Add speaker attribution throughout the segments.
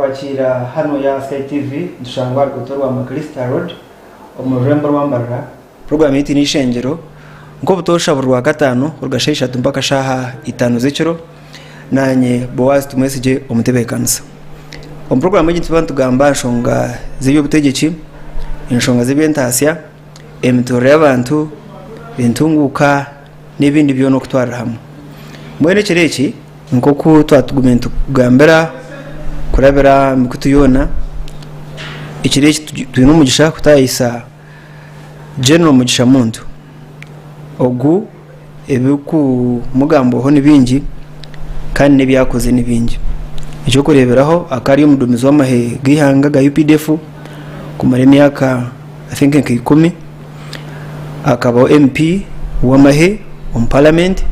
Speaker 1: Twakwakiira hanu ya Sky TV nitushangwa aha ruguuto rwa Macalister Road omu rurembo rwa Mbarara. Puroguraamu yaitu n'eishengyero nk'obutoosha buri Rwakataano kuruga shaaha ishatu mpaka shaaha itaano z'ekiro. Naanye Boaz Tumwesigye omutebeekanisa. Omu puroguraamu egi nituba nitugamba aha nshonga z'eby'obutegyeki, enshonga z'eby'entaasya, emituurire y'abantu, entunguuka n'ebindi byona okutwarira hamwe. Mbwenu ekiro eki nk'oku twatugumiire nitukugambira kurabira aha mikutu yoona, ekiro eki twine omugisha kutaayisa General Mugisha Muntu. Ogu ebirikumugambwaho ni bingi kandi n'ebi akozire ni bingi. Eky'okureeberaho akaba ari omuduumizi w'amahe g'eihanga aga UPDF kumara emyaka I think nka ikumi. Akabaho MP w'amahe omu paramenti,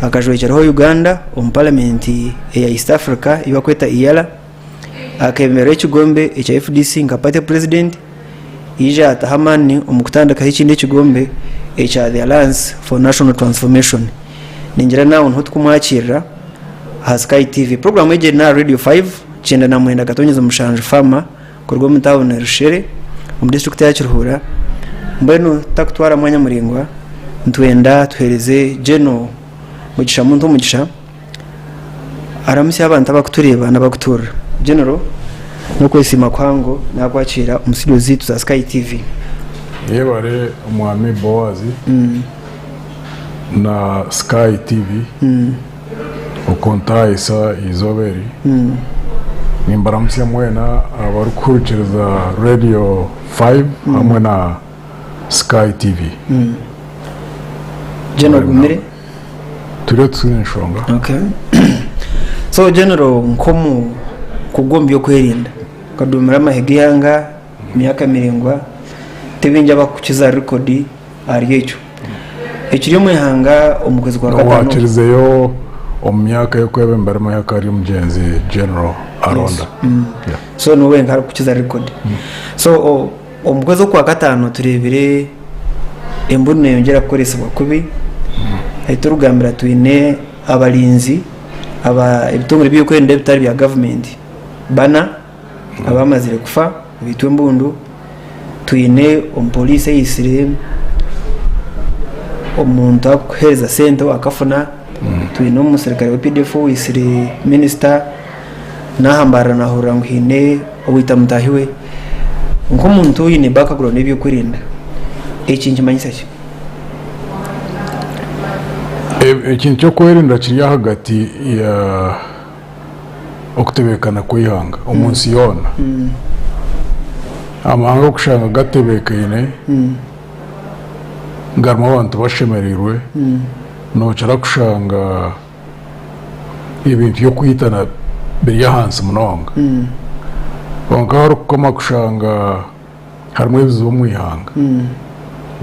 Speaker 1: akajwekyeraho Uganda omu paramenti eya East Africa ei barikweta EALA. Akeemerera ekigombe ekya FDC nka party president, yaija yaataho amaani omu kutandikaho ekindi ekigombe ekya The Alliance for National Transformation. Ningira naawe niho turikumwakiirira aha Sky TV. Puroguraamu egi eri n'aha Radio 5, 99.7 Farmer kuruga omu tauni Rushere omu disiturikiti ya Kiruhura. Mbwenu tutarikutwara mwanya muraingwa, nitwenda tuheereze General Mugisha Muntu omugisha. Aramutsye abantu abarikutureeba n'abarikutuhurira. General, n'okwesiima kuhango naakwakiira omu studio zaitu za Sky TV.
Speaker 2: Yebare Omwami Boaz na Sky TV okuntaahisa eizooba eri. Nimbaramutsya mwena abarikuhurikiriza Radio 5 hamwe na Sky TV.
Speaker 1: General ogumire?
Speaker 2: Turiyo tutaine nshonga.
Speaker 1: Okay. So General nk'omu kugu omu by'okwerinda okaduumira amahe g'eihanga emyaka miraingwa tibingi abakukiza record ahari ekyo. Ekiri omu ihanga omu kwezi kwa kataano.
Speaker 2: Owakirizeyo omu myaka y'okwebembera amahe akaba ari omugyenzi General Aronda.
Speaker 1: Yeah. So niwe wenka arikukiza record. So Omu kwezi okwa kataano tureebire embunu neeyongyera kukoresibwa kubi. Ahi turikugambira twine abarinzi aba ebitongore by'okwerinda ebitari bya gavumenti bana abamazire kufa baitwa embundu. Twine omuporiisi oitsire omuntu arikukuheereza sente akafuna. Twine omuserukare wa APDF owaitsire minisita. N'aha Mbarara naahurira ngu haine owaita mutaahi we. Nk'omuntu oine background y'eby'okwerinda, eki nikimanyisa ki?
Speaker 2: Ekintu ky'okwerinda kiri ahagati ya okutebeekana kw'eihanga omu nsi yoona. Amahanga okushanga gatebeekaine garimu abantu bashemereirwe, nookira kushanga ebintu by'okwitana biri ahansi munonga. Kwonka ahu orikukoma kushanga harimu ebizibu omu ihanga,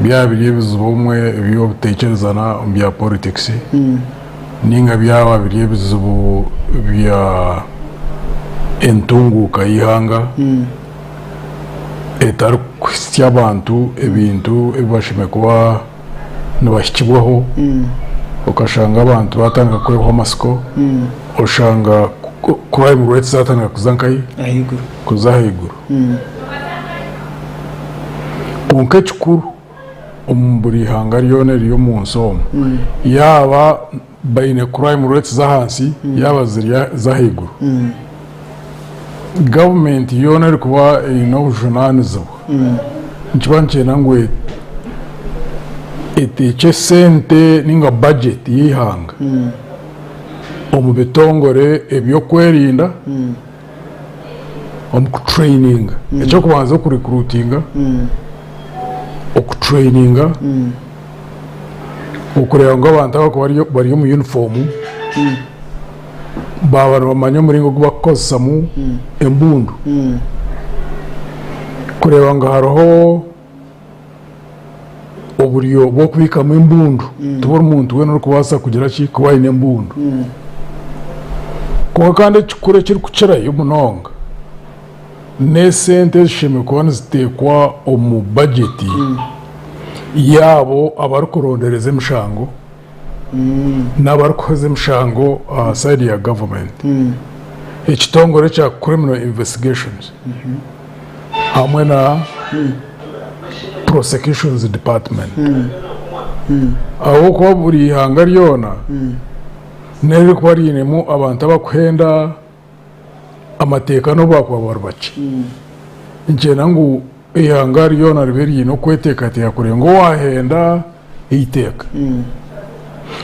Speaker 2: byaba biri ebizibu obumwe eby'obutaikirizana omu bya politics ninga byaba biri ebizibu bya entunguuka y'eihanga etarikuhitsya abantu ebintu ebi bashemereire kuba nibahikibwaho okashanga abantu batandika kwehwa amatsiko oshanga crime rates zatandika kuza nkahi
Speaker 1: Ahaiguru.
Speaker 2: kuza ahaiguru kwonka ekikuru omu buri ihanga ryona eriri omu nsi omu yaaba baine crime rates z'ahansi yaaba ziri z'ahaiguru gavumenti yoona erikuba eine obujunaanizibwa nikiba nikyenda ngu eteekye esente ninga bajeti y'eihanga omu bitongore eby'okwerinda omu kutureyininga. Eky'okubanza okurikuruutinga, okutureyininga, okureeba ngu abantu abarikuba bari omu yunifoomu baaba nibamanya omuringo ogu barikukozesamu embundu, kureeba ngu hariho oburyo bw'okubiikamu embundu, ti buri muntu weena orikubaasa kugira ki, kuba aine embundu. Kwonka kandi ekikuru ekirikukirayo munonga, n'esente ezishemereire kuba niziteekwa omu bajeti yaabo abarikurondereza emishango n'abarikuheza emishango aha sayidi ya gavumenti. Ekitongore ekya Criminal Investigations hamwe na Prosecutions Department. Ahabw'okuba buri ihanga ryona n'eririkuba riinemu abantu abakuhenda amateeka n'obu baakuba bari bakye. Nikyenda ngu eihanga ryona ribe riine okweteekateeka kureeba ngu owaahenda eiteeka,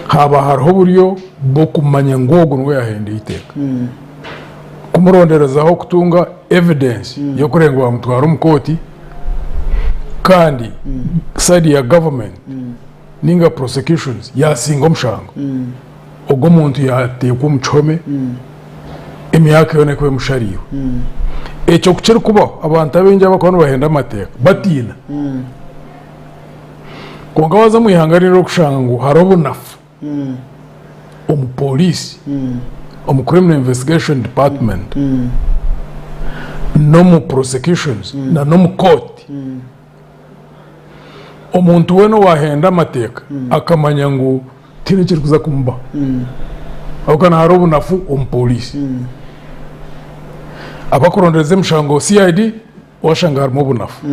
Speaker 2: haaba hariho oburyo bw'okumanya ngu ogu niwe yaahenda eiteeka. Kumuronderezaho kutunga evidence y'okureeba ngu baamutwara omu kooti kandi side ya government ninga prosecutions yaasinga omushango, ogwo omuntu yaateekwa omu kihome emyaka yoona ekuba emushariirwe. Ekyo ku kirikubaho, abantu abaingi abarikuba nibahenda amateeka batiina. Kwonka waaza omu ihanga erindi orikushanga ngu hariho obunafu omu pooriisi, omu criminal investigation department, n'omu prosecutions n'omu kooti, omuntu weena owaahenda amateeka akamanya ngu tihaine ekirikuza kumubaho ahabw'okuba hariho obunafu omu pooriisi. Abarikurondereza emishango CID washanga harimu obunafu.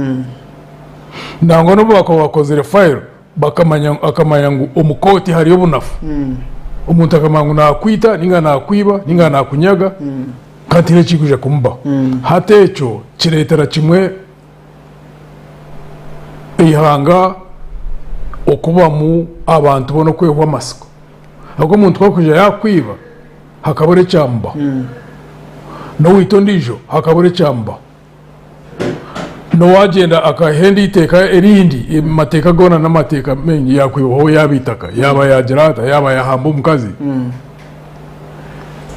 Speaker 2: Nangwa n'obu baakuba bakozire fayiro bakamanya akamanya ngu omu kooti hariyo obunafu, omuntu akamanya ngu naakwita ninga naakwiba ninga naakunyaga kandi tihaine ekirikwija kumubaho. Hati ekyo kireetera kimwe eihanga okubamu abantu boona okwehwa amatsiko. Ahabw'okuba omuntu ku arikwija yaakwiba hakabura ekyamubaho, n'owaita ondiijo hakabura ekyamubaho, n'owaagyenda akahenda eiteeka erindi, amateeka goona n'amateeka maingi, yaakwibaho yaaba eitaka, yaaba yaagira ata, yaaba yaahamba omukazi,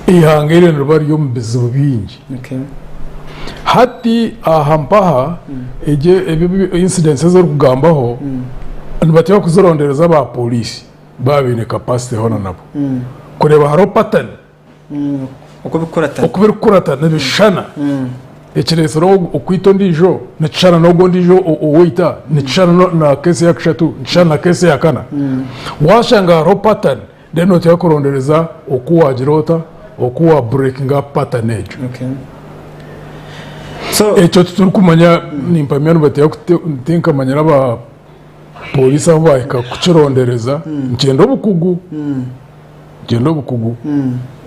Speaker 2: eihanga eryo niriba riri omu bizibu bingi. Hati aha mpaha egyo ebyo incidents ezi orikugambaho nibateekwa kuzirondereza aba pooriisi baaba baine capacity hoona nabo kureeba hariho pattern
Speaker 1: Oku birikukuratana.
Speaker 2: Oku birikukuratana nibishushana. Ekireetsire okwita ondiijo nikishushana n'ogu ondiijo ou waita, nikishushana na keesi eya kashatu, nikishushana na keesi eya kana. Waashanga hariho pattern then noteekwa kurondereza oku waagira ota, oku wa breakinga pattern egyo.
Speaker 1: Okay. So,
Speaker 2: Ekyo titurikumanya nimpamya nibateekwa tinkamanyire aba pooriisi ahu baahika kukirondereza, nikyenda obukugu. Nikyenda obukugu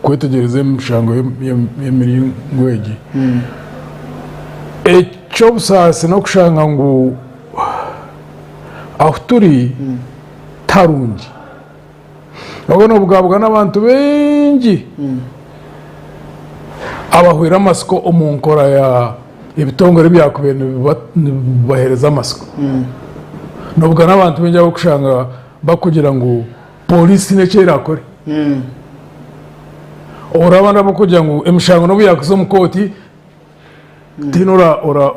Speaker 2: kwetegyereza emishango y'emiringo egi. Eky'obusaasi n'okushanga ngu ahu turi tiharungi. Obwo nobugabwa n'abantu baingi abahweire amatsiko omu nkora ya ebitongore ebyakubaire nibibaheereza amatsiko. Nobugana n'abantu baingi abarikushanga barikugira ngu Pooriisi tihaine eki eraakore. Hariho abandi abarikugira ngu emishango n'obu yaakuza omu kooti, tihaine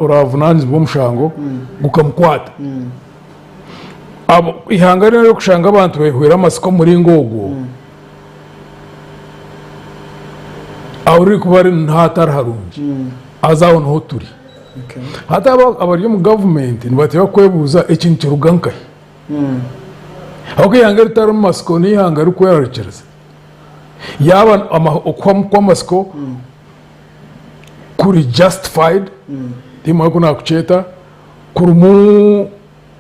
Speaker 2: oraavunaanizibwa omushango gukamukwata. Eihanga ryona eririkushanga abantu beehweire amatsiko omu muringo ogwo, ahu ririkuba riri niho hatari harungi, haza aho niho turi. Hati abari omu gavumenti nibateekwa kwebuuza eki nikiruga nkahi? Ahabw'okuba eihanga eritarimu matsiko n'eihanga ririkwerarikiriza. Yaaba okuhwamu kw'amatsiko kuri justified, tiimanya oku naakukyeta, kurimu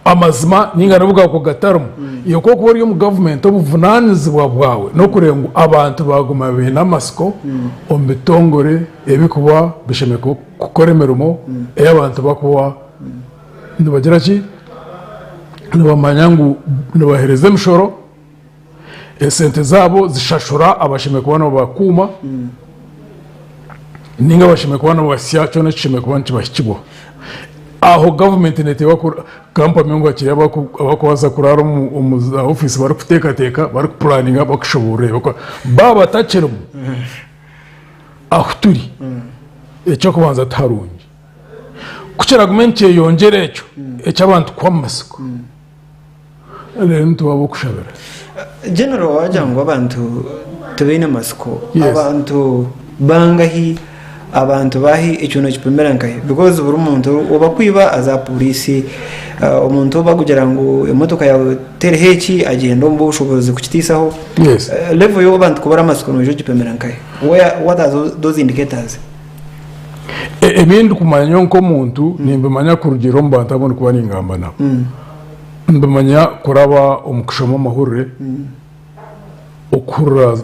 Speaker 2: amazima nainga n'obu gaakuba gatarimu, iwe ku orikuba ori omu gavumenti obuvunaanizibwa bwawe n'okureeba ngu abantu baaguma baine amatsiko omu bitongore ebirikuba bishemereire kukora emirimo ei abantu barikuba Nibagira ki? Nibamanya ngu nibaheereza emishoro, esente zaabo zishashura abashemereire kuba nibabakuuma, ninga abashemereire kuba nibabasya kyona ekishemereire kuba nikibahikibwaho. Aho gavumenti neeteekwa kampani ngu hakiri abarikubaasa kuraara omu za ofiisi barikuteekateeka, barikupuraninga, barikushoboorora baaba batakirimu, ahu turi eky'okubanza tiharungi. Ku kiragume nikyeyongyera ekyo eky'abantu kuhwa omu matsiko, reero nituba ab'okushabira.
Speaker 1: General wagira ngu abantu tibaine matsiko, abantu bangahi Abantu baahi ekyo nokipimira nkahi? Because buri muntu ou bakwiba aza aha poriisi, omuntu ou bakugira ngu emotoka yaawe teriho eki agyenda omu b'obushoboorozi kukitiisaho. Level y'abantu kubura amatsiko noija ogipimira nkahi? What are those indicators?
Speaker 2: Ebi ndikumanya nyowe nk'omuntu nimbimanya kurugiirira omu bantu abu ndikuba ningamba nabo. Mbimanya kuraba omu kushoma amahurire. Okuhurira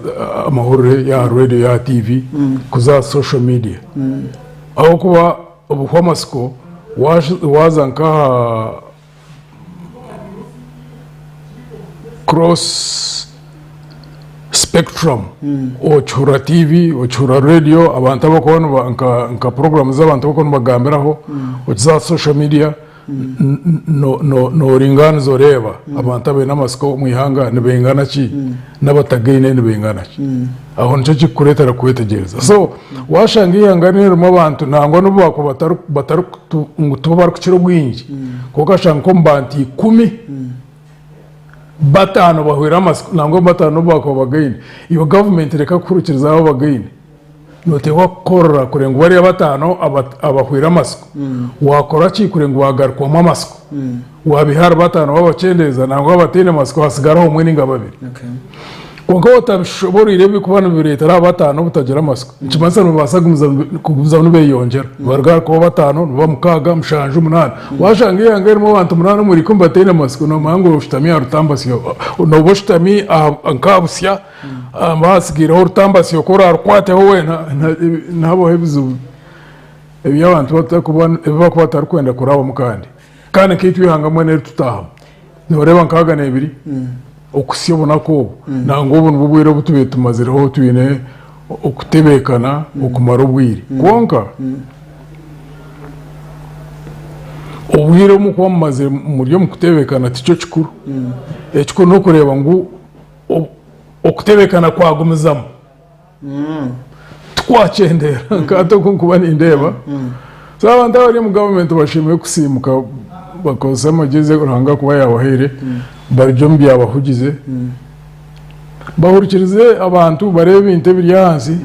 Speaker 2: amahurire yaha rediyo yaha tiivi kuza aha social media ahabw'okuba obuhwa amatsiko waaza nk'aha cross spectrum okihurira tiivi okihurira rediyo abantu abarikuba nka puroguraamu z'abantu abarikuba nibagambiraho okiza aha social media. Nooringaaniza oreeba abantu abaine amatsiko omu ihanga nibaingana ki n'abatagaine nibaingana ki. Aho nikyo kirikukureetera kwetegyereza. So waashanga eihanga ririmu abantu nangwa n'obu baakuba ngu tibo barikukira obwingi, kwonka okashanga nk'omu bantu ikumi, bataano bahweire amatsiko nangwa bataano n'obu baakuba bagaine, iwe gavumenti reka kuhurikiriza abo abagaine. Nooteekwa kukorora kureba ngu bariya bataano abahweire amatsiko, waakora ki kureba ngu baagarukwamu amatsiko? Waabaiha ahari bataano waabakyendeeza nangwa abataine matsiko hasigaraho omwe nainga babiri. Kwonka waaba otabishoboreire ebirikuba nibireetera abo bataano obutagira matsiko, nikimanyisa nibabaasa kugumizamu nibeeyongyera. Nibaruga ahari kuba bataano nibaba mukaaga, mushanju, munaana. Waashanga eihanga ririmu abantu munaana omuri ikumi bataine matsiko, noomanya ngu oshutami aha rutambasyo, nooba oshutami nk'aha busya. Haba hatsigaireho orutambasyo ku orarukwateho weena nihabaho ebizibu ebi abantu ebi barikuba batarikwenda kurabamu kandi. Kandi nkaitwe eihanga mbwenu eri tutaahamu nooreeba nka agana ebiri okuhitsya obunaku obu nangwa obu nibwo bwire obu tubaire tumazireho twine okutebeekana okumara obwire. Kwonka obwire obu mukuba mumazire muri omu kutebeekana tikyo kikuru, ekikuru n'okureeba ngu Okutebekana kwagumizamu tikwakyendeera nka hati oku nkuba nindeeba. So abantu abari omu gavumenti bashemereire kusiimuka bakozese amagyezi agu Ruhanga akuba yaabahaire barugye omu byabahugize bahurikirize abantu bareebe ebintu ebiri ahansi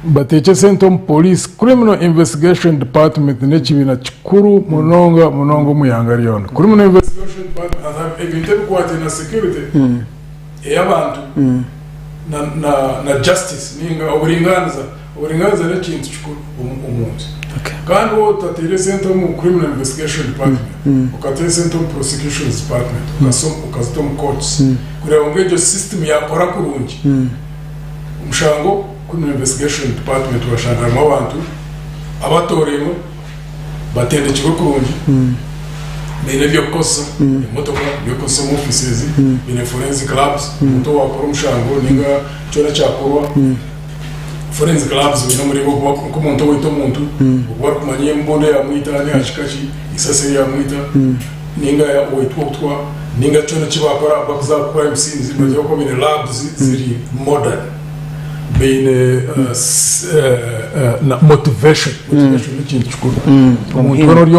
Speaker 2: Bateekye esente omu police. Criminal Investigation Department n'ekibiina kikuru munonga munonga omu ihanga ryona. Criminal Investigation Department ebintu ebikwataine na security ey'abantu na justice ninga oburingaaniza. Oburingaaniza n'ekintu kikuru omu nsi. Kandi waaba otateire esente omu Criminal Investigation Department, okata esente omu Prosecutions Department, okazita omu courts kureeba ngu egyo system yaakora kurungi. Omushango Criminal Investigation Department bashanga harimu abantu abatorainwe batendekirwe kurungi baine ebyokukozesa emotoka ebyokukozesa omu offices baine forensic labs omuntu owakora omushango ninga kyona ekyakorwa forensic labs baine omuringo nkomuntu owaita omuntu oku barikumanya embundu eyamwita neyakika ki eisasi eryamwita ninga owaitwa obutwa ninga kyona eki baakora bakuza aha crime scenes nibagira kuba baine labs ziri modern baine na motivation motivation n'ekintu kikuru omuntu weena ori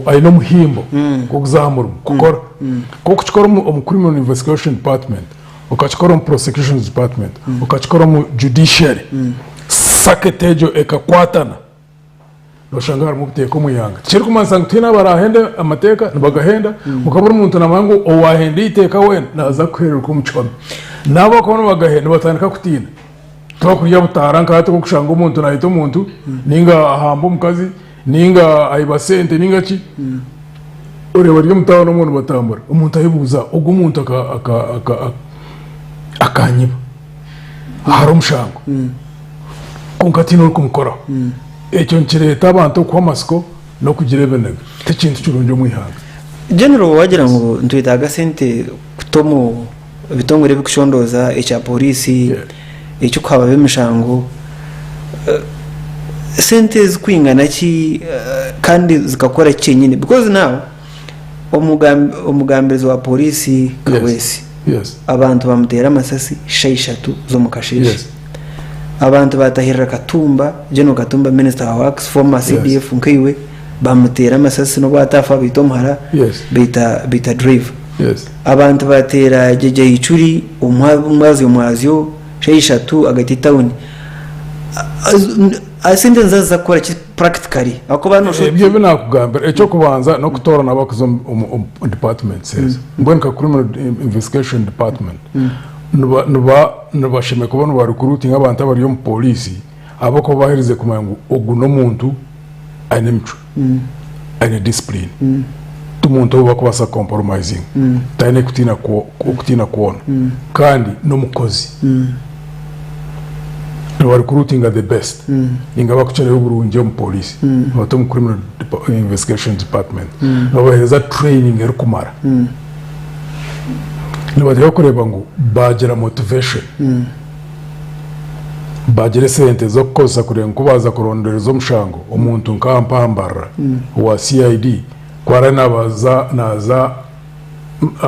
Speaker 2: aine omuhimbo gw'okuza aha murimo kukora ku okukikora omu criminal investigation department okakikora omu prosecutions department okakikora omu judiciary circuit egyo ekakwatana Noshanga harimu obuteeka omu ihanga. Tikirikumanyisa ngu tihaine abarahenda amateeka, nibagahenda, kwonka buri muntu naamanya ngu owaahenda eiteeka weena naaza kuhereruka omu kihome. Naabo abakuba nibagahenda nibatandika kutiina. Tibakurya butaara nka hati obu orikushanga omuntu naita omuntu, nainga ahamba omukazi, nainga aiba sente nainga ki, oreeba bari omu tauni omwo nibatambura, omuntu ayebuuza ogu omuntu akanyiba ahari omushango. Kwonka tihaine orikumukoraho. Ekyo nikireeta abantu okuhwa amatsiko n'okugira ebiniga. T'ekintu kirungi omu ihanga.
Speaker 1: General wagira ngu nitwetaaga sente kuta omu bitongore ebirikucondooza ekya pooriisi, eky'okuhaba ab'emishango. Sente zirikwingana ki kandi zikakora ki kyenyine? Because now omugambirizi wa pooriisi Kaweesi abantu bamuteera amasasi shaaha ishatu z'omukasheeshe. Abantu baatahirira Katumba, General Katumba Minister wa Works, former CDF nkaiwe, bamuteera amasasi n'obu ataafa baita omuhara, baita baita driver. Abantu baateera Jeje Icuri omwazyo mwazyo shaaha ishatu agaita etawuni. Esente niziza kukora ki practically ahakuba
Speaker 2: noshuusha oti. Ebyo ebi naakugambira, eky'okubanza n'okutoorana abarikuza omu departments ezo. Mbwenu nka Criminal Investigation Department, nibashemereire kuba niba recruitinga abantu abari omu pooriisi ahabw'okuba baherize kumanya ngu ogu n'omuntu aine emicwe, aine discipline, ti muntu ou barikubaasa kukomporomayizinga, taine kutiina kwona kandi n'omukozi. Niba recruitinga the best ninga abakukirayo oburungi omu police nibata omu criminal investigation department nibabahereza training erikumara nibateekwa kureeba ngu bagira motivation bagira esente z'okukozesa kureeba ngu kubaza kurondereza omushango omuntu nka Mpambarara owa CID ku araabe nabaza naza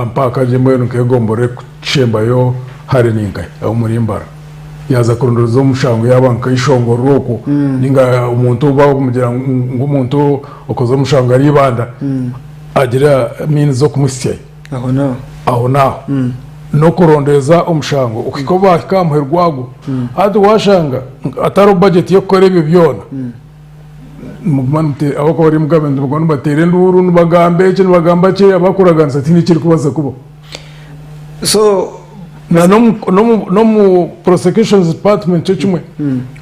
Speaker 2: mpaka gye mbwenu nk'egomborora erikushembayo hare ninkahi omuri Mbara yaaza kurondooza omushango yaaba nka ishongorora okwo ninga omuntu ou barikumugira ngu omuntu okozire omushango ari Ibanda agire means z'okumuhitsyayo
Speaker 1: Aho n'aho.
Speaker 2: aho n'aho n'okurondeeza omushango okuhika obu baahika aha muheru gwagwo hati waashanga hatariho budget y'okukora ebyo byona Nimuguma nimute abakuba bari omu gavumenti nibaguma nibateera enduuru nibagamba eki nibagamba ki abakuraganisa tihaine ekirikubaasa kubaho.
Speaker 1: So
Speaker 2: Na n'omu n'omu n'omu prosecutions department nikyo kimwe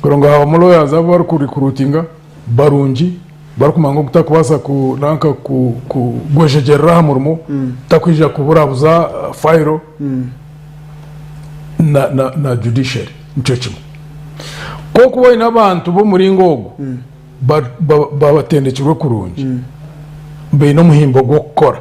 Speaker 2: kureba ngu habamu lawyers abu barikurecruitinga barungi barikumanya ngu ogu tarikubaasa ku nanka ku kugwejegyerera aha murimo takwija kuburabuza fayiro na na na judiciary nikyo kimwe. Ku orikuba oine abantu b'omuringo ogwo batendekirwe kurungi, baine omuhimbo gw'okukora,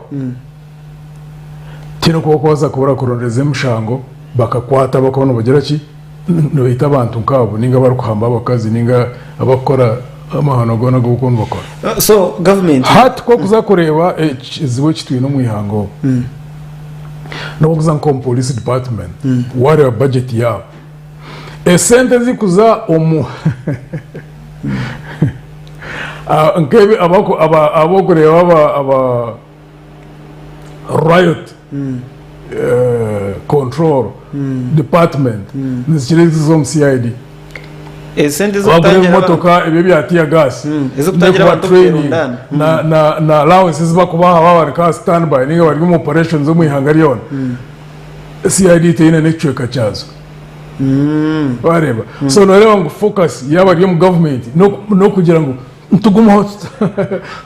Speaker 2: tihaine oku barikubaasa kubura kurondereza emishango bakakwata abarikuba nibagira ki, nibaita abantu nk'abo ninga abarikuhamba abakazi ninga abarikukora amahano goona agu barikuba nibakora.
Speaker 1: So gavumenti.
Speaker 2: Hati ku orikuza kureeba ekizibu eki twine omu ihanga omu, n'obu orikuza nk'omu police department waareeba budget yaabo, Esente ezikuza omu nkebi abokureba aba aba riot control department nizikira ezikuza omu CID.
Speaker 1: Esente
Speaker 2: Abagura
Speaker 1: ez'okutangira abantu
Speaker 2: ebimotoka ebi ebya tear gas
Speaker 1: ez'okutangira
Speaker 2: n'okuba
Speaker 1: abantu
Speaker 2: training
Speaker 1: okwerundana.
Speaker 2: na na na allowance ezi bakubaha baaba bari nka stand by ninga bari omu operations omu ihanga ryona. CID teine n'ekicweka kyazo. Wareeba? So nooreeba ngu focus yaaba eri omu gavumenti n'okugira ngu nitugumaho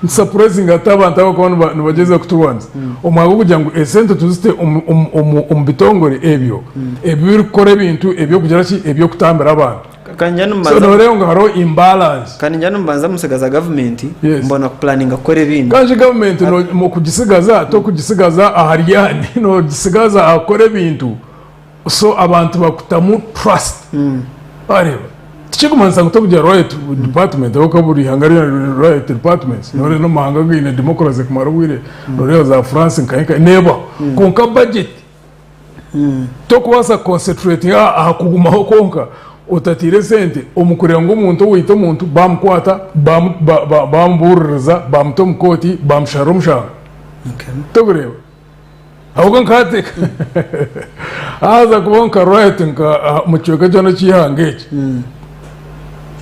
Speaker 2: nitusapuresinga hati abantu abarikuba nibagyezaho kuturwanisa. Omu mwanya gw'okugira ngu esente tuzite omu bitongore ebyo ebirikukora ebintu eby'okugira ki? Eby'okutambira abantu. So nooreeba ngu hariho imbalance.
Speaker 1: Kandi ngira nimubanza musigaza gavumenti mubona kupulaninga kukora ebindi.
Speaker 2: Kandi gavumenti okugisigaza tokugisigaza aha ryani, noogisigaza aha kukora ebintu. So abantu bakutamu trust wareeba tikirikumanyisa ngu tokugira riot department ahabw'okuba buri ihanga ryona riine riot departments noreeba n'amahanga againe democracy kumara obwire noreeba za France nkahi nkahi neebaho kwonka budget tokubaasa kuconcentratinga aha kugumaho kwonka otataire esente omu kureeba ngu omuntu owaita omuntu bamukwata bamubuuririza bamuta omu kooti bamusharira omushango torikureeba. Ahabw'okuba nkateeka haza kubaho nka riot nka omu kicweka kyona eky'eihanga eki,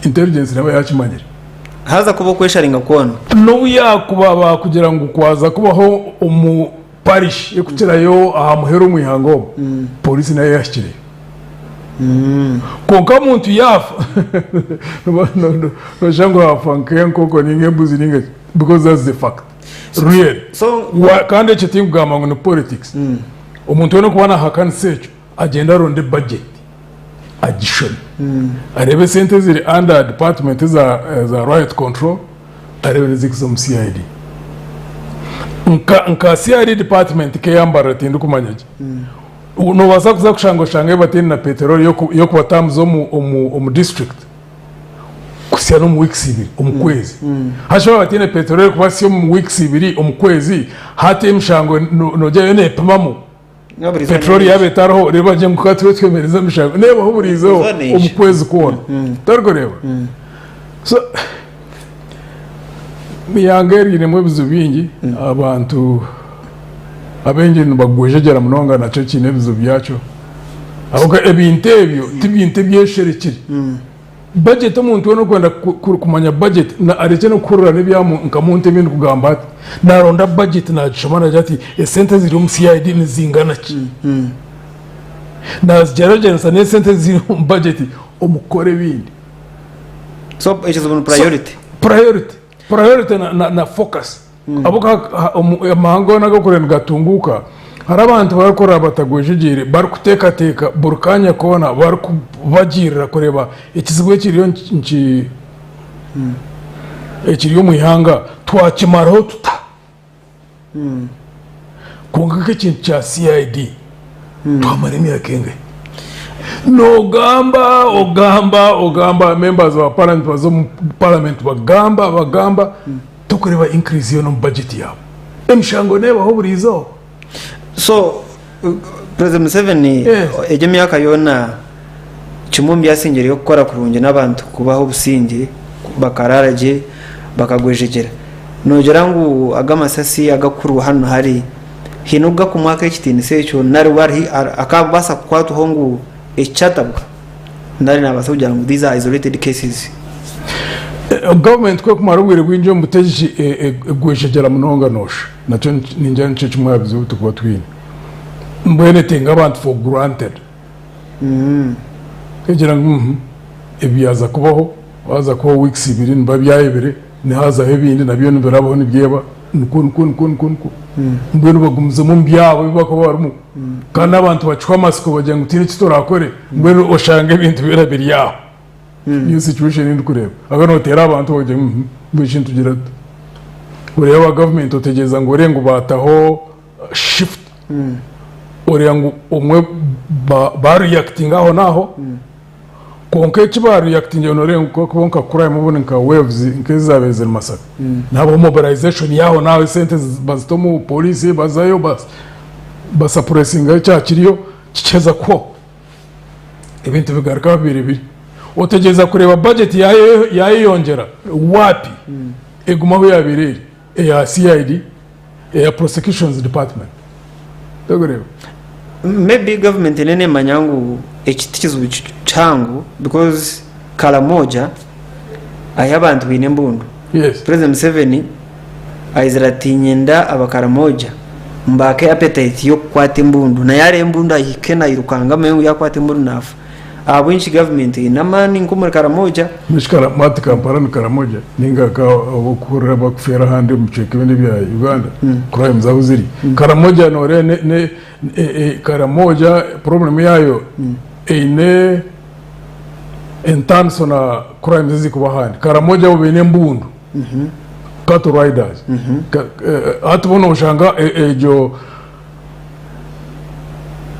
Speaker 2: intelligence neeba yaakimanyire.
Speaker 1: Haza kuba okwesharinga kwona.
Speaker 2: N'obu yaakuba baakugira ngu kwaza kubaho omu parish erikukirayo aha muheru omu ihanga omu, pooriisi nayo yaahikireyo. Kwonka omuntu yaafa, nooshusha ngu haafa nk'enkoko ninga embuzi ninga ki, because that's the fact. Really.
Speaker 1: So,
Speaker 2: Wa- kandi ekyo tinkugamba ngu ni politics. Omuntu weena okuba nahakanisa ekyo agyende aronde budget agishome areebe esente eziri under department eza, eza riot control areebe n'ezikuza omu CID. Nka, nka CID department nk'eyambarira tindikumanya gye. Nobaasa kuza kushanga oshange bataine na peteroli y'oku- y'okubatambuza omu, omu, omu district. kuhitsya n'omu weeks ibiri omu kwezi. Hati baaba bataine peteroli erikubatsya omu weeks ibiri omu kwezi, hati emishango nogira yo neepimamu peteroli yaaba etariho reero bagire ngu ka tube twemereze emishango. Neebaho buri izooba omu kwezi kwona. Torikureeba? So eihanga eri riinemu ebizibu bingi, abantu abaingi nibagwejegyera munonga nakyo kiine ebizibu byakyo. Ahabw'okuba ebintu ebyo ti bintu ebyesherekire. Budget omuntu weena orikwenda kumanya budget arekye n'okuhurira n'ebya nka muntu ebi ndikugamba hati. Naronda budget nagishoma nagira ati esente eziri omu CID nizingana ki? Nazigyeragyeranisa n'esente eziri omu budget omu kukora ebindi.
Speaker 1: So ekizibu ni priority.
Speaker 2: Priority, priority na focus. Ahabw'okuba amahanga goona agarikureeba nigatunguuka, hariho abantu barikureeba batagwejegyeire barikuteekateeka buri kaanya koona barikubagiirira kureeba ekizibu ekiriyo ekiri omu ihanga twakimaraho tuta? Kwonka nk'ekintu kya CID twamara emyaka engahi? Nogamba ogamba ogamba members ba parliament baza omu parliament bagamba bagamba Tokureeba increase yoona omu budget yaabo. Emishango neebaho buri izooba.
Speaker 1: So President Museveni
Speaker 2: Yes.
Speaker 1: egyo emyaka yoona kimwe omu byasingireyo kukora kurungi n'abantu kubaha obusingye bakaraara gye bakagwejegyera. Noogira ngu ago amasasi agakurwa hanu na hari haine ogu gakumwaka ekitiinisa ekyo nari we ari akabaasa kukwatwaho ngu eki kyatabuka? Nari naabaasa kugira ngu these are isolated cases.
Speaker 2: Gavumenti ku erikumara obwire bwingi omu butegyeki egwejegyera munonga noosha. Nakyo ningira nikyo kimwe aha bizibu ebi turikuba twine. Mbwenu etenga abantu for granted. Egira ngu uhmm ebi byaza kubaho, haaza kubaho weeks ibiri nibiba byayebire, nihazaho ebindi nabyo nibirabaho nibyeba. Nikwo nikwo nikwo nikwo nikwo. Mbwenu bagumizemu omu byabo ebi barikuba barimu. Kandi n'abantu bacwa amatsiko bagira ngu tihaine eki turakore. Mbwenu oshanga ebintu byona biri aho. Niyo situation ei ndikureeba. Ahabw'okuba nooteera abantu bagira ngu mbwenu shi nitugira tuta? Oreeba aba gavumenti otegyereza ngu oreebe ngu baataho shift, oreeba ngu obumwe bareactinga aho n'aho. Kwonka eki bareactingire nooreeba ngu kuba nka crime obundi nka waves nk'ezaabaire ziri Masaka, nihabaho mobilization y'aho n'aho esente bazita omu police bazayo basuppressingayo kyaba kiriyo kikiheza kuhwaho ebintu bigaruka ahu bibaire biri. Otegyereza kureeba budget yayeyongyera waapi eguma ahu yaabaire eri eya CID, eya prosecutions department. Orikureeba?
Speaker 1: Maybe government eine nemanya ngu eki tikizibu kihango because Karamoja ahi abantu baine embundu.
Speaker 2: Yes.
Speaker 1: President Museveni aizire ati niinyenda abakaramoja mbaake appetite y'okukwata embundu na yareeba embundu ahike nairukanga amanye ngu yakwata embundu naafa. Ahabw'enki gavumenti eine amaani nk'omuri Karamoja?
Speaker 2: Mbwenu shi hati Kampala ni Karamoja ninga nka abu orikuhurira barikufeera ahandi omu bicweka ebindi ebya Uganda crimes ahu ziri. Karamoja noreeba ne ne Karamoja problem yaayo eine entaaniso na crimes ezirikuba ahandi. Karamoja bo baine embundu, cattle riders. Hati bo noshanga egyo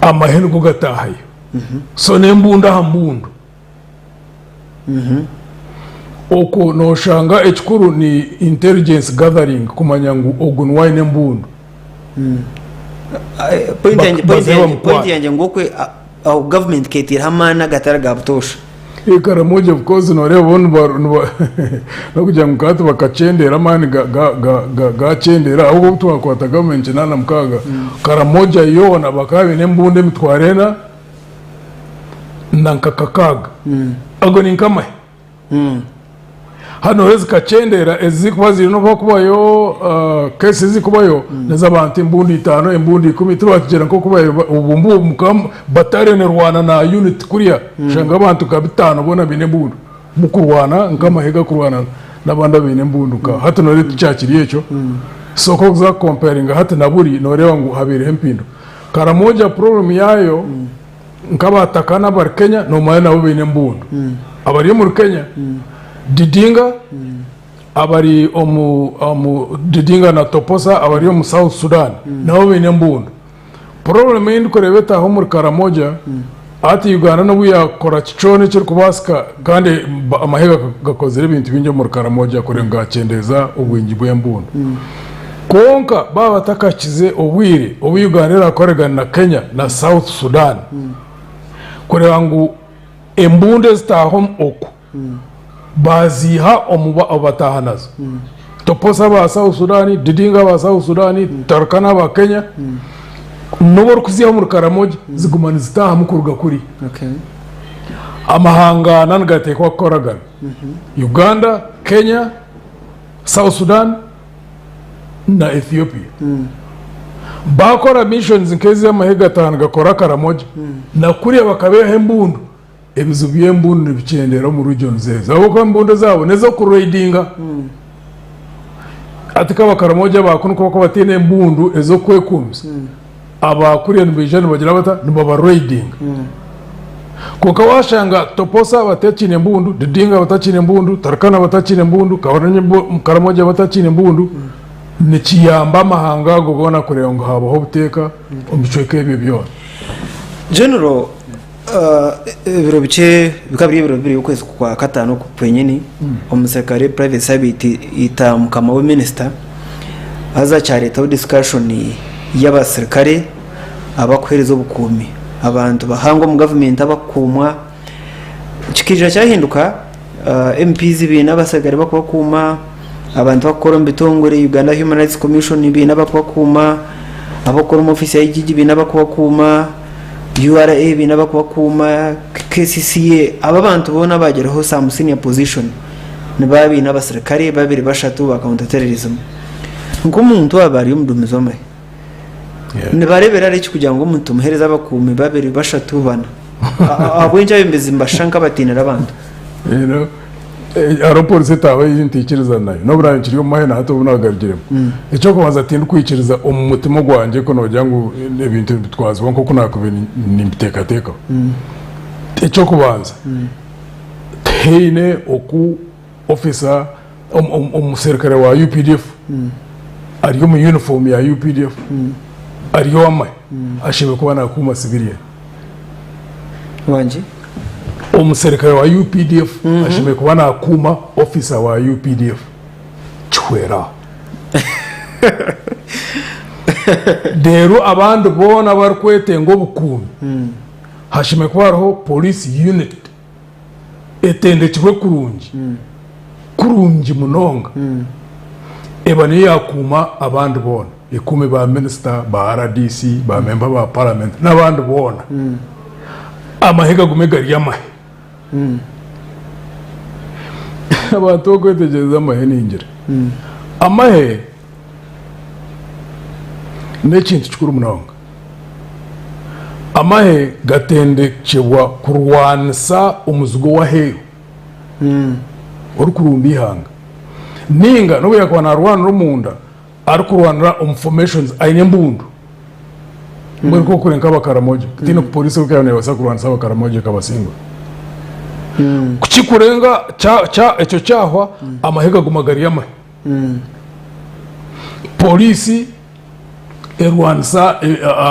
Speaker 2: amahe nigo gataahayo. So n'embundu aha mbundu. Okwo noshanga ekikuru ni intelligence gathering kumanya ngu ogu niwe aine embundu.
Speaker 1: Point yangye point
Speaker 2: Bazeyo
Speaker 1: yangye point
Speaker 2: bamukwate.
Speaker 1: yangye ngu okwe aho government keteeraho amaani agatari ga butoosha.
Speaker 2: Karamoja of course noreeba bo niba nokugira ngu hati bakakyendera amaani gakyendera ahabw'okuba obu twakwata gavumenti 86 Karamoja yoona bakaba baine embundu emitwaro ena na nka kakaaga ago ni nk'amahe. Hati noreeba zikakyendera ezirikuba ziriyo nobu hakubayo case ezirikubayo nez'abantu embundu itaano embundu ikumi tibakigira nk'oku obu mukaba battalion erwana na unit kuriya oshanga abantu nka bitaano boona baine embundu mukurwana nk'amahe gakurwana n'abandi abaine embundu nka hati noreeba tikyakiri ekyo so ku orikuza kucomparinga hati na buri noreeba ngu habaireho empinduka. Karamoja problem yaayo Nk'abataka n'abari Kenya nomanya nabo baine embundu. Abari omuri Kenya, Didinga, abari omu omu Didinga na Toposa abari omu South Sudan nabo baine embundu. Problem ei ndikureeba etaaha omuri Karamoja, hati Uganda n'obu yaakora ki kyona ekirikubaasika kandi amahe gakozire ebintu bingi omuri Karamoja kureeba ngu gaakyendeeza obwingi bw'embundu. Kwonka baaba batakahikize obwire obu Uganda erakoregana na Kenya na South Sudan kureeba ngu embundu ezitaaha oku baaziiha omu bataaha nazo. Toposa aba South Sudan, Didinga aba South Sudan, Turkana aba Kenya, n'obu orikuziiha omuri Karamoja ziguma nizitaahamu kuruga kuriya. Amahanga ana nigateekwa kukoragana, Uganda, Kenya, South Sudan na Ethiopia. Baakora missions nk'ezi amahe gataano gakora Karamoja na kuriya bakabeeha embundu, ebizibu by'embundu nibikyendera omu regions ezo ahabw'okuba embundu ezaabo n'ez'okureidinga. Hati nk'abakaramoja aba kunu ku barikuba bataine embundu ez'okwekuumisa, aba kuriya nibaija nibagira bata? Nibabareidinga. Kwonka waashanga Toposa batakiine embundu, Didinga batakiine embundu, Turkana batakiine embundu, Karamoja batakiine embundu, nikiyamba amahanga ago goona kureeba ngu haabaho obuteeka omu bicweka ebyo byona.
Speaker 1: General, ebiro bikye bikaba biri ebiro bibiri okwezi kwa kataano oku kwenyini, omuserukare Private Sabiiti aita mukama we minisita, haza kyareetaho discussion y'abaserukare abakuheereza obukuumi. Abantu bahango omu gavumenti abakukuumwa, kikaija kyahinduka MPs baine abaserukare bakubakuuma, abantu abakukora omu bitongore Uganda Human Rights Commission baine abakubakuuma, abakukora omu ofiisi ya IGG baine abakubakuuma, URA baine abakubakuuma, KCCA, abo abantu boona abaagiraho some senior position nibaba baine abaserukare babiri bashatu ba counter terrorism. Nk'omuntu waaba ari omuduumizi w'amahe, nibareebera hare ki kugira ngu omuntu tumuheereze abakuumi babiri bashatu bana? Ahabw'enki abeebembezi nibashusha nk'abatiinire abantu?
Speaker 2: You know, eh, hariho polisi etaaho ei ntiikiriza nayo n'obu naabe nkiri omu mahe na hati obu naagarugiremu. Eky'okubanza tindikwikiriza omu mutima ogwangye ku noogira ngu ebintu nibitwazibwa nk'oku naakubaire nimbiteekateekaho. Eky'okubanza, tihaine oku officer omuserukare wa UPDF ari omu uniform ya UPDF ari ow'amahe ashemereire kuba nakuuma civilian.
Speaker 1: Wangi?
Speaker 2: Omuserukare wa UPDF ashemereire kuba nakuuma officer wa UPDF. Kihwera aho. Reero abandi boona abarikwetenga obukuumi hashemereire kuba hariho police unit etendekirwe kurungi, kurungi munonga, eba niyo yaakuuma abandi boona, ekuume ba minisita, ba rdc, ba memba ba paramenti n'abandi boona. Amahe gagume gari amahe. Abantu okwetegyereza amahe ningira, amahe n'ekintu kikuru munonga. Amahe gatendekyebwa kurwanisa omuzigu ow'aheeru orikurumba eihanga nainga n'obu yaakuba naarwanira omunda arikurwanira omu formations aine embundu. Mbwenu nk'oku nk'Abakaramoja, tihaine oku pooriisi erikuba neebaasa kurwanisa Abakaramoja ekabasingura. Ku kikurenga ekyo kyahwa, amahe gaguma gari amahe. Pooriisi erwanisa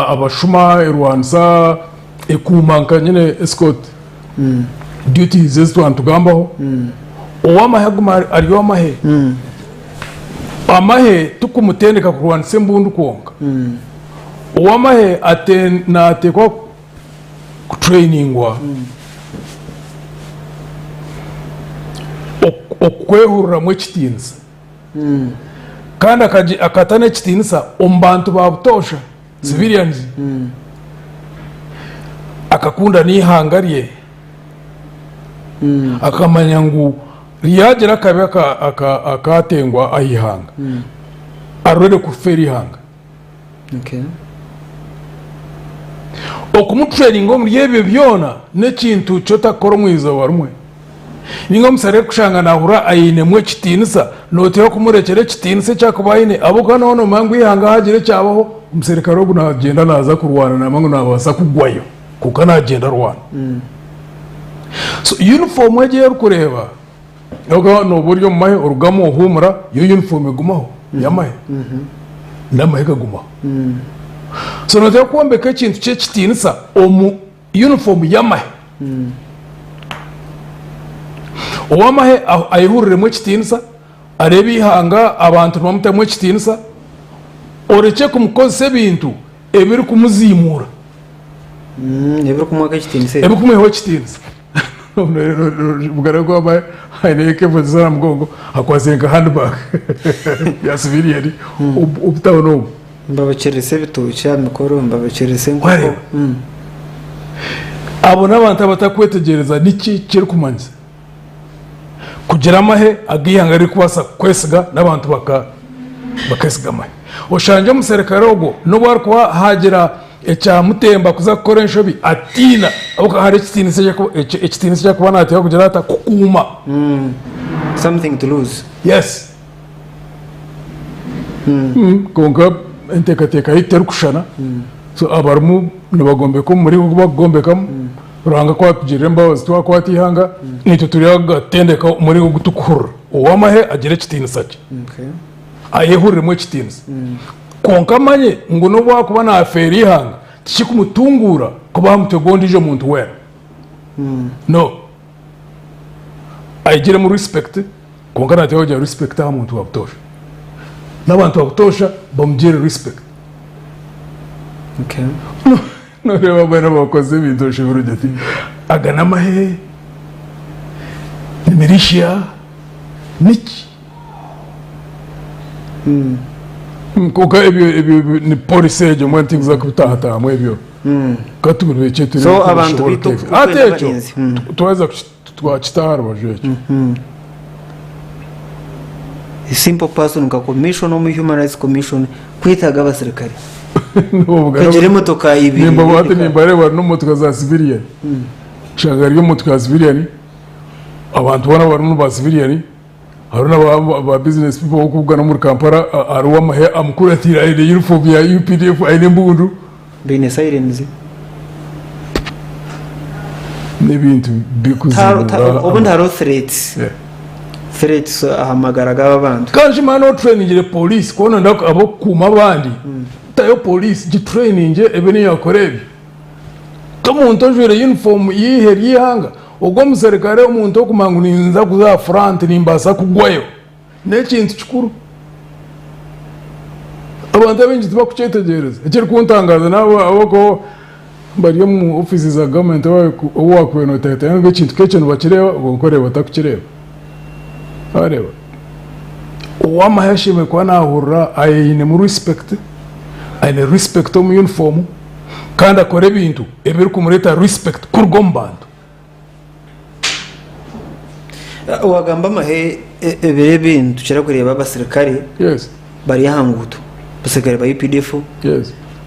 Speaker 2: abashuma, erwanisa ekuuma nka nyine escort duties ezi twaba nitugambaho. Ow'amahe aguma ari ow'amahe. Amahe tikumutendeka kurwanisa embundu kwonka. Ow'amahe nateekwa kutureyininga okwehuriramu ekitiinisa. Kandi akata n'ekitiinisa omu bantu ba butoosha, civilians. Akakunda n'eihanga rye, akamanya ngu ryagira akabi akaatengwa aha ihanga, ari ready kufeera eihanga. Okumutureyininga omuri ebyo byona n'ekintu ki otakukora omu izooba rimwe. Ninga omushaija arikushanga nahurira ayinemu ekitiinisa, noteekwa kumurekyera ekitiinisa eki arikuba ayine ahabw'okuba nooba nomanya ngu eihanga hagira ekyabaho, omuserukare ogu nagyenda naaza kurwana namanya ngu nabaasa kugwayo kwonka nagyenda arwana. So yunifoomu egi ei orikureeba, ahabw'okuba nooba ori omu mahe orugamu ohuumura, yo yunifoomu egumaho ey'amahe, n'amahe gagumaho. So noteekwa kwombeka ekintu ky'ekitiinisa omu yunifoomu y'amahe. Ow'amahe ayehuriremu ekitiinisa, areebe eihanga abantu nibamutamu ekitiinisa, orekye kumukozesa ebintu ebirikumuziimuura.
Speaker 1: Ebirikumwaka ekitiinisa ebyo.
Speaker 2: Ebirikumwihaho ekitiinisa. Omugabe gw'amahe aine AK-47 aha mugongo akwatsire nka handbag ya civilian omu tawuni omu.
Speaker 1: Mbabakyeresa ebitookye aha mikoro, mbabakyeresa enkoko.
Speaker 2: Wareeba? Abo n'abantu abatakwetegyereza niki ekirikumanyisa kugira amahe agu eihanga ririkubaasa kwesiga n'abantu bakeesiga amahe. Oshangye omuserukare ogwo n'obu arikuba haagira ekyamutemba kuza kukora enshobi atiina ahabw'okuba hariho ekitiinisa ekitiinisa eki arikuba naateekwa kugira ata kukuuma.
Speaker 1: Something to lose.
Speaker 2: Yes. Kwonka enteekateeka yaitu terikushushana, so abarimu nibagombeka omu muringo ogu bakugombekamu, Ruhanga ku atugirira embabazi twakwata eihanga, naitwe turyagatendeka omu muringo ogu turikuhurira. Ow'amahe agire ekitiinisa kye, ayehuriremu ekitiinisa, kwonka amanye ngu n'obu akuba naafeera eihanga, tikikumutunguura kuba aha mutwe gw'ondiijo muntu weena. No. Ayegiremu respect. Kwonka nateekwa kugira respect aha muntu wa butoosha. N'abantu ba butoosha bamugirire respect.
Speaker 1: Okay.
Speaker 2: Noreeba mbwenu abakoze ebintu oshobora ogira oti aga n'amahe, ni militia, niki? Kwonka ebyo ebyo ni policy egyo mbwenu tinkuza kubitahatahamu ebyo. Ka tubirekye
Speaker 1: So
Speaker 2: turebe
Speaker 1: abantu
Speaker 2: kubishobooroka
Speaker 1: baitu
Speaker 2: ebyo. Hati
Speaker 1: okwenda
Speaker 2: ekyo
Speaker 1: abarinzi.
Speaker 2: twaheza Twakita aha rubaju ekyo.
Speaker 1: A simple person nka commission omu human rights commission kwetaaga abasirikare kagira emotoka ibiri
Speaker 2: Nimba hati nimbareeba bari n'omu motoka za civilian. Oshanga ari omu motoka ya civilian, abantu boona barimu ni ba civilian, hariho na ba business people ab'okubugana omuri Kampala hariho ow'amahe amukuratiire aine uniform ya UPDF aine embundu.
Speaker 1: Baine sirens.
Speaker 2: N'ebintu birikuzibuura.
Speaker 1: Obundi hariho threats. Threats aha magara g'aba bantu.
Speaker 2: Kandi shi manya otureningire police ku orenda ab'okukuuma abandi, tayo police gitureninge ebe niyo yakora ebyo. T'omuntu ojwaire uniform y'eihe ry'eihanga, ogwo omuserukare omuntu okumanya ngu ninza kuza aha front nimbaasa kugwayo. N'ekintu kikuru. Abantu abaingi tibakukyetegyereza. Ekirikuntangaaza n'abo abarikuba bari omu ofiisi za gavumenti ou waakubaire nooteekateeka ngu ekintu nk'ekyo nibakireeba kwonka oreeba batakukireeba. Waareeba? Ow'amahe ashemereire kuba naahurira ayeinemu respect, aine respect omu yunifoomu kandi akora ebintu ebirikumureetera respect kuruga omu bantu.
Speaker 1: Wagamba amahe ebiro ebi nitukira kureeba abasirikare bari aha nguuto, abasirikare ba UPDF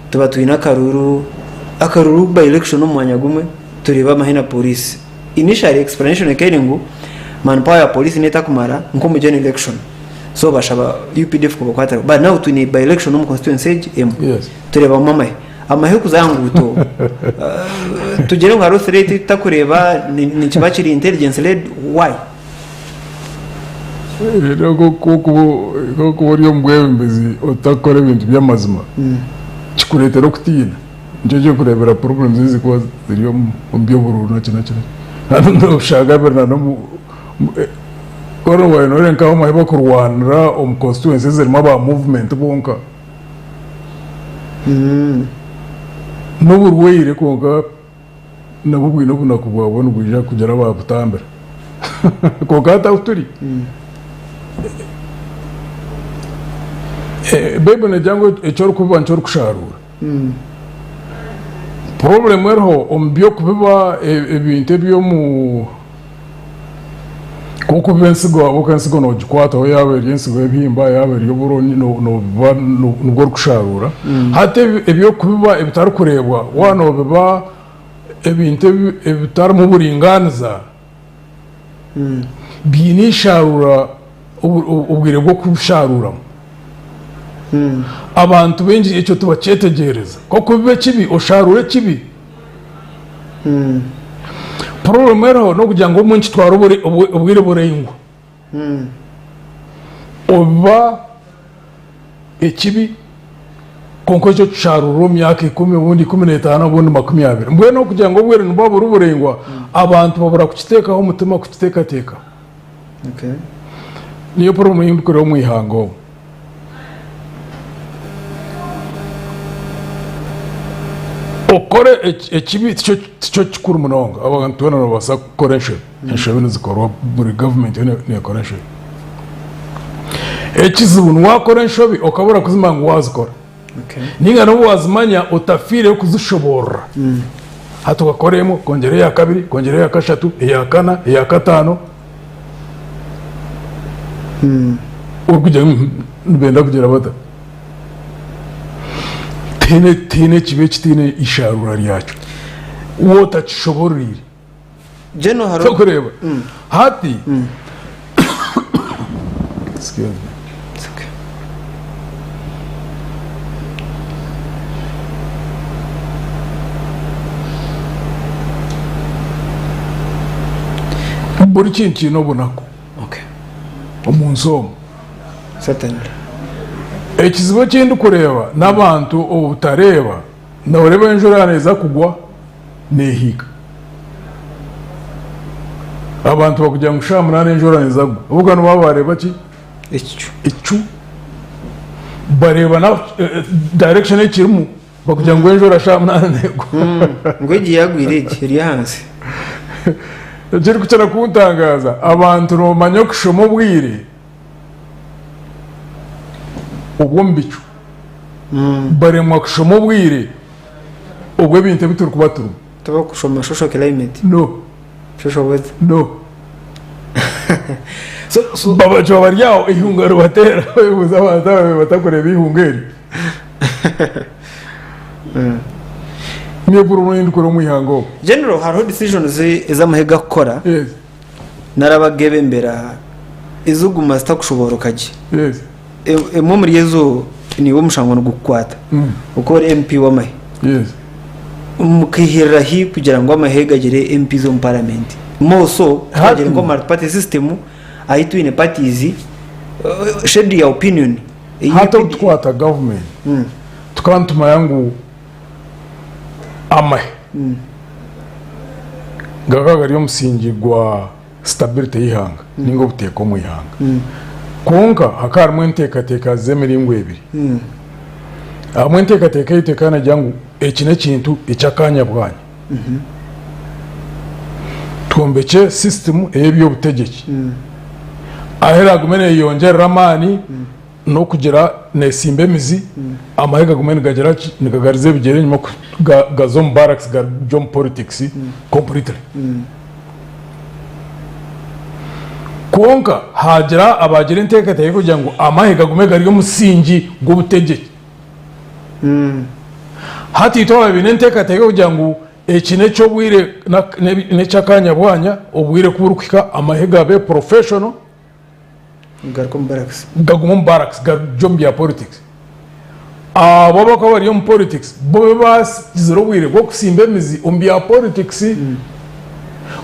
Speaker 1: tuba twine akaruru, akaruru by election omu mwanya gumwe tureeba amahe na pooriisi. Initially explanation ekaba eri ngu man power ya pooriisi neetakumara nk'omu general election so bashaba UPDF kubakwatiraho but now twine by election omu constituency egi emwe tureebamu amahe. Amahe kuza aha nguuto tugire ngu hariho threat ei tutakureeba nikiba kiri intelligence led why?
Speaker 2: Reero ku okuba ori omu bwebembezi otakukora ebintu by'amazima kikureetera okutiina. Nikyo kirikureebera problems ezirikuba ziri omu by'oburuuru na ki na ki. Kandi noshanga biri na n'omu ku orikuba noreeba nk'ahu bakurwanira omu constituency ezirimu aba movement bonka. N'oburwaire kwonka nabwo bwine obunaku bwabwo nibwija kugira ababutambira. Kwonka hati ahu turi, Baiburi negira ngu eki orikubiba nikyo orikusharuura. Problem eriho omu by'okubiba ebintu eby'omu Nk'okubiba ensigo ahabw'okuba ensigo noogikwataho yaaba eri ensigo y'ebihimba yaaba eri oburo noobiba nibwo orikusharuura. Hati eby'okubiba ebitarikureebwa waaba noobiba ebintu ebitarimu buringaaniza biine eisharuura obwire bw'okubisharuuramu. Abantu baingi ekyo tibakyetegyereza. Nk'okubiba ekibi osharuura ekibi. Problem eriho n'okugira ngu obumwe nikitwara obwire buraingwa. Obiba ekibi kwonka ekyo okisharuura omu myaka ikumi obundi 15 obundi 20. Mbwenu okugira ngu obwire nibuba buri buraingwa abantu babura kukiteekaho omutima kukiteekateekaho. Niyo problem ei ndikureeba omu ihanga omu. Okukora ekibi tikyo kikuru munonga. Abantu boona nibabaasa kukora enshobi. Enshobi nizikorwa buri gavumenti yoona neekora enshobi. Ekizibu ni waakora enshobi okabura kuzimanya ngu waazikora. Nainga n'obu waazimanya otafiireyo kuzishoboorora. Hati okakora emwe, okongyera eya kabiri, okongyera eya kashatu, eya kana, eya kataano. Orikugira ngu nibenda kugira bata? Tihaine tihaine ekibi ekitaine isharuura ryakyo. Waaba otakishoboororeire.
Speaker 1: General hariho
Speaker 2: Torikureeba? Hati Excuse me.
Speaker 1: It's okay.
Speaker 2: Buri kintu kiine obunaku
Speaker 1: Okay.
Speaker 2: omu nsi omu.
Speaker 1: Certainly.
Speaker 2: Ekizibu eki ndikureeba n'abantu obutareeba, nooreeba enjura neeza kugwa neehiika. Abantu bakugira ngu shaaha munaana enjura neeza kugwa, ahabw'okuba nibaba baareeba ki?
Speaker 1: Ekicu.
Speaker 2: Ekicu. Bareeba na direction ei kirimu bakugira ngu enjura shaaha munaana neegwa.
Speaker 1: Ngu egi yaagwire egi eri ahansi.
Speaker 2: Ekirikukira kuntangaaza, abantu nibamanya okushoma obwire obw'omu bicu, baremwa kushoma obwire obw'ebintu ebi turikuba turimu.
Speaker 1: Tibarikushoma social climate,
Speaker 2: No,
Speaker 1: social weather.
Speaker 2: no.
Speaker 1: So, so,
Speaker 2: Babakiba bari aho eihunga ribateera beebuuza abantu aba batakureeba eihunga eri. Nyowe buri ndikura omu ihanga omu.
Speaker 1: General, hariho decisions ez'amahe gakukora
Speaker 2: Yes,
Speaker 1: nari abagebembera ez'okuguma zitakushobooroka gye.
Speaker 2: yes.
Speaker 1: Emwe omuri ezo niiwe omushango nigukukwata oku ori MP w'amahe.
Speaker 2: Yes.
Speaker 1: Mukaihirira hi kugira ngu amahe gagire MPs omu paramenti? More so twagire nka omu multi-party system ahi twine parties shade ya opinion.
Speaker 2: Hati obu tukwata gavumenti tukaba nitumanya ngu amahe gakaba gari omusingi gwa stability y'eihanga ninga obuteeka omu ihanga. Kwonka hakaba harimu enteekateeka z'emiringo ebiri. Ahamwe enteekateeka eyaitu ekaba negira ngu eki n'ekintu eky'akaanya bwanya. Twombekye system ey'eby'obutegyeki ahu eraagume neeyeyongyerera amaani n'okugira neesimba emizi, amahe gagume nigagira ki, nigagariza ebigyere enyima gaze omu barracks garugye omu politics completely. Kwonka haagira abaagira enteekateeka y'okugira ngu amahe gagume gari omusingi gw'obutegyeki. Hati itwe ababaire baine enteekateeka y'okugira ngu eki n'eky'obwire n'eky'akaanya bwanya, obwire ku burikuhika amahe gabe professional,
Speaker 1: Garuke omu barracks.
Speaker 2: Gagume omu barracks garugye omu bya politics. Abo abakuba bari omu politics bo babe bagizire obwire bw'okusimba emizi omu bya politics,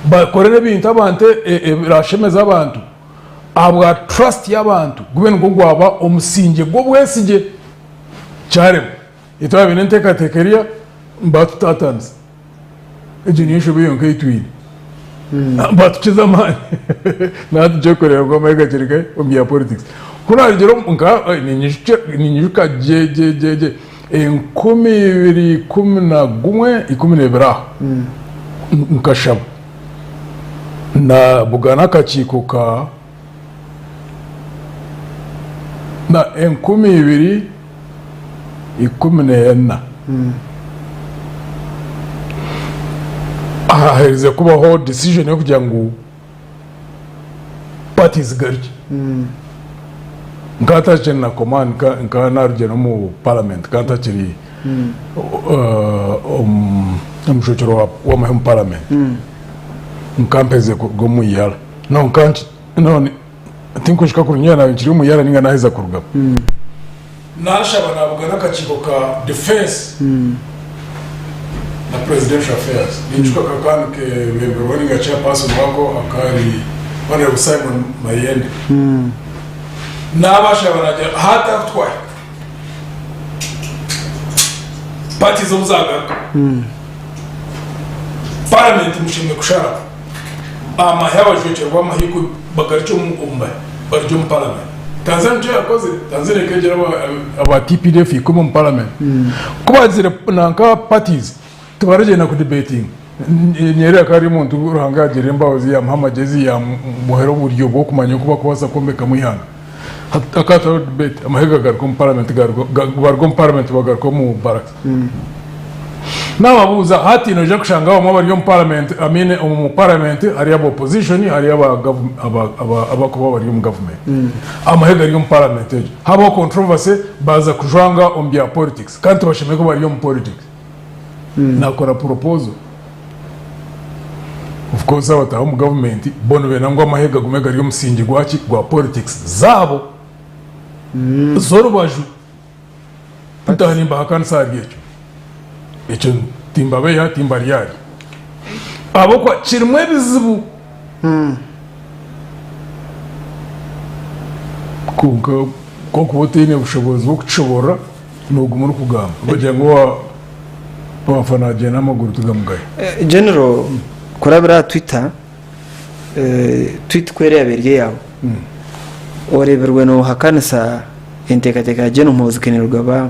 Speaker 2: bakore n'ebintu abantu ebirashemeza abantu ahabwa trust y'abantu gube nigwo gwaba omusingye gw'obwesigye. Kyaremwa. Itwe twaba n'enteekateeka eriya nibatutatanisa. Egyo niyo nshobe yonka ei twine. Batukiza amaani. Natugye kureeba ngu amahe gakiri nkahi omu bya politics. Ku naarugire omu nka ninyijuka gye gye gye gye 2011, 12 aho, nkashaba naabugana akakiiko ka na 2014 haherize kubaho decision yokugira ngu parties zigarukye nkaba ntakiri na command nkaba narugire nomu parliament nkaba ntakiri omushwekyerwa wamahe omu parliament nkaba mperize kuruga omu ER. No nka no tinkuhika kuruga naba nkiri omu yara ninga naheza kurugamu. Nashaba nabugana akakiiko ka defense na presidential affairs. Ninjuka kakaba nikebemberwa ninga chairperson wako akaba ari Honorable Simon Mayende. Nabashaba nagira hati ahu twahika parties obu zagaruka parliament mushemereire kusharaho. Amahe abajwekyerwa amahe ku bagarukye omu mahe barugye omu parliament. Tanzania nikyo yakozire, Tanzania ekegyera aba TPDF ikumi omu parliament. Ku bagizire nanka parties tibaragyenda ku debatinga. Nyerere akaba ari omuntu Ruhanga yagirira embabazi yamuha amagyezi yamuhera oburyo bw'okumanya oku bakubaasa kwombekamu eihanga. Hakaba hatariho debate amahe gagaruka omu parliament baruga omu parliament bagaruka omu barracks. Nababuuza hati noija kushanga abamwe abari omu parliament, I mean omu parliament hariyo aba opposition hariyo aba aba aba abakuba bari omu government. Amahe gari omu parliament egyo. Habaho controversy baza kujwanga omu bya politics kandi tibashemereire kuba bari omu politics. Nakora proposal. Of course abataaha omu government bo nibenda ngu amahe gagume gari omusingi gwaki? Gwa politics zaabo z'orubaju. Ntaaha nimbahakanisa ahari ekyo. Ekyo timbabeiha, timbaryarya. Ahabw'okuba kirimu ebizibu. Kwonka ku orikuba otaine bushoboorozi bw'okukishoboorora, nooguma orikugamba. Bagira ngu owaafa naagyenda amaguru tigamugaya.
Speaker 1: General, kurabira aha Twitter, tweet ku eraabe eri eyaawe, oreebirwe noohakanisa enteekateeka ya Gen Muhoozi Kainerugaba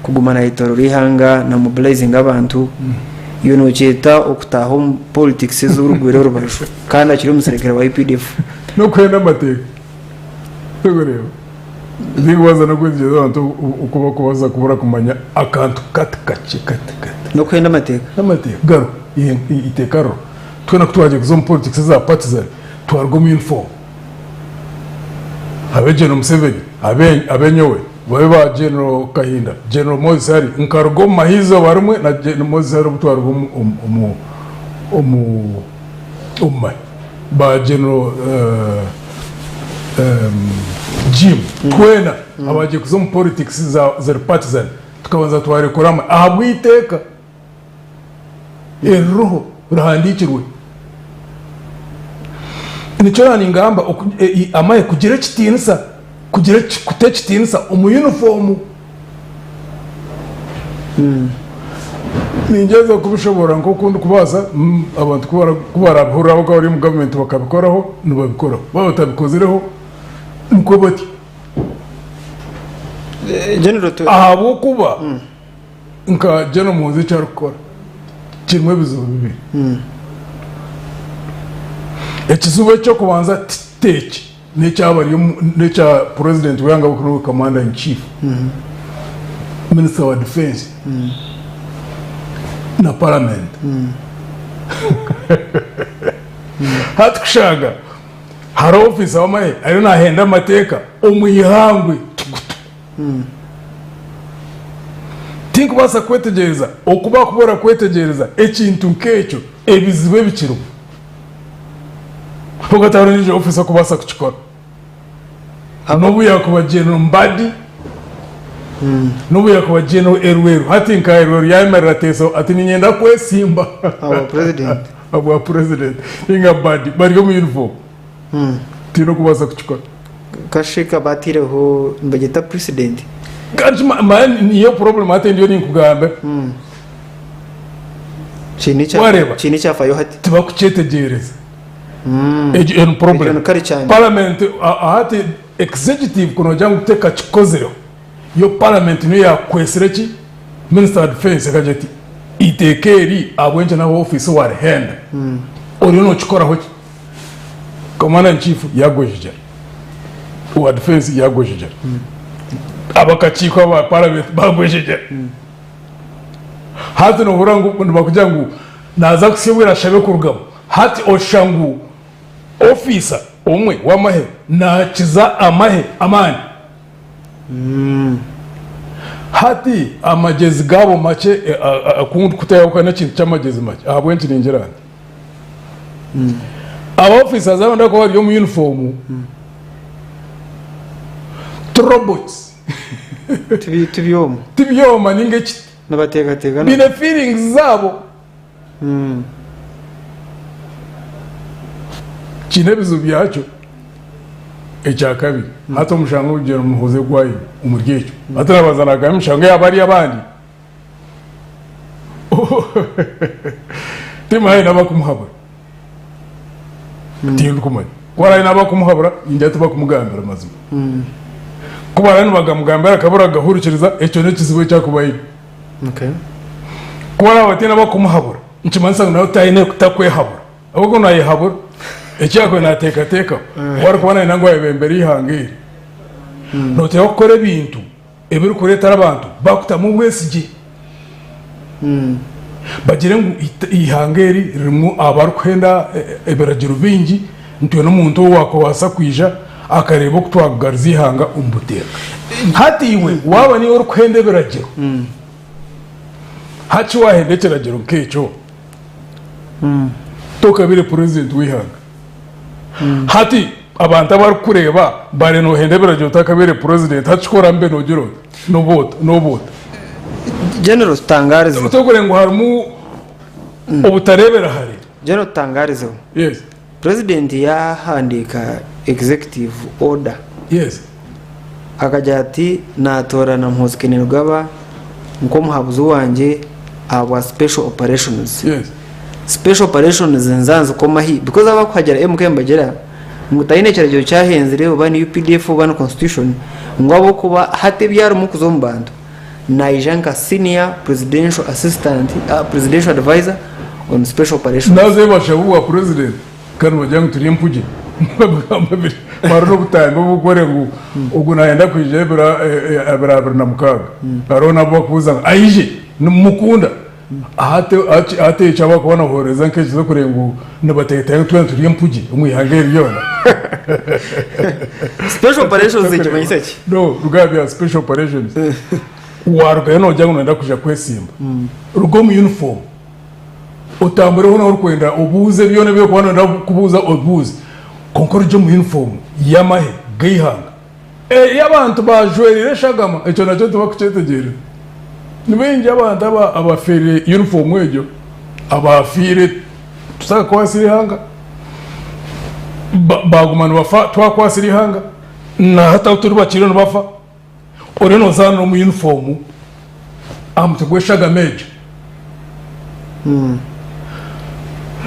Speaker 1: kuguma naayetoorora eihanga na mobilizinga abantu, iwe nookyeta okutaaha omu politics ez'orugwire orubaju kandi akiri omuserukare wa UPDF.
Speaker 2: N'okuhenda amateeka. Orikureeba? Tinkubaasa n'okwetegyereza abantu oku barikubaasa kubura kumanya akantu kati kakye kati kati.
Speaker 1: N'okuhenda amateeka.
Speaker 2: N'amateeka gariho, eiteeka ririho. Twena ku twagiye kuza omu politics eza partizan, twaruga omu uniform. Abe General Museveni, abe abe nyowe, babe ba General Kahinda, General Moses Hari, nkaruga omu mahe eizooba rimwe na General Moses Hari obu twaruga omu omu omu omu omu mahe. Ba General Jim, twena abagiye kuza omu politics za ziri partizan, tukabanza twarekura amahe ahabw'eiteeka. Eririho rihandiikirwe. Nikyo naaba ningamba amahe kugira ekitiinisa, kugira kuta ekitiinisa omu yunifoomu. Ningyeza kubishoboorora nk'oku ndikubaasa, abantu ku barabihurira ahabw'okuba bari omu gavumenti bakabikoraho, nibabikoraho. Baaba batabikozireho, nikwo batyo. Ahabw'okuba. Nka General Muhoozi eki arikukora kirimu ebizibu bibiri. Ekizibu eky'okubanza ti eki, n'ekya bari n'ekya President w'eihanga ahabw'okuba niwe Commander in Chief, Minister wa Defence na Parliament. Hati kushanga hariho ofiisa w'amahe ariyo nahenda amateeka omu ihangwe tukutuku. Tinkubaasa kwetegyereza oku baakubora kwetegyereza ekintu nk'ekyo, ebizibu ebikirimu. Kwonka tihariho ondiijo ofiisa orikubaasa kukikora. N'obu yaakuba General Mbadi, n'obu yaakuba General Elwelu. Hati nka Elwelu yaayemerera ateesaho ati niinyenda kwesimba
Speaker 1: Ahabwa President.
Speaker 2: ahabwa President. Ninga Mbadi bari omu uniform. Tihaine orikubaasa kukikora.
Speaker 1: Kasheka bataireho nibagyeta president.
Speaker 2: Kandi manya niyo problem hati endiyo ninkugambira.
Speaker 1: Kiine ekya
Speaker 2: Wareeba?
Speaker 1: kiine ekyafayo hati.
Speaker 2: Tibakukyetegyereza. Egyo eni
Speaker 1: Ekyo
Speaker 2: problem.
Speaker 1: ni kare kyane.
Speaker 2: Parliament hati executive ku nogira ngu tekakikozireho, yo parliament niyo yakwesire ki? Minister wa defence ekagira eti eiteeka eri ahabw'enki nawe ofiisi warihenda oriyo nokikoraho ki? Commander in chief yagwejegyera, owa defence yagwejegyera, abakakiiko aba parliament bagwejegyera. Hati nohurira ngu nibakugira ngu naza kuhitsya obwire ashabe kurugamu. Hati oshusha ngu ofiisa omwe w'amahe nakiza amahe amaani. Hati amagyezi gaabo makye ku ndikutayahukana ekintu ky'amagyezi makye ahabw'enki ningira nti? Aba officers abandi abakuba bari omu uniform ti robots.
Speaker 1: Ti byoma.
Speaker 2: Ti byoma ninga ekiti.
Speaker 1: Nibateekateeka.
Speaker 2: Baine feelings zaabo. Kiine ebizibu byakyo. Ekyakabiri, hati omushango ogu Gen Muhoozi ogu aine omuri ekyo, hati nabanza nagamba emishango ya bariya abandi. Tiimu haine abakumuhabura tindikumanya ku harabe haine abakumuhabura ningira tibakumugambira mazima ku barabe nibagamugambira akabura kugahurikiriza ekyo n'ekizibu eki arikuba aine ku barabe bataine abakumuhabura nikimanyisa ngu nawe taine takwehabura ahabw'okuba nayehabura eki yaakubaire naateekateekaho ku arikuba nayenda ngu ayebembere eihanga eri nooteekwa kukora ebintu ebirikureetera abantu bakutamu obwesigye. Bagire ngu eihanga eri ririmu abarikuhenda ebiragiro bingi, nitwenda omuntu owaakubaasa kwija akareeba oku twakugariza eihanga omu buteeka. Hati iwe waaba niiwe orikuhenda ebiragiro, hati waahenda ekiragiro nk'ekyo, tokabaire purezidenti w'eihanga. Hati abantu abarikukureeba bari noohenda ebiragiro otakabaire purezidenti, hati kikora mbe noogira ota? Nooba ota? Nooba ota?
Speaker 1: General tutangarizeho.
Speaker 2: Tokureba ngu harimu obutareebera hare.
Speaker 1: General tutangarizeho.
Speaker 2: Yes.
Speaker 1: President yahandiika executive order.
Speaker 2: Yes.
Speaker 1: Akagira ati natoorana Muhoozi Kainerugaba nk'omuhabuzi wangye ahabwa special operations.
Speaker 2: Yes.
Speaker 1: Special operations nza nzikomahi because abakuhagira MK nibagira ngu taine kiragiro kyahenzire oba ni UPDF oba ni constitution ngu ahabw'okuba hati ebi arimu kuza omu bantu naija nka senior presidential assistant, presidential advisor on special operations.
Speaker 2: Naza bashaba obwa president kandi nibagira ngu turi empugye nibabigamba biri hariho n'obutambi oburikworeka ngu ogu nayenda kwija ebiro 26 hariho n'abu barikubuuza ngu aije nimumukunda hati ekyo abakuba nibahoorereza nk'ekyo kureba ngu nibateekateeka ngu twena turi empugye omu ihanga eri ryona.
Speaker 1: Special operations nikimanyisa ki?
Speaker 2: No, ruga aha bya special operations. Warugayo nogira ngu noyenda kwija kwesimba, ruga omu uniform otambureho n'ahu orikwenda obuuze byona ebi orikuba noyenda kubuuza obibuuze kwonka orugye omu uniform y'amahe g'eihanga. Ei abantu baajwereire eshagama, ekyo nakyo tibakukyetegyereza. Ni baingi abantu abafeereire yunifoomu egyo, abaafiire tutakakwasire ihanga, baaguma nibafa twakwasire ihanga, na hati ahu turi bakiriyo nibafa, oriyo noozaanira omu yunifoomu aha mutwe gw'eshagama egyo.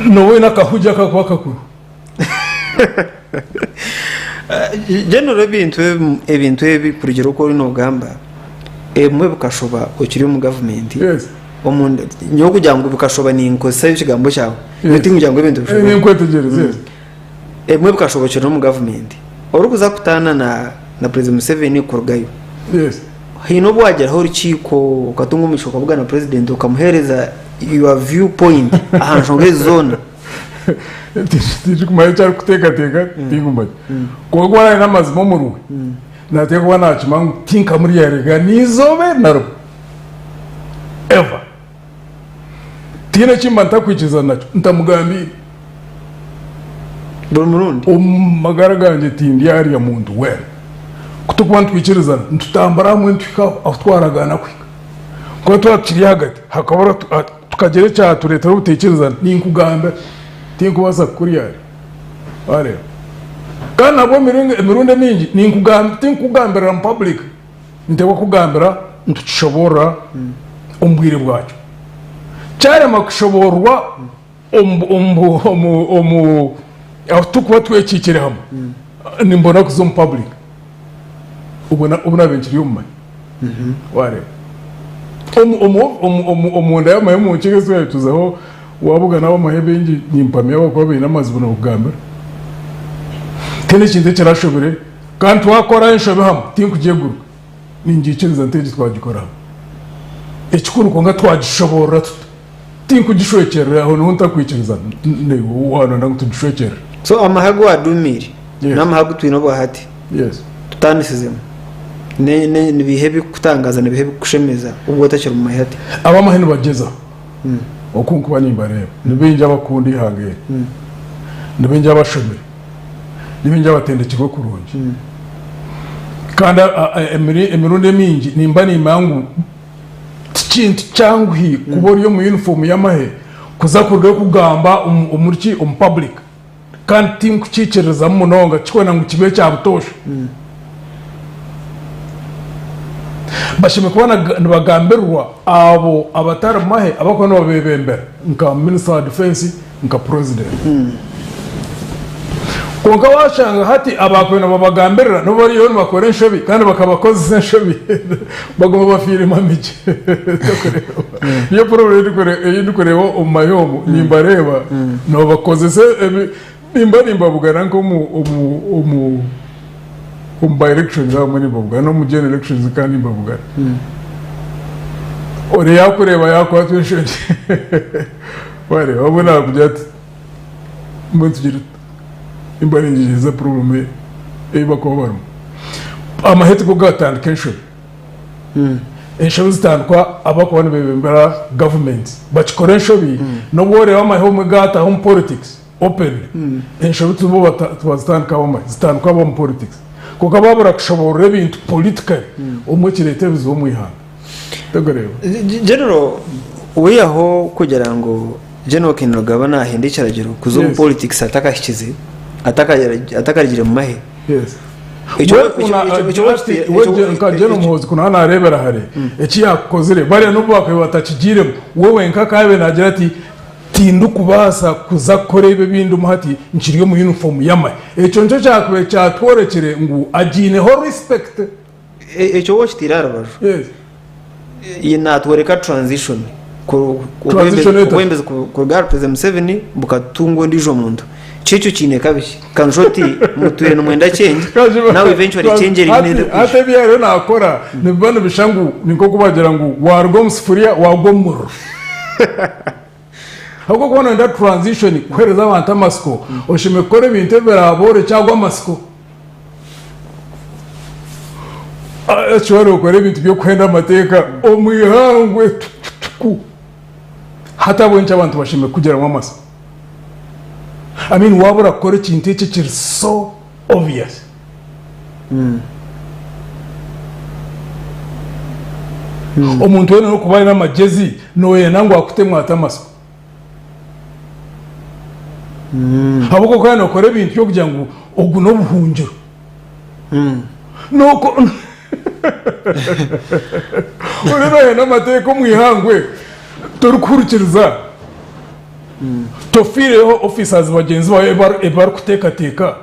Speaker 2: Nooba oine akahugye akarikuba kakuru.
Speaker 1: General ebintu ebintu ebi kurugiirira oku oriyo nogamba ebimwe bikashoba okiri omu gavumenti
Speaker 2: Yes.
Speaker 1: omunda nyowe kugira ngu bikashoba ninkozesa ekigambo kyawe nyowe tinkugira ngu ebintu bishoba
Speaker 2: Ninkwetegyereza yes.
Speaker 1: ebimwe bikashoba okiri omu gavumenti orikuza kutaana na na president Museveni kurugayo
Speaker 2: Yes.
Speaker 1: haine obu wagiraho orukiiko okatunga omugisha okabugana na president okamuhereza your view point aha nshonga ezi zoona.
Speaker 2: Tindikumanya eki arikuteekateeka, tinkumanya. Kwonka ku araabe aine amazima omuriwe, naateekwa kuba naakimanya ngu tinkamuryaryaga n'eizooba eri na rimwe. Ever. Tihaine eki mba ntakwikirizana nakyo ntamugambiire.
Speaker 1: Buri murundi.
Speaker 2: Omu magara gangye tindyarya muntu weena. Ku turikuba nitwikirizana, nitutambura hamwe nituhika ahu twaragaana kuhika. Kwonka twaba tukiri ahagati, hakabura Tukagira ekyatureetera obutaikirizana, ninkugambira, tinkubaasa kukuryarya. Waareeba? Kandi nabwo emirundi emingi tinkukugambirira mu public, nteekwa kukugambira nitukishoboorora omu bwire bwakyo. Kyarema kushoboororwa omu ahu turikuba twekiikire hamwe, nimbona kuza omu public. Obwo naabaire nkiri omu mahe. Waareeba? Omunda y'amahe omu nkiga ezi twaba tuzaho, waabugana ab'amahe baingi nimpamya abakuba baine amazibu nibakugambira. Tihaine ekintu ekirashobire kandi twakora enshobe hamwe tinkugyeguruka, ningiikiriza nti egi twagikora hamwe. Ekikuru kwonka twagishoboorora tuta, tinkugishwekyerera aho niho ntakwikiriza waananda ngu tugishwekyerere.
Speaker 1: So amahe agu waadumiire n'amahe agu twine obwahati tutaanisizemu. Nibiiha ebirikukutangaza, nibiiha ebirikukushemeza obwo otakiri omu mahe hati?
Speaker 2: Ab'amahe nibagyeza oku nkuba nimbareeba. Ni baingi abakunda eihanga eri. Ni baingi abashomire. Ni baingi abatendekirwe kurungi. Kandi emirundi emingi nimba nimanya ngu ti kintu kyanguhi kuba ori omu yunifoomu y'amahe kuza kurugayo kugamba omuri ki omu public. Kandi tinkukiikiririzamu munonga kikwenda ngu kibe ekya butoosha. Bashemereire kuba nibagambirirwa abo abatari mu mahe abarikuba nibabebembera nka minisita wa difensi nka purezidenti. Kwonka waashanga hati abaakubaire nibabagambirira nibo bariyo nibakora enshobi kandi bakabakozesa enshobi baguma bafiire mamigye. Niyo purobulemu ei ndikureeba omu mahe omu, nimbareeba nibabakozesa ebi nimba nimbabugana nk'omu omu omu omu by elections abamwe nimbabugana n'omu general elections kandi nimbabugana. Ori yakureeba yakwatwa enshoni. Wareeba obwe nakugira ati mbwenu tugire tuta? Nimba ningyegyeza problem ei bakuba barimu. Amahe tigo gatandika enshobi. Enshobi zitandikwa abakuba nibebembera gavumenti. Bakikora enshobi n'obu oreeba amahe obumwe gataha omu politics openly, enshobi tibo tibazitandika ab'amahe, zitandikwa ab'omu politics. Kwonka babura kushoboorora ebintu politically, obumwe kireeta ebizibu omu ihanga. Torikureeba?
Speaker 1: General, wihaho kugira ngu General Kainerugaba nahenda ekiragiro kuza omu politics atakahikize, atakarugire mu mahe.
Speaker 2: Yes. Nka General Muhoozi ku naaba nareebera hare eki yaakukozire, bariya n'obu baakubaire batakigiiremu, we wenka akaabaire naagira ati, Tindikubaasa kuza kukora ebi ebi ndimu hati nkiri omu yunifoomu y'amahe. Ekyo nikyo kyakubaire kyatworekire ngu agiineho respect.
Speaker 1: Ekyo waaba okitaire aha rubaju,
Speaker 2: Yes.
Speaker 1: ye naatworeka transition
Speaker 2: Transition eta?
Speaker 1: Obwebembezi kuruga ahari President Museveni bukatungwa ondiijo muntu. Kyo ekyo kiine kabi ki? Kanshusha oti mutwire nimwenda change, now eventually change eriyo neeza kwija.
Speaker 2: Hati ebi ariyo naakora nibiba nibishusha ngu ni nk'oku bagira ngu waaruga omu sifuriya waagwa omu muriro. Ahabw'okuba nooyenda transition kuheereza abantu amatsiko, oshemereire kukora ebintu ebiraaborekye ago amatsiko. Eki waaba ebintu by'okuhenda amateeka omu ihangwe tukutuku, hati ahabw'enki abantu bashemereire kukugiramu amatsiko? I mean waaba orakukora ekintu eki ekiri so obvious. Omuntu weena orikuba aine amagyezi nooyenda ngu akutemu ata amatsiko? Ahabw'okuba okaba nookora ebintu by'okugira ngu ogu n'obuhungiro. Nooko Oriyo noohenda amateeka omu ihangwe torikuhurikiriza, tofiireyo officers bagyenzi baawe ebi barikuteekateeka.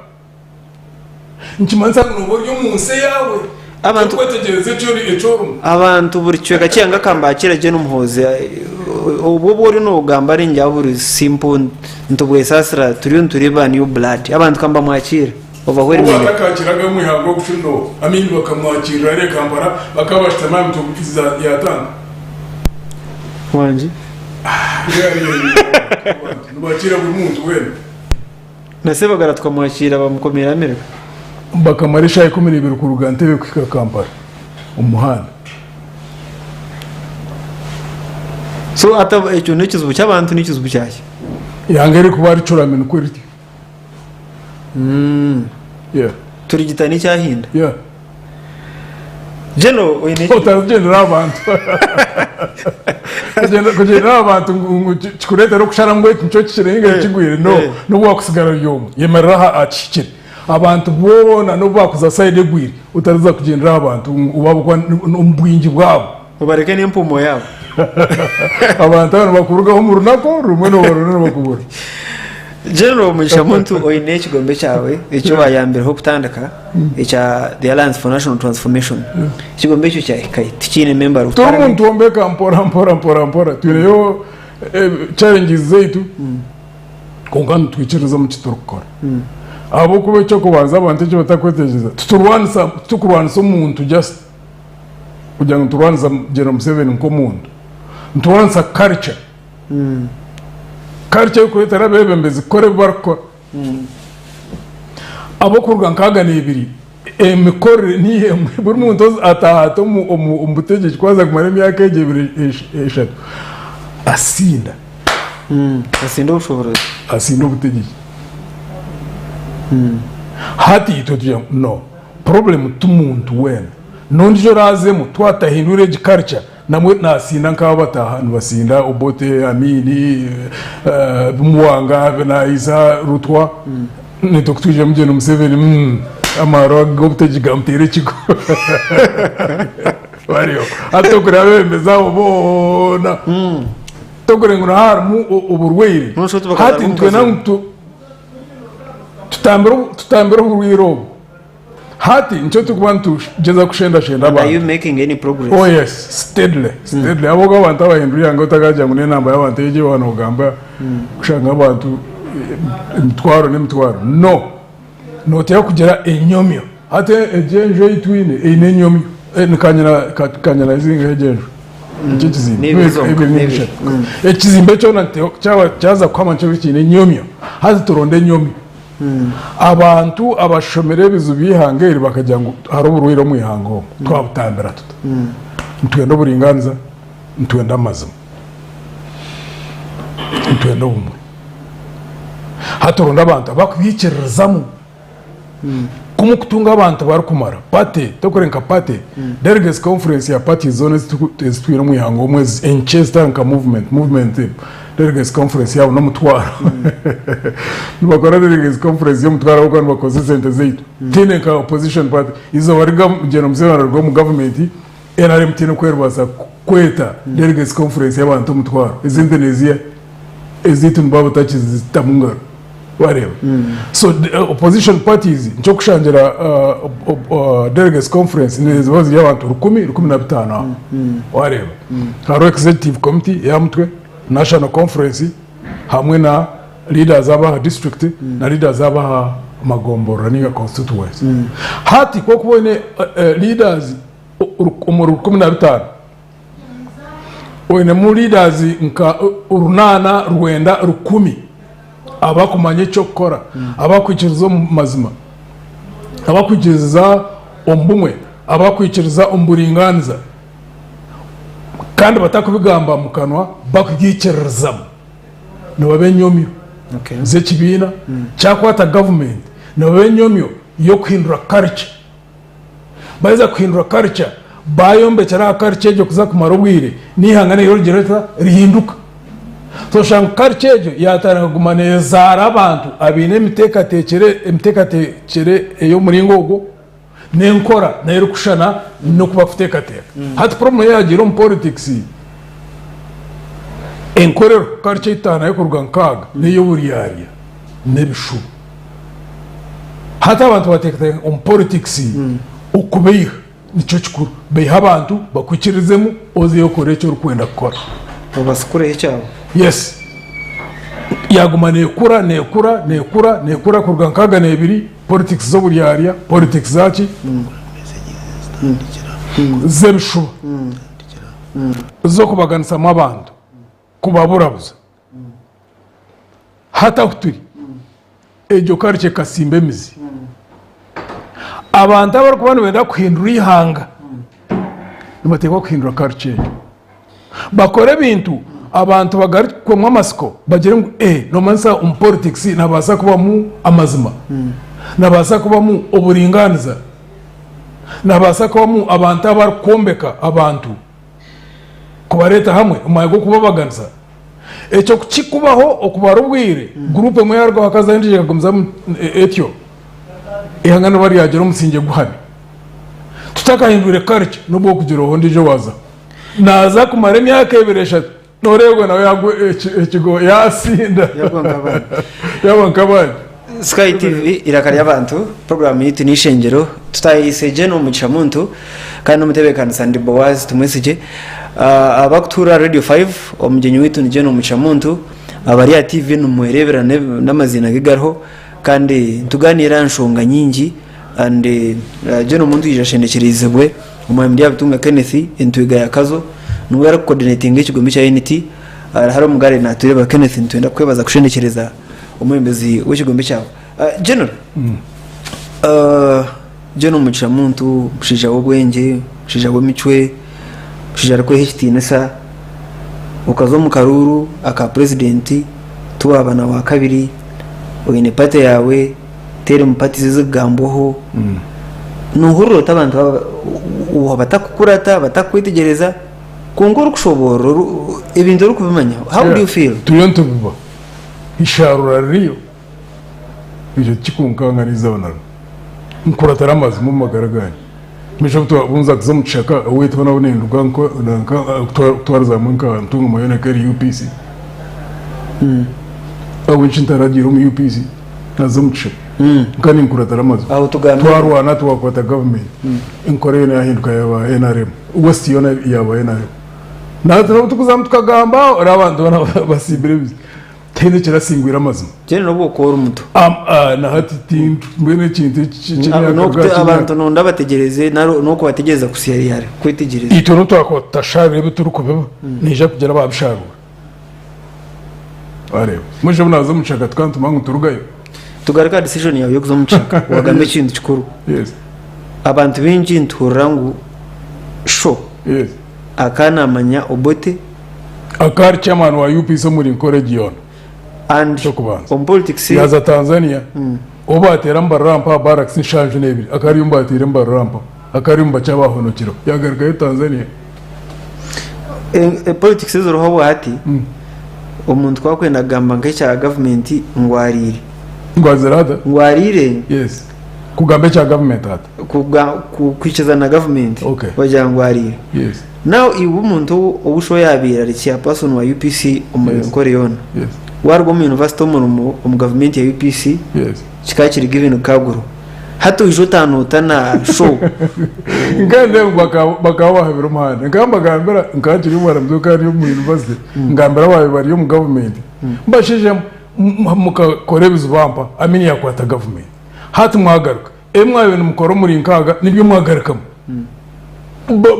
Speaker 2: Nikimanyisa ngu nooba ori omu nsi eyaawe,
Speaker 1: Abantu-
Speaker 2: orikwetegyereza eki ori eki orimu.
Speaker 1: Abantu buri kicweka ky'eihanga akambakira gye n'omuhoozi. Obwo obu oriyo nogamba ningira buri simple nitubwesasira turiyo nitureeba new blood. Abantu ka nibamwakira
Speaker 2: Obu batakakiraga omu ihanga okushundo, Amin bakamwakirira hariya Kampala bakaba bashutami aha mitwe ya tanka.
Speaker 1: Wangi.
Speaker 2: Nibakira buri muntu weena.
Speaker 1: Na Sebagara tukamwakiira bamukomeera America.
Speaker 2: Bakamara eshaaha 12 kuruga Ntebe kuhika Kampala omu muhanda.
Speaker 1: So hati ekyo n'ekizibu ky'abantu n'ekizibu kyaki?
Speaker 2: Eihanga eririkuba ricurami nikwo rityo. Yeah.
Speaker 1: Turigita n'ekyahinda.
Speaker 2: Yeah.
Speaker 1: General oine
Speaker 2: Otarugyendera aha bantu. Kugyenda kugyendera aha bantu ngu ngu ki- kikureetere okushara ngu eki nikyo kikire ninga kigwire. No, n'obu wakusigara ori omwe, yemerera aha aha kihikire. Abantu boona n'obu bakuza sayidi egwire, otariza kugyendera aha bantu ngu ahabw'okuba omu bwingi bwabo.
Speaker 1: Obareke n'empuumo yaabo.
Speaker 2: Abantu aba nibakurugaho omu runaku rumwe noobarora nibakubura.
Speaker 1: General Mugisha Muntu oine ekigombe kyawe eki wayambireho kutandika ekya The Alliance for National Transformation. Ekigombe ekyo kyahikahi? Tikiine member of
Speaker 2: Turi
Speaker 1: parliament.
Speaker 2: nitwombeka mpora mpora mpora mpora twineyo challenges zaitu kwonka nitwikiriza omu kiturikukora ahabw'okuba eky'okubanza abantu eki batakwetegyereza titurwanisa titukurwanisa omuntu just kugira ngu niturwanisa General Museveni nk'omuntu niturwanisa culture. Culture erikureetera abeebembezi kukora ebi barikukora. Ab'okuruga nkaaga n'ebiri emikorere niyo emwe. Buri muntu ataaha ata omu butegyeki ku aza kumara emyaka egyo ebiri eshatu asinda.
Speaker 1: Asinda obushoboorozi.
Speaker 2: Asinda obutegyeki. Hati itwe tugira ngu no, problem ti muntu weena. N'ondiijo oraazemu twatahindura egi culture Namwe nasinda nk'aba bataaha nibasinda Obote, Amini, Muwanga, Binaisa, Rutwa naitwe kutwija Mugyeni Museveni mm, amaarwa g'obutegyeki gamuteire ekigo bariyo hati tokureba abebembezi abo boona tokureba ngu naho harimu oburwaire
Speaker 1: Noshusha oti bakazaarwa
Speaker 2: hati
Speaker 1: omu
Speaker 2: nitwenda
Speaker 1: kazibu.
Speaker 2: ngu tutambire oburwaire obu. Hati nikyo turikuba nitugyezaho kushendashenda
Speaker 1: And are you
Speaker 2: abantu.
Speaker 1: making any progress?
Speaker 2: Oh yes, steadily, steadily. Ahabw'okuba abantu abahindura eihanga otakagira ngu n'enamba y'abantu egi ei waaba noogamba kushanga abantu emitwaro n'emitwaro. No! Nooteekwa kugira enyomyo. Hati egi enju ei twine eine enyomyo. Ni kanyina, kanyina zingahi egi enju? Ekyo ekizimbe
Speaker 1: N'ebiri zonka,
Speaker 2: ebiri
Speaker 1: n'ebiri.
Speaker 2: n'ebishatu. Ekizimbe kyona kyaba kyaza kuhama nikiba kiine enyomyo. Haza turonde enyomyo. Abantu abashomire ebizibu by'eihanga eri bakagira ngu hariho oburwaire omu ihanga omu, twabutambira tuta? Nitwenda oburingaaniza, nitwenda amazima, nitwenda obumwe. Hati oronde abantu abakubyikiririzamu. Ku mukutunga abantu barikumara, party, tokore nka party, delegates conference ya parties zoona ezi twine omu ihanga omwe enkye ezitari nka movement, movement delegates conference yaabo n'omutwaro. Nibakora delegates conference y'omutwaro ahabw'okuba nibakozesa esente zaitu. Tihaine nka opposition party, eizooba ri Gen Museveni araruga omu government, NRM tihaine oku eribaasa kweta delegates conference y'abantu omutwaro. Esente neeziiha? Ezaitu nibaba batakizitamu ngaro. Wareeba? So the opposition parties nikyo kushangira delegates conference niziba ziri abantu rukumi, 15,000 aho. Wareeba? Hariho executive committee eya mutwe, national conference hamwe na leaders ab'aha district na leaders ab'aha magomborora ninga constituency. Hati ku orikuba oine leaders omuri 15,000, oinemu leaders nka runaana, rwenda, rukumi abakumanya eky'okukora, abakwikiriza omu mazima, abakwikiriza omu bumwe, abakwikiriza omu buringaaniza kandi batakubigamba mu kanwa bakubyikiririzamu nibaba enyomyo z'ekibiina kyakwata gavumenti nibaba enyomyo y'okuhindura culture. Baheza kuhindura culture bayombekyera aha culture egyo kuza kumara obwire n'eihanga naryo rigira rita rihinduka. So oshanga culture egyo yatandika kuguma nezaara abantu abaine emiteekateekyere emiteekateekyere ey'omuringo ogwo n'enkora nayo erikushushana n'oku barikuteekateeka. Hati problem eyagiire omu politics enkorero culture ei tutaanayo kuruga nkaaga n'ey'oburyarya n'ebishuba. Hati abantu bateekateeka ngu omu politics okubeiha nikyo kikuru. Beiha abantu bakwikirizemu ozeyo okore eki orikwenda kukora.
Speaker 1: Obasikureho ekyabo.
Speaker 2: Yes. Yaguma nekura nekura nekura nekura kuruga 62 politics z'oburyarya, politics zaki? Z'ebishuba. Z'okubaganisamu abantu, kubaburabuza. Hati ahu turi, egyo culture ekatsimba emizi. Abantu abarikuba nibenda kuhindura eihanga nibateekwa kuhindura culture egyo. Bakore ebintu abantu bagarukwemu amatsiko bagire ngu ee nomanyisa omu politics nihabaasa kubamu amazima, nihabaasa kubamu oburingaaniza, nihabaasa kubamu abantu abarikwombeka abantu kubareeta hamwe omu mwanya gw'okubabaganisa. Ekyo ku kirikubaho okumara obwire, guruupu emwe yaarugaho hakazaho endiijo ekagumizamu etyo, eihanga niriba ryagira omusingye guhami. Tutakahindwire culture n'obu okugira oho ondiijo owaazaho naaza kumara emyaka ebiri eshatu nooreeba ogwo nawe yaagwa ekigo yaasinda
Speaker 1: Yaagwa nk'abandi.
Speaker 2: yaaba nk'abandi.
Speaker 1: Sky TV eiraka ry'abantu puroguraamu yaitu n'eishengyero tutahiise gye n'omugisha muntu kandi n'omutebeekanisa ndi Boaz Tumwesigye Ah, abakutuhurira aha Radio 5 omugyenyi waitu ni Jane Omugisha Muntu abari aha TV nimwereebera n'eb- n'amaziina ge gariho kandi nitugaaniira aha nshonga nyingi and eh, Jane Omuntu yaija ashendekyereizibwe omwami Ryabitunga Kenneth entwiga ya Kazo niwe arikucoordinatinga ekigombe ekya Unity ari hariya omu gaari natureeba Kenneth nitwenda kukwebaza kushendekyereza Omwebembezi w'ekigombe kyawe. General, General Mugisha Muntu mushaija w'obwengye, mushaija w'emicwe, mushaija arikweha ekitiinisa, okaza omu karuuru aka purezidenti tiwaaba na waakabiri, oine pate yaawe teri mu parties ezirikugambwaho, noohurira ota abantu aba batakukurata, batakukwetegyereza kwonka orikushoboorora ebintu orikubimanya, how do you feel?
Speaker 2: Turiyo nitubiba. Isharura ririyo, ekyo tikikunkanganiza na rimwe. Nkuratira amazima omu magara gangye. Mbwenu shi obu nza kuza omu kishaka owaitu hoona ahu ninduga kutwariza hamwe nka Ntungamo yoona ekaba eri UPC. Ahabw'enki ntaragiire omu UPC naza omu kishaka? Nkaba ninkuratira amazima.
Speaker 1: Aho tugambire.
Speaker 2: Twarwana twakwata gavumenti, enkora yoona yahinduka yaaba NRM, West yoona yaaba NRM. Natwe n'obu turikuzamu tukagamba, oreeba abantu boona basimbire emizi. Tihaine ekirasingwire amazima.
Speaker 1: Jane n'obu okuba ori muto.
Speaker 2: Am, ah, na hati tintu mbwenu ekintu eki ki- ky'emyaka
Speaker 1: N'okute-
Speaker 2: bwa ky'emyaka.
Speaker 1: abantu nonda bategyereze nari n'okubategyereza kusya hare kwetegyereza.
Speaker 2: Itwe n'obu twakuba tutasharura ebi turikubiba, naija kugira abaabisharura. Wareeba? Mbwenu shi obu naaza omu kishaka tukantuma ngu niturugayo?
Speaker 1: Tugaruke aha decision yaawe y'okuza omu kishaka, wagamba ekintu kikuru.
Speaker 2: Yes.
Speaker 1: Abantu baingi nituhurira ngu sho
Speaker 2: Yes.
Speaker 1: akaba naamanya Obote.
Speaker 2: Akaba ari chairman wa UPC omuri Nkore region.
Speaker 1: And
Speaker 2: Ekyokubanza.
Speaker 1: omu politics
Speaker 2: Yaaza Tanzania, obu baateera Mbarara aha barracks nshanju n'ebiri, akaba ari omu baateire Mbarara akaba ari omu bakye abaahonokireho. Yaagarukayo Tanzania.
Speaker 1: Politics eziriho obwahati, omuntu ku arikwenda kugamba nk'ekya gavumenti ngu ariire.
Speaker 2: Ngu azire ata?
Speaker 1: Ngu ariire.
Speaker 2: Yes. Kugamba ekya gavumenti ata?
Speaker 1: Kwikiriza na gavumenti.
Speaker 2: Okay.
Speaker 1: Bagira ngu ariire.
Speaker 2: Yes.
Speaker 1: Now iwe omuntu ou sho yaabaire ari chairperson wa UPC omuri
Speaker 2: Yes.
Speaker 1: Nkore yoona,
Speaker 2: Yes.
Speaker 1: waaruga omu university omurimo omu gavumenti ya UPC,
Speaker 2: Yes.
Speaker 1: kikaba kiri given kukagurwa. Hati oija otaana na sho.
Speaker 2: Nkandi ngu bakaba bahabire omuhanda. Nkaba mbagambira, nkaba nkiri omwana muto nkaba ndi omu university, ngambira abaabaire bari omu gavumenti, mbashaija mukakora ebizibu ampa, Amin yakwata gavumenti. Hati mwagaruka, ebi mwabaire nimukora omuri nkaaga nibyo mwagarukamu.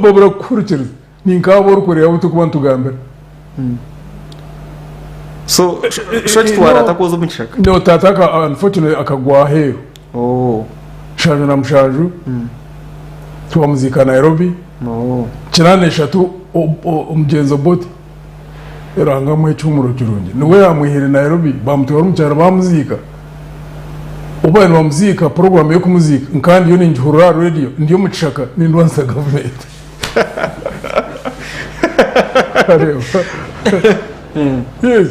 Speaker 2: Babura kukuhurikiriza. Ni nk'abo orikureeba abu turikuba nitugambira.
Speaker 1: So sho kitwara ata kwoza omu kishaka?
Speaker 2: No, tata aka, unfortunately akagwa aheeru.
Speaker 1: Oh.
Speaker 2: 77 twamuziika Nairobi.
Speaker 1: Oh.
Speaker 2: 83 omugyenzi Obote Ruhanga amuhe ekihuumuro kirungi niwe yaamwihire Nairobi baamutwara omu kyaro baamuziika. Obu baabaire nibamuziika puroguraamu y'okumuziika nkaba ndiyo ningihurira aha reediyo ndi omu kishaka nindwanisa gavumenti. Wareeba? Yes.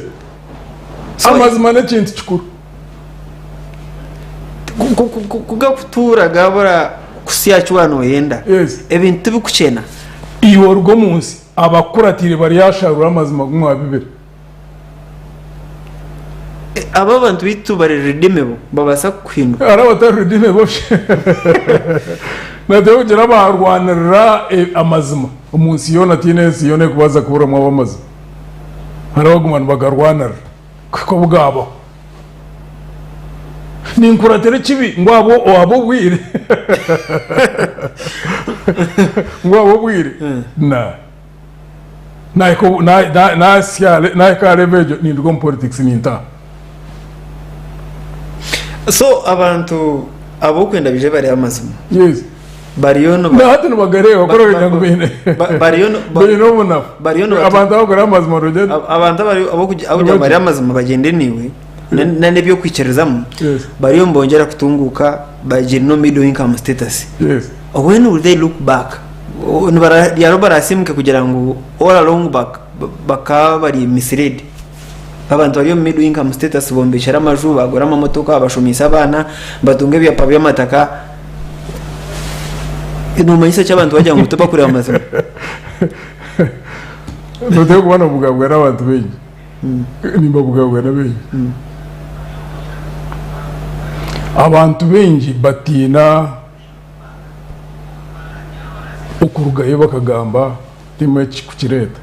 Speaker 2: Amazima n'ekintu kikuru.
Speaker 1: Ku gakutuura gabura kuhitsya ki waaba nooyenda,
Speaker 2: Yes.
Speaker 1: ebintu tibikukyena.
Speaker 2: Iwe oruga omu nsi, abakukuratiire baryasharura amazima agu mwabibire.
Speaker 1: Aba abantu baitu bari redeemable, babaasa kuhinduka.
Speaker 2: Hariho abatari redeemable Nateekwa kugira abarwanirira amazima omu nsi yoona, tihaine ensi yoona erikubaasa kuburamu ab'amazima. Hariho abaguma nibagarwanirira kuhika obu gaabaho. Ninkuratira ekibi ngu abe obwire ngu abe obwire na nahika aha level egyo ninduga omu politics nintaaha.
Speaker 1: So abantu ab'okwenda baije bareebe amazima.
Speaker 2: Yes.
Speaker 1: Bariyo niba
Speaker 2: Na hati nibagareeba
Speaker 1: Ba-
Speaker 2: kuri
Speaker 1: ba-
Speaker 2: ngu baine
Speaker 1: bariyo ni- ba-
Speaker 2: baine obunafu.
Speaker 1: bariyo nibatu-
Speaker 2: Abantu abakureba amazima nogira
Speaker 1: Abantu abari abokugira
Speaker 2: Nibagye.
Speaker 1: bari amazima bagyende naiwe na- na n'ebyokwikirizamu
Speaker 2: Yes.
Speaker 1: bariyo nibongyera kutunguuka bagira no middle income status.
Speaker 2: Yes.
Speaker 1: When will they look back? Nibara barasimuke kugira ngu all along bakaba bari misled. Abantu bari omu middle income status bombekyere amaju, bagura amamotoka, bashomeise abaana, batunga ebyapa by'amataka. Nomanyisa ki abantu bagira ngu tibakureba amazima?
Speaker 2: Noteekwa kuba nobugabwa n'abantu baingi. Nimbabugabwa na baingi. Abantu baingi batiina okurugayo bakagamba timu eki kukireeta.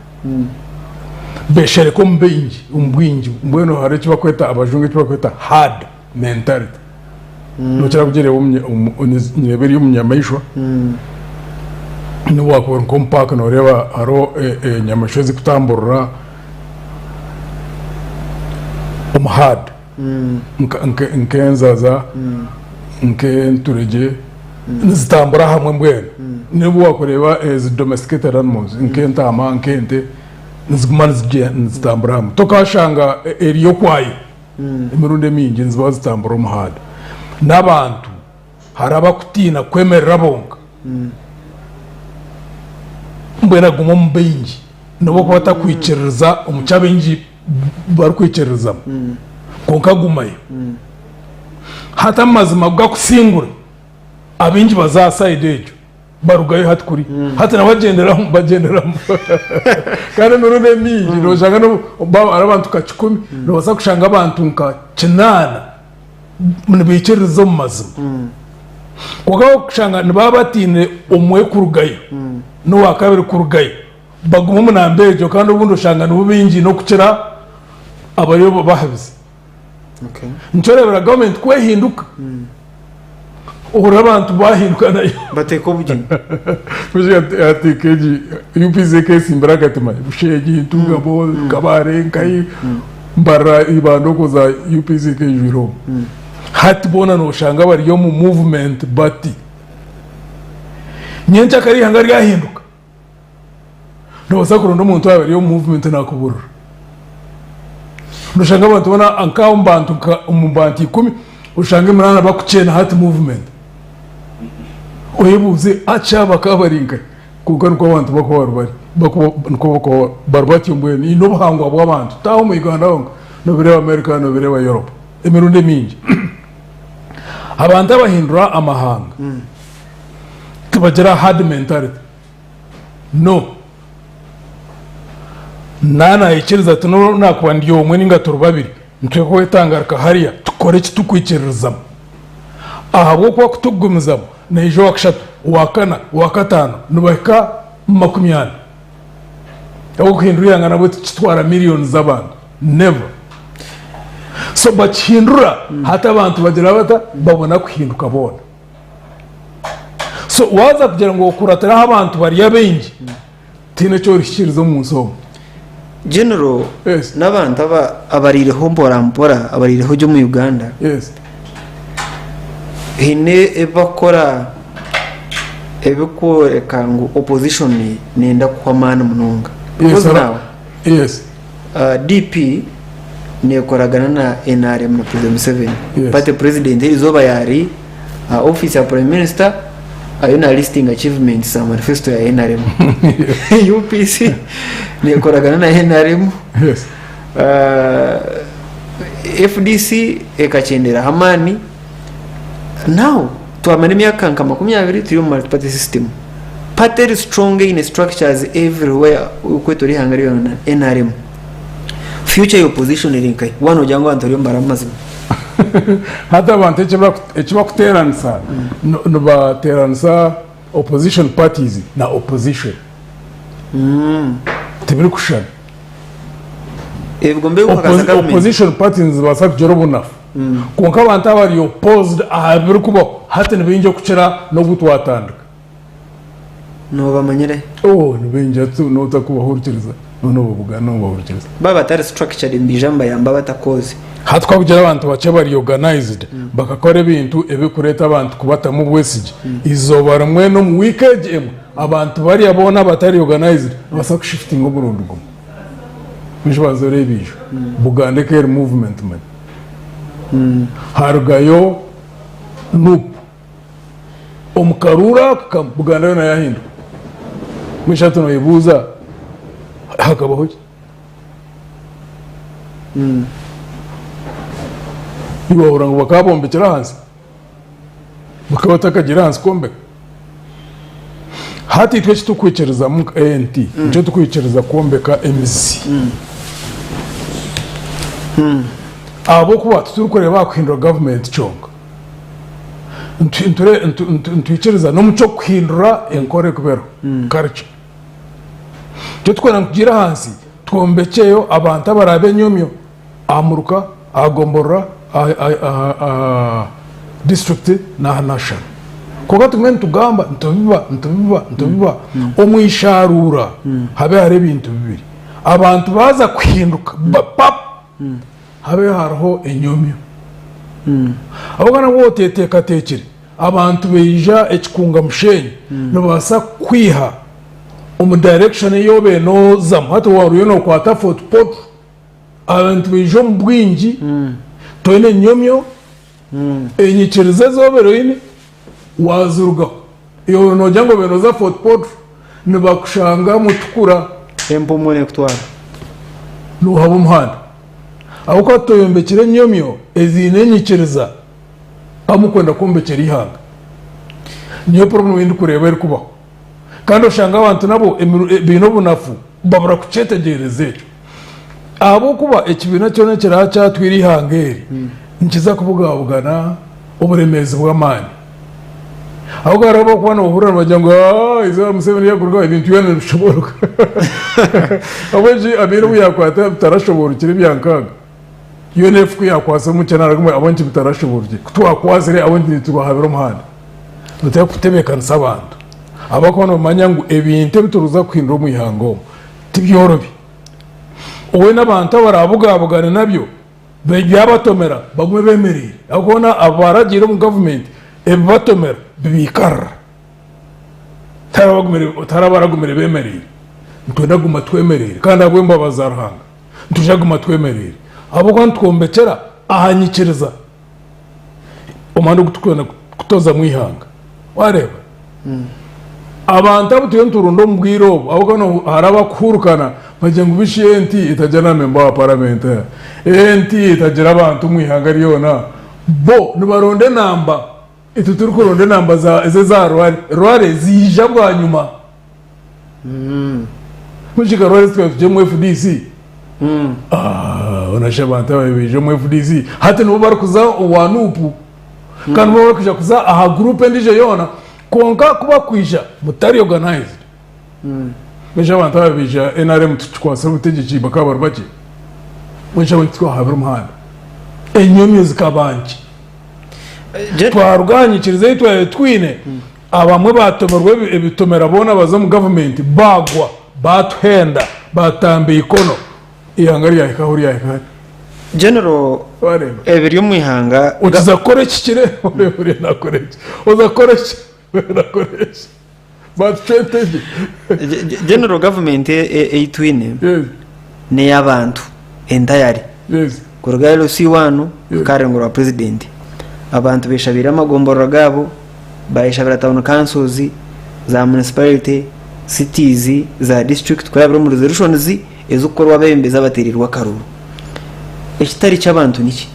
Speaker 2: Beshereka omu baingi, omu bwingi. Mbwenu hariho eki barikweta abajungu eki barikweta herd mentality. Nokira kugireeba nireeba eri omu nyamaishwa. Nobu wakuba ori nk'omu paaka noreeba hariho enyamaishwa ezikutamburira omu herd. Nk'enzaza, nk'enturegye nizitambura hamwe mbwenu. Nobu wakureeba ezi domesticated animals nk'entaama, nk'ente niziguma nizitambura hamwe. Tokashanga eri okwayo emirundi emingi niziba zitambura omu herd. N'abantu hariho abakutiina kwemerera bonka mbwenu aguma omu baingi nobu okuba atakwikiririza omu ki abaingi barikwikiririzamu kwonka agumayo. Hati amazima ku gakusingura abaingi baza aha sayidi egyo barugayo hati kuri hati nabo bagyenderamu bagyenderamu kandi emirundi emingi noshanga n'obu baaba bari abantu nka kikumi nobaasa kushanga abantu nka kinaana nibaikiririza omu mazima kwonka wakushanga nibaba batiinire omwe kurugayo n'owakabiri kurugayo baguma omu namba egyo kandi obundi oshanga nibo baingi n'okukira. Abariyo bahabize. Nikyo oreebera gavumenti ku ehinduka, ohurira abantu bahinduka nayo.
Speaker 1: Bateeka obugyenyi.
Speaker 2: Hati nk'egi UPC ekesimbira akati manya Bushenyi, Ntungamo, Kabale, Nkayi, Mbarara, Ibanda okwo za UPC ekeijwire omwo. Hati boona noshanga bari omu movement bati nyenkyakare eihanga ryahinduka. Noobaasa kuronda omuntu waaba ari omu movement naakubuurira. Noshanga abantu boona nka omu bantu nka omu bantu ikumi oshange munaana bakukyena hati movement. Oyebuuze aci aba bakaba bari nkahi? Kwonka nikwo abantu bakuba bari bari bakuba nikwo bakuba bari batyo mbwenu eine obuhangwa bw'abantu taaha omu Uganda honka noobireeba America noobireeba Europe emirundi emingi. Abantu abahindura amahanga tibagira hard mentality. No. Naanayikiriza ati n'obu naakuba ndi omwe nainga turi babiri, nitwe kwetangarika hariya tukore eki turikwikiririzamu. Ahabw'okuba ku turikugumizamu, naija owakashatu, owakana, owakataano, nibahika makumyana. Ahabw'okuhindura eihanga nabwo tikitwara miriyoni z'abantu. Never. So bakihindura, hati abantu bagira bata? Babona kuhinduka boona. So waaza kugira ngu okuratire ahu abantu bari abaingi, tihaine eki orihikiiriza omu nsi omu.
Speaker 1: General,
Speaker 2: Yes.
Speaker 1: n'abantu aba abariireho mpora mpora abariireho gye omu Uganda
Speaker 2: Yes.
Speaker 1: haine ebi bakukora ebikworeka ngu opposition neyenda kuhwa amaani munonga.
Speaker 2: Yes,
Speaker 1: Because
Speaker 2: ara-
Speaker 1: now,
Speaker 2: Yes.
Speaker 1: DP nekoragana na nrm na President Museveni.
Speaker 2: Yes.
Speaker 1: Party president erizooba yari aha office ya prime minister ariyo na listing achievements za manifesto ya nrm. UPC nekoragana na nrm.
Speaker 2: Yes.
Speaker 1: FDC ekakyenderaho amaani. Now twamara emyaka nka 20 turi omu multi-party system. Party eri strong eine structures everywhere okwetoroora eihanga ryona nrm. Future ya opposition eri nkahi? Waaba noogira ngu abantu bariyo nibaraba amazima.
Speaker 2: Hati abantu eki bakuteeranisa nibateeranisa opposition parties na opposition. Tibirikushushana.
Speaker 1: Ebigombe ebirikuhakaniza gavumenti.
Speaker 2: Opposition parties nizibaasa kugira obunafu. Kwonka abantu abari opposed aha birikubaho hati nibaingi okukira n'obu twatandika.
Speaker 1: Noobamanyire?
Speaker 2: Oh, nibaingi hati n'otakubahurikiriza n'obabugana n'obahurikiriza.
Speaker 1: Baaba batari structured nibaija nibayamba abatakoozi.
Speaker 2: Hati ku wakugira abantu bakye bari organized bakakora ebintu ebirikureeta abantu kubatamu obwesigye, eizooba rimwe n'omu wiiki egi emwe abantu bariya boona abatari organized nibabaasa kushifutinga omurundi gumwe. Mbwenu shi banza oreebe ijo Buganda eka eri movement manya. Harugayo Nup. Omu karuuru ako kamwe Buganda yoona yahinduka. Mbwenu shi hati noyebuuza hakabaho ki? Iwe wahurira ngu bakaba bombekire ahansi? Bakaba batakagiire ahansi kwombeka? Hati itwe eki turikwikirizamu nka ANT, nikyo turikwikiriza kwombeka emizi. Ahabw'okuba titurikureeba aha kuhindura gavumenti kyonka. Nitwikiriza n'omu ky'okuhindura enkora erikuba eriho, culture. Nikyo turikwenda ngu tugiire ahansi twombekyeyo abantu abaraabe enyomyo aha muruka, aha gomborora, aha disiturikiti n'aha nashoni. Kwonka tugume nitugamba nitubiba, nitubiba, nitubiba, omu ishaaruura habe hariho ebintu bibiri. Abantu baaza kuhinduka pap! Habe hariho enyomyo. Ahabw'okuba nabwo oteteekateekire, abantu baija ekikunga musheenyi nibabaasa kukwiha omu direction ei obaire noozamu. Hati waaba oriyo nookwata Fort Portal, abantu baija omu bwingi, toine nyomyo, enyikiriza ezi obaire oine waazirugaho. Iwe noogira ngu obaire nooza Fort Portal, nibakushanga Mutukura.
Speaker 1: Empumuro nekutwara.
Speaker 2: Noohaba omuhanda. Ahabw'okuba toyombekire enyomyo eziine enyikiriza ahamukwenda kwombekyera eihanga. Niyo problem ei ndikureeba erikubaho. Kandi oshanga abantu nabo baine obunafu babura kukyetegyereza ekyo. Ahabw'okuba ekibiina kyona ekiraba kyatwire eihanga eri nikiza kubugabugana oburemeezi bw'amaani. Ahabw'okuba hariho abarikuba nibahurira nibagira ngu eizooba Museveni yakurugaho ebintu byona nibishobooroka. Ahabw'enki abaire obu yaakwata bitarashoboorokire ebya nkaaga? UNF ku yakwasire omukyena araguma abonki bitarashoborokire. Ku twakwasire abonki nitwe twahabire omuhanda. Nituteekwa kutebeekanisa abantu abarikuba nibamanya ngu ebintu ebi turikuza kuhindura omu ihanga omu tibyorobi. Weena abantu abarabugabugane nabyo byabatomera bagume bemereire ahabw'okuba boona abaragiire omu gavumenti ebibatomera bibiikarira. Tihariho abaragumire bemereire. Nitwenda kuguma twemereire kandi ahabw'embabazi za Ruhanga nitwija kuguma twemereire ahabw'okuba nitwombekyera aha nyikiriza. Omuhanda ogu turikwenda kutozamu eihanga. Wareeba? Abantu abu turiyo niturunda omu bwire obu, ahabw'okuba hariho abakuhuurukana bagira ngu bishi enti etagira na memba wa paramenti, enti etagira abantu omu ihanga ryona. Bo nibaronda enamba, itwe turikuronda enamba ezi eza rware. Rware ziija bwanyima. Mbwenu shi rware twaba turi omu FDC? Hoona shi abantu ababaire baija omu FDC hati nibo barikuza owa NUP kandi nibo barikwija kuza aha guruupu endiijo yoona kwonka ku barikwija mutari organized. Mbwenu shi abantu ababaire baija NRM tukikwatsire obutegyeki bakaba bari bakye? Mbwenu shi abo titwahabire omuhanda? Enyomyo zikaba nkye. Twaruga aha nyikiriza ei twabaire twine. Abamwe baatomerwa ebitomera boona baza omu gavumenti baagwa, baatuhenda, baatutamba eikono, eihanga ryahika ahu ryahika hati.
Speaker 1: General
Speaker 2: Wareeba?
Speaker 1: ebiri omu ihanga
Speaker 2: Okiza kukora ekihikire oreeba oriyo naakora eki, oza kukora eki oriyo naakora eki. Baatucwa entegye.
Speaker 1: General gavumenti ei twine
Speaker 2: Yes,
Speaker 1: n'ey'abantu entirely.
Speaker 2: yes.
Speaker 1: Kuruga LC1
Speaker 2: Yes.
Speaker 1: kuhika aha rurengo rwa purezidenti. Abantu beshabiire amagomborora gaabo, bayeshabira town councils, za municipality, cities, za district kurabira omu resolutions ezikukorwa abebembezi abatereirwe akaruru. Ekitari ky'abantu niki?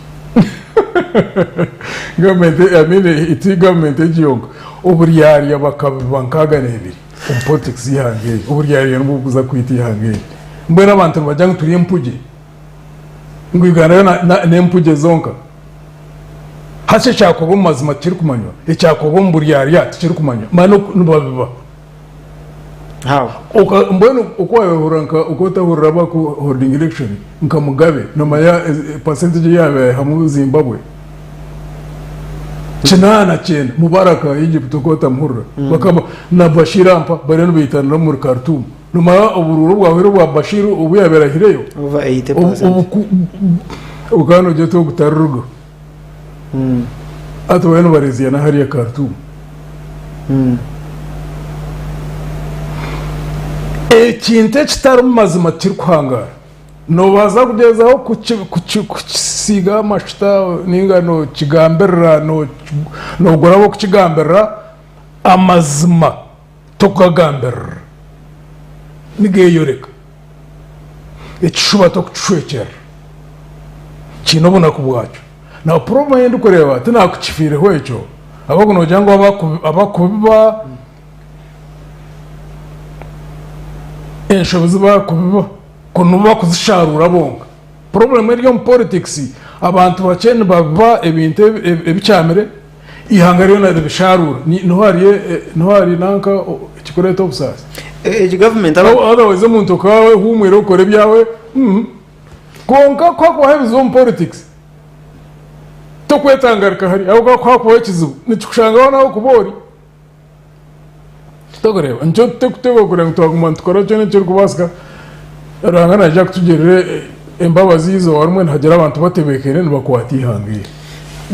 Speaker 2: Gavumenti, I mean, ti gavumenti egi yonka, oburyarya bakabiba nkaaga n'ebiri omu politics y'eihanga eri. Oburyarya nibwo burikuza kwita eihanga eri. Mbwenu abantu nibagira ngu turi empugye. Ngu Uganda yoona n'empugye zonka. Hati ekyakorwa omu mazima tikirikumanywa, ekyakorwa omu buryarya tikirikumanywa. Manya nibabiba.
Speaker 1: How?
Speaker 2: Mbwenu oku waayehurira nka oku otahurira abaku holding election nka Mugabe noomanya percentage ei yaabaire aihamu Zimbabwe 89 Mubaraka Egypt oku otamuhurira bakaba na Bashir ampa bariyo nibaitanira omuri Khartoum. Nomanya oburuuru obwahweire obwa Bashir obu yaabaire ahireyo
Speaker 1: Over 80%.
Speaker 2: Okaba noogira oti ogu tarirugaho. Hati bariyo nibareeziana hariya Khartoum. Ekintu ekitarimu mazima tikirikuhangaara. Noobaasa kugyezaho kukisiigaho amashuta nainga nookigambirira, noogura ab'okukigambirira, amazima tokugagambirira, nigeeyoreka. Ekishuba tokukishwekyerera, kiine obunaku bwakyo. Na problem ei ndikureeba tinakukifiireho ekyo ahabw'okuba noogira ngu abakubiba enshobi zi barikubiba ku nibo barikuzisharuura bonka. Problem eri omu politics abantu bakye nibabiba ebintu ebikyamire eihanga ryona ribisharuura. Niho hari niho hari nanka ekirikureeta obusaasi.
Speaker 1: Egi gavumenti
Speaker 2: Otherwise omuntu okaba wehuumwire okora ebyawe kwonka ku hakubaho ebizibu omu politics tokwetangarika hari ahabw'okuba ku hakubaho ekizibu nikikushangaho nawe okuba ori. Torikureeba? Nikyo turikuteekwa kureeba ngu twaguma nitukora kyona ekirikubaasika, Ruhanga naija kutugirira embabazi eizooba rimwe nihagira abantu batebeekaine nibakwata eihanga eri.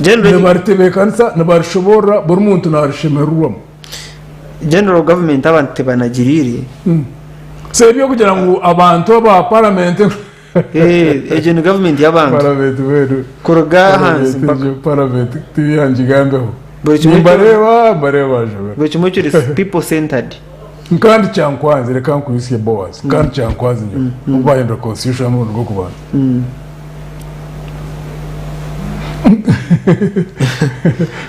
Speaker 1: General,
Speaker 2: Nibaritebeekanisa, nibarishoboorora, buri muntu naarishemererwamu.
Speaker 1: General government abantu tebanagiriire.
Speaker 2: So eby'okugira ngu abantu aba paramenti
Speaker 1: Eh, egyo ni gavumenti y'abantu
Speaker 2: Paramenti mbwenu
Speaker 1: kuruga ahansi
Speaker 2: paramenti
Speaker 1: mpaka
Speaker 2: egyo paramenti tiyangigambeho.
Speaker 1: Buri kimwe kyona
Speaker 2: Nimbareeba mbareeba banshobera.
Speaker 1: buri kimwe kiri people centered.
Speaker 2: Kandi kyankwanzi reka nkuhitsye Boaz kandi kyankwanzi nyowe obu bahindura constitution omurundi gw'okubanza.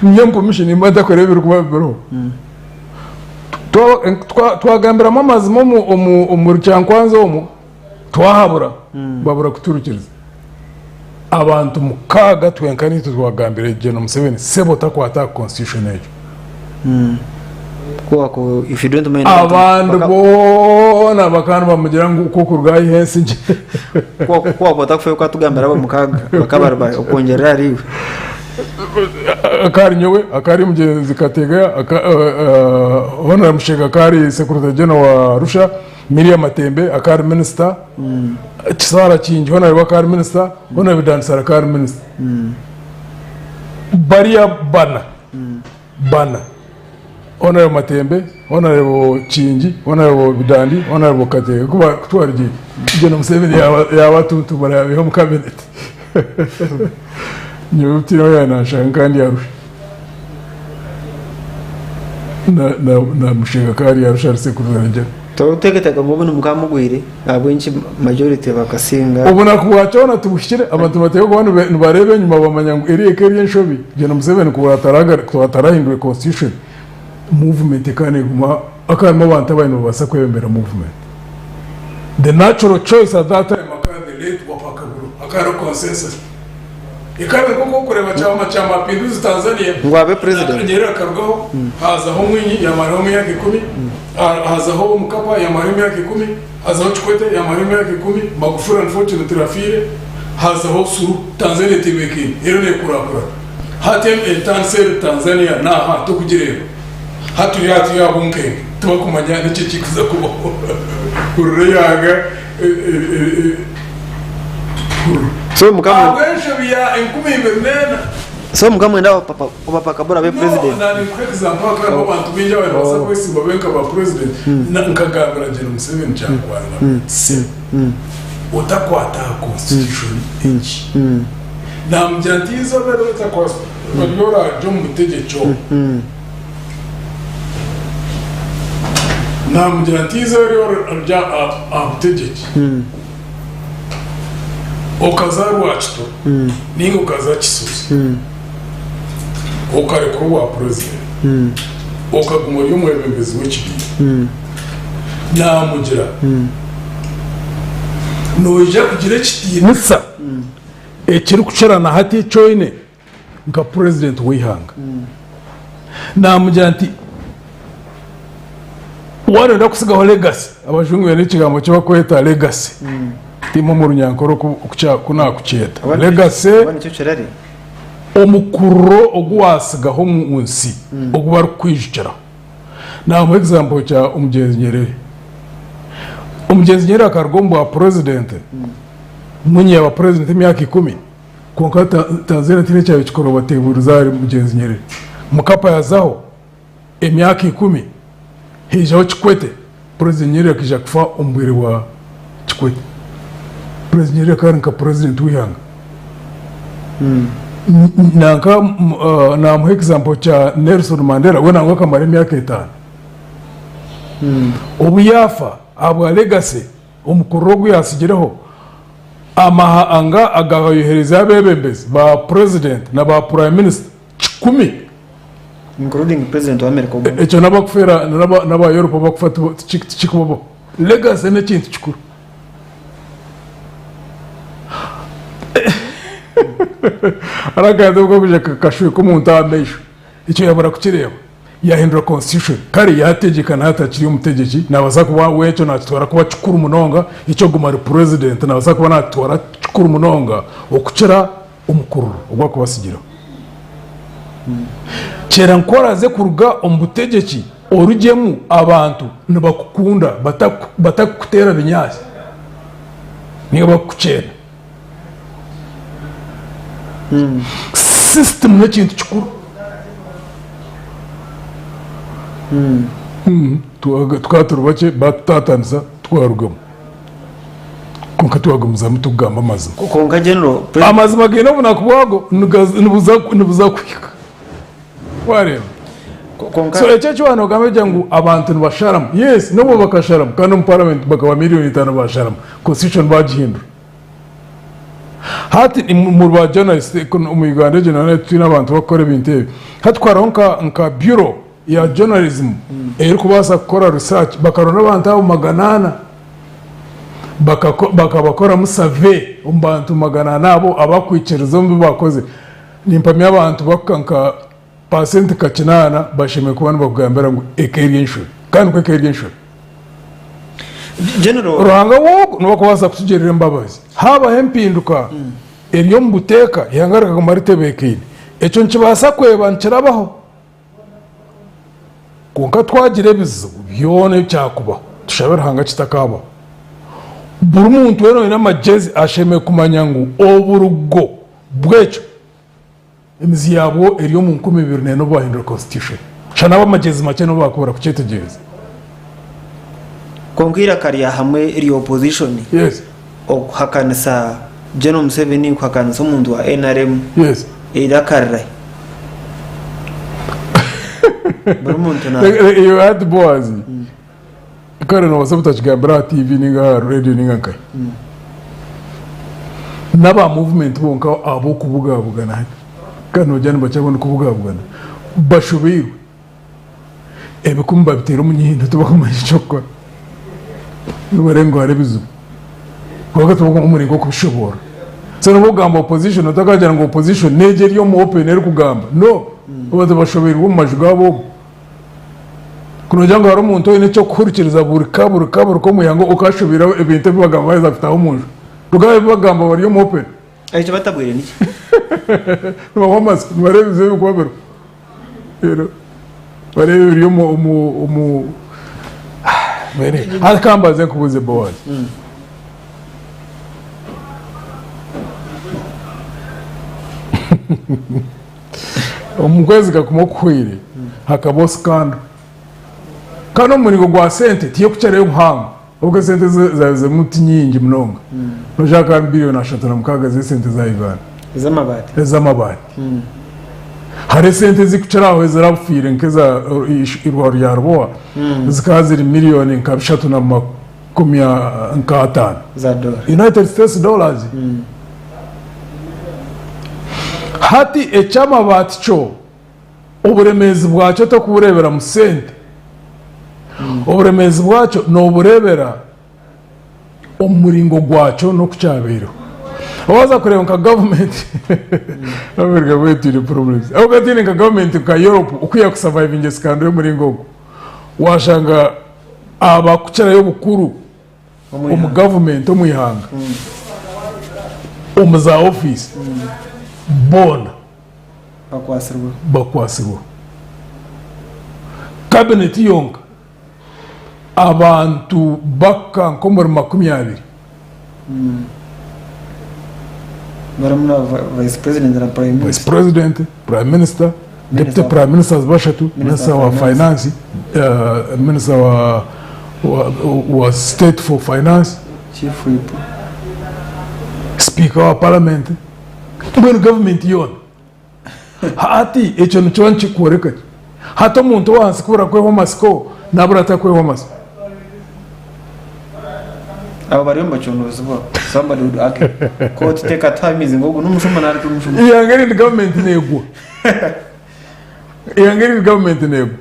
Speaker 2: Nyowe mpumishe nimba ntakora ebirikuba biriho. Twagambiramu amazima omuri kyankwanzi omwo twahabura babura kuturukiriza. Abantu mukaaga twenka nitwe twagambire Gen Museveni sebo takwata aha constitution egyo.
Speaker 1: Ku if you don't mind abantu
Speaker 2: Abandi
Speaker 1: baka-
Speaker 2: boona bakaba nibamugira ngu k'okuruga haihi ensi gye.
Speaker 1: Ku ku wakuba otakufayo okatugambira abo mukaaga bakaba bari ba- okwongyerera ahari iwe.
Speaker 2: Akaba ari nyowe, akaba ari mugyenzi Kategaya, aka- eh, eh, Honorable Mushega akaba ari Secretary General wa Arusha, Miria Matembe akaba ari Minister, Kisaara Kingi Honorable akaba ari Minister, Honorable Dansara akaba ari Minister. Bariya bana bana Honorable Matembe, Honorable Kingi, Honorable Bidandi, Honorable Kateega ku batwarigye Gen Museveni yaaba yabatuntumura yabiha omu cabinet. Nyowe tihaine oyananshanga kandi Arusha. Na na na Mushega akaba ari Arusha ari Secretary General.
Speaker 1: Torikuteekateeka ngu obu mukaba mugwire ahabw'enki majority bakasinga?
Speaker 2: Obunaku bwa kyona tibuhikire, abantu nibateekwa kuba nibareeba enyima bamanya ngu eri eka eri enshobi, Gen Museveni ku atarahindwire constitution, movement ekaba neguma, hakaba harimu abantu ababaire nibabaasa kwebembera movement. The natural choice at that time akaba the late Wapakhabulo, hakaba hariho consensus. Ekaba eri nk'oku orikureeba kyama kya Mapinduzi Tanzania,
Speaker 1: Ngu abe president.
Speaker 2: Nyerere akarugaho, haazaho Mwinyi yamaraho emyaka ikumi, hazaho Mkapa yamaraho emyaka ikumi, Hazaho Kikwete yamaraho emyaka ikumi, Magufuli unfortunately afiire, hazaho Suluhu. Tanzania etebekaine eriyo nekurakurana. Hati entandisa eri Tanzania naha tokugireeba. Hati turi aha turi aha bunkenke tibakumanya niki ekikuza kubaho. Hurira eihanga hurira.
Speaker 1: So mukaba
Speaker 2: Ahabw'enshobi ya 2004.
Speaker 1: So mukaba mwenda Wapakabura abe
Speaker 2: No,
Speaker 1: president.
Speaker 2: na ninkuha example hakaba hariho abantu baingi ababaire nibabaasa kwesimba babe nka ba president Na- nkagambira Gen Museveni kyangwana se otakwata aha constitution egi namugira nti eizooba eri otakwasa ori oraaje omu butegyeki obu namugira nti eizooba eri oraaje aha aha butegyeki Okaza Rwakitura ninga okaza Kisozi okarekura obwa president okaguma ori omwebembezi w'ekibiina namugira noija kugira ekitiinisa ekirikukira na hati eki oine nka president w'eihanga. Namugira nti waaba noyenda kutsigaho legacy, abajungu baine ekigambo eki barikweta legacy, tiimwe omu runyankore oku naakukyeta, legacy omukururo ogu waatsigaho omu nsi ogu barikukwijukiraho. Naamuha example kya omugyenzi Nyerere. Omugyenzi Nyerere akaruga omu bwa president, Mwinyi yaaba president emyaka ikumi. Kwonka Tanzania tihaine ekyabaire kikorwa batebuurize ahari mugyenzi Nyerere. Mkapa yazaho emyaka ikumi haijaho Kikwete, President Nyerere akaija kufa omu bwire bwa Kikwete. President Nyerere akaba ari nka president w'eihanga. Nanka namuha example kya Nelson Mandela we nangwa akamara emyaka etaano. Obu yaafa ahabwa legacy Omukurura ogu yaatsigireho, amahanga agaayohereizeyo abeebembezi ba purezidenti na ba purayime minisita kikumi.
Speaker 1: Including President wa America Obama.
Speaker 2: Ekyo n'abakufeera n'aba Europe abakufa tikikubabaho. Legacy n'ekintu kikuru. Hariho akantu aku kakwija kakashweka omuntu aha maisho, ekyo yabura kukireeba. Yahindura constitution kare yategyeka nahati akiri omutegyeki nabasa kuba we ekyo nakitwara kuba kikuru munonga ekyokuguma ari president nabasa kuba nakitwara kikuru munonga okukira omukururo ogu arikuba atsigireho. Kyera nkoraze kuruga omu butegyeki orugyemu abantu nibakukunda batakukuteera binyaatsi ninga bakukukyena. System n'ekintu kikuru. Tukaba turi bakye batutatanisa twarugamu kwonka twagumizamu tukugamba amazima.
Speaker 1: Kwonka General,
Speaker 2: Amazima gaine obunaku bwago nibuza kuhika. Wareeba?
Speaker 1: Kwonka
Speaker 2: So ekyo eki waaba nogamba kugira ngu abantu nibasharamu, yes n'obu bakasharamu kandi omu parliament bakaba 5,000,000 basharamu, constitution bagihindura. Hati muri ba journalist omu Uganda egyo nayo twine abantu abakukora ebintu ebi. Hati ku hariho nka nka bureau ya journalism erikubaasa kukora research bakaronda abantu abo 400 bakabakoramu survey omu bantu 400 abo abakwikiriza omu bi bakozire. Nimpamya abantu bakuhika nka. Paasenti nka kinaana bashemereire kuba nibakugambira ngu eka eri enshobi. Kandi nikwo eka eri enshobi.
Speaker 1: General.
Speaker 2: Ruhanga w'ogu niwe arikubaasa kutugirira embabazi. Haabaho empinduka eri omu buteeka, eihanga rikaguma ritebeekaine, ekyo nikibaasa kweba nikirabaho. Kwonka twagira ebizibu byona ebyakubaho, tushabe Ruhanga kitakaabaho. Buri muntu weena oine amagyezi ashemereire kumanya ngu oburugo bw'ekyo Emizi yaabwo eri omu 2004 obu baahindura Constitution. Shana ab'amagyezi makye nibo baakubura kukyetegyereza.
Speaker 1: Kwonka eiraka rya hamwe erya opposition
Speaker 2: Yes.
Speaker 1: okuhakanisa General Museveni, kuhakanisa omuntu wa nrm,
Speaker 2: Yes.
Speaker 1: eiraka rirahi? Buri muntu na.
Speaker 2: Iyo hati Boaz, kare noobaasa butakigambira aha TV ninga aha radio ninga nkahi. N'aba movement bonka ab'okubugabugana hati, kandi noogira nibakira abandi kubugabugana, bashobeirwe. Ebikumu babiteire omu nyindo tibakumanya eky'okukora. Nibareeba ngu hariho ebizibu. Kwonka tibakumanya omuringo gw'okubishoboorora. So nobu okugamba opposition otakagira ngu opposition n'egyo eri omu open erikugamba. No! Abantu bashobeirwe omu maju gaabo omwo. Ku noogira ngu hariho omuntu oine eky'okuhurikiriza buri ka buri ka buri ka omu ihanga okashobeirwe ebintu ebi bagamba baaheza kutaaha omu nju. Kwonka ebi bagamba bari omu open.
Speaker 1: Eki batabwire niki?
Speaker 2: Nibahwa amatsiko, nibareeba ebizibu ebirikuba biriho. Reero bareeba ebiri omu omu omu hati ka mbanze nkubuuze Boaz. Omu kwezi kakuma okuhweire hakabaho scandal. Kandi omu muringo gwa sente tiyekukirayo obuhango ahabw'okuba esente zaaba zirimu ti nyingi munonga. Noshanga hakaba harimu biliyoni 36 z'esente za Uganda.
Speaker 1: Ez'amabaati.
Speaker 2: Ez'amabaati. Hariho esente ezikukira aho ezirabufiire nk'eza irwaro rya Rubowa zikaba ziri miliyoni nka bishatu na makumi nka ataano.
Speaker 1: Za dola.
Speaker 2: United States dollars. Hati eky'amabaati kyo oburemeezi bwakyo tokubureebera mu sente, oburemeezi bwakyo noobureebera omu muringo gwakyo n'oku kyabaireho. Waaza kureeba nka gavumenti, America mbwenu twine problems, ahabw'okuba twine nka gavumenti nka Europe oku yaakusavayivinga scandal y'omuringo ogwo, waashanga abakukirayo obukuru omu gavumenti omu ihanga, omu za ofiisi boona bakwatsirweho. Kabineti yonka abantu baka nk'omuri 20.
Speaker 1: Barimu na vice president na prime
Speaker 2: Vice
Speaker 1: minister.
Speaker 2: president, prime minister, deputy
Speaker 1: Minister-
Speaker 2: prime ministers bashatu,
Speaker 1: Minister
Speaker 2: minister
Speaker 1: wa
Speaker 2: wa finance, minister wa state for finance,
Speaker 1: Chief whip.
Speaker 2: speaker wa parliament, mbwenu government yoona. Hati ekyo nikiba nikikworeka ki? Hati omuntu ow'ahansi kubura kwehwa amatsiko, nabura ata kwehwa amatsiko?
Speaker 1: Abo bariyo nibacondoozibwa. Somebody would argue. Kooti tekatuha amaizi ngu ogu n'omushuma nari ti mushuma.
Speaker 2: Eihanga erindi gavumenti neegwa. Eihanga erindi gavumenti neegwa.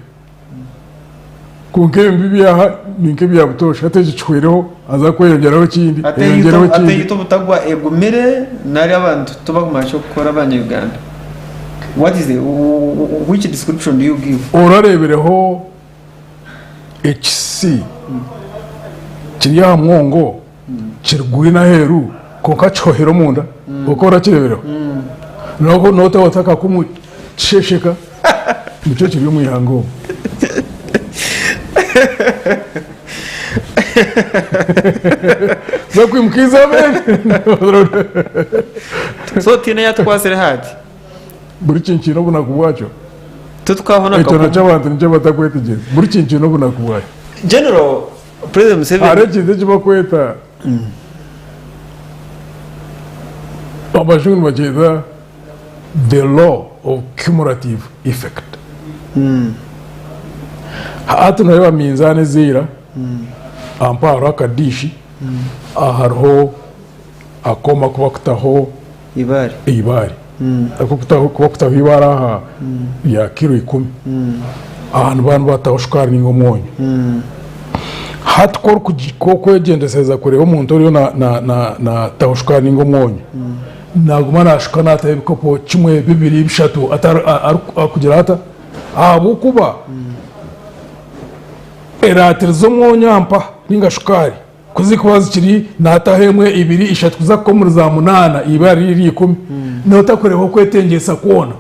Speaker 2: Kwonka ebi byaha ni nk'ebya butoosha. Hati ekyo kihweireho haza kweyongyeraho ekindi, eyongyeraho
Speaker 1: Ate
Speaker 2: ekindi.
Speaker 1: eyeitu obutagwa egumire nari abantu tibakumanya ky'okukora abanya-Uganda. What is the, which description do you give?
Speaker 2: Orareebireho ekisi kiri aha mwongo kiri green aheeru kwonka kihohire omunda? Okwo orakireebireho? Noba notaho otakakumu kishesheka nikyo kiri omu ihanga omu. Bakwimuka eizooba eryo.
Speaker 1: So tihaine eyatukwasire hati?
Speaker 2: Buri kintu kiine obunaku bwakyo.
Speaker 1: Titukahona
Speaker 2: Ekyo
Speaker 1: akakumu.
Speaker 2: nakyo abantu nikyo batakwetegyereza. Buri kintu kiine obunaku bwakyo.
Speaker 1: General President Museveni.
Speaker 2: Hariho ekintu eki bakweta abajungu nibakyeta the law of cumulative effect. Hati noreeba minzaani eza ira, aha mpa hariho akadiishi, aha hariho akooma aku bakutaho
Speaker 1: Eibaare.
Speaker 2: eibaare. Aku bakutaho eibaare aha rya kiro ikumi. Aha nibaba nibataho shukaari ninga omwonyo. Hati ku orikwegyendesereza kureeba omuntu oriyo nataho shukaari ninga omwonyo, Naaguma naashuka naataho ebikopo kimwe, bibiri, bishatu arikugira ata? Ahabw'okuba eraatiri z'omwonyo aha mpaha nainga shukaari ku zirikuba zikiri naataho emwe, ibiri, ishatu kuza kuhika omuri za munaana eibara riri ikumi, nootakureeba okwetengyesa kwona.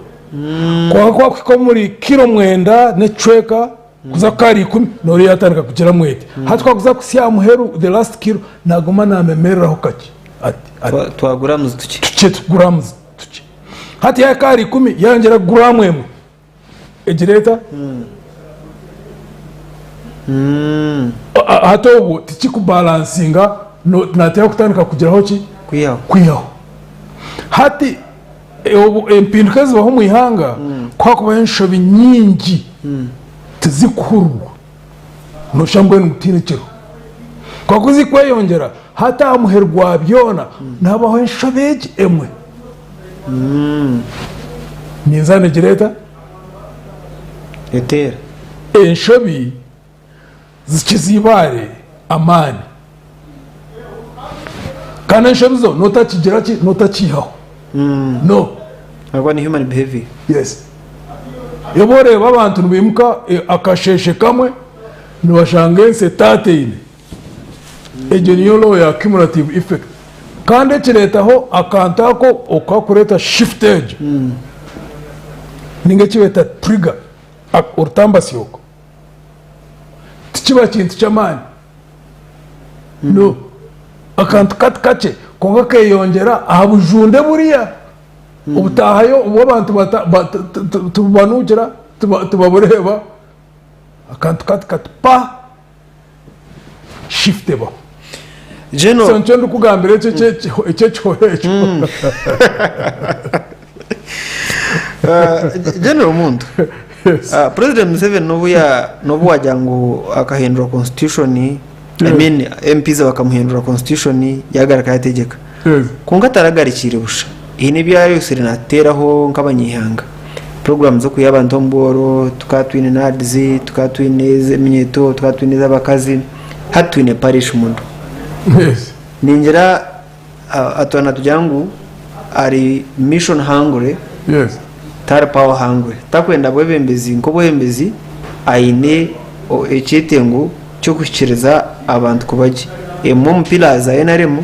Speaker 2: Kwonka ku wakuhika omuri kiro mwenda n'ekicweka kuza kuhika ahari ikumi, nooreeba yaatandika kugira mwete. Hati ku akuza kuhitsya aha muheru, the last kiro, naaguma naamemeereraho kakye. Ati, ati.
Speaker 1: Twa, twa grams tukye.
Speaker 2: Tukye, tu grams tukye. Hati yaahika ahari ikumi, yaayongyera guraamu emwe. Egira eta? Hati obwo tikikubalansinga, no, naateekwa kutandika kugiraho ki?
Speaker 1: Kwihaho.
Speaker 2: Kwihaho. Hati obu empinduka ezibaho omu ihanga, ku hakubaho enshobi nyingi, tizikuhururwa. Noshusha mbwenu ngu tihaine ekiriho. Kwonka ku zirikweyongyera, hati aha muheru gwa byona nihabaho enshobe egi emwe. Minzaani egira eta?
Speaker 1: Eteera.
Speaker 2: Enshobi zikiza eibaare amaani. Kandi enshobi zo notakigira ki? Notakiihaho. No.
Speaker 1: Ahabw'okuba ni human behavior.
Speaker 2: Yes. Yoba oreeba abantu nibaimuka akasheeshe kamwe nibashanga ensi etaataine. Egyo niyo law ya cumulative effect. Kandi ekireetaho akantu ako okakureeta shift egyo ninga eki beeta trigger orutambasyooko tikiba kintu ky'amaani. No. Akantu kati kakye kwonka keyongyera aha bujunde buriya. Obutahayo obu abantu tibubanuukira, tibabureeba, akantu kati kati pa shift ebaho. So nikyo ndikugambira ekyo eky'ekihoho ekyo.
Speaker 1: General Muntu, President Museveni n'obu wagira ngu akahindura constitution, I mean MPs bakamuhindura constitution yagaruka yategyeka. Kwonka taragarikiire busha. Haine ebi yaayotsire naatuteeraho nk'abanyaihanga. Puroguraamu z'okwiha abantu omu bworo, tukaba twine NAADS, tukaba twine ez'eminyeeto, tukaba twine ez'abakazi, hati twine Parish Model. Ningira twaba nitugira ngu ari mission hungry, tari power hungry. Tarikwenda bwebembezi nk'obwebembezi, aine ekyetengo ky'okuhikiiriza abantu kuba gye. Emwe omu pillars za nrm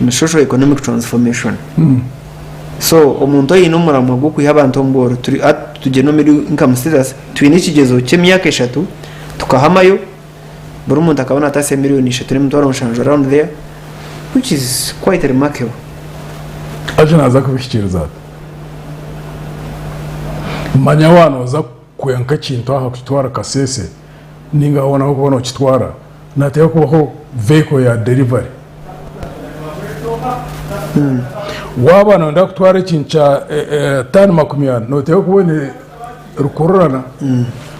Speaker 1: ni social economic transformation. So omuntu aine omuramwa gw'okwiha abantu omu bworo, turi hati tugyenda omu middle income status, twine ekigyezo ky'emyaka eshatu tukahamayo, buri muntu akaba nataasya miriyoni ishatu n'emitwaro mushanju around there, which is quite remarkable.
Speaker 2: Haza naaza kubihikiiriza ata? Manya waaba nooza Kwiha nk'ekintu aha kukitwara Kasese ninga hoona ahu orikuba nokitwara nihateekwa kubaho vehicle ya delivery. Waaba noyenda kutwara ekintu kya tani 40 noteekwa kuba oine rukururana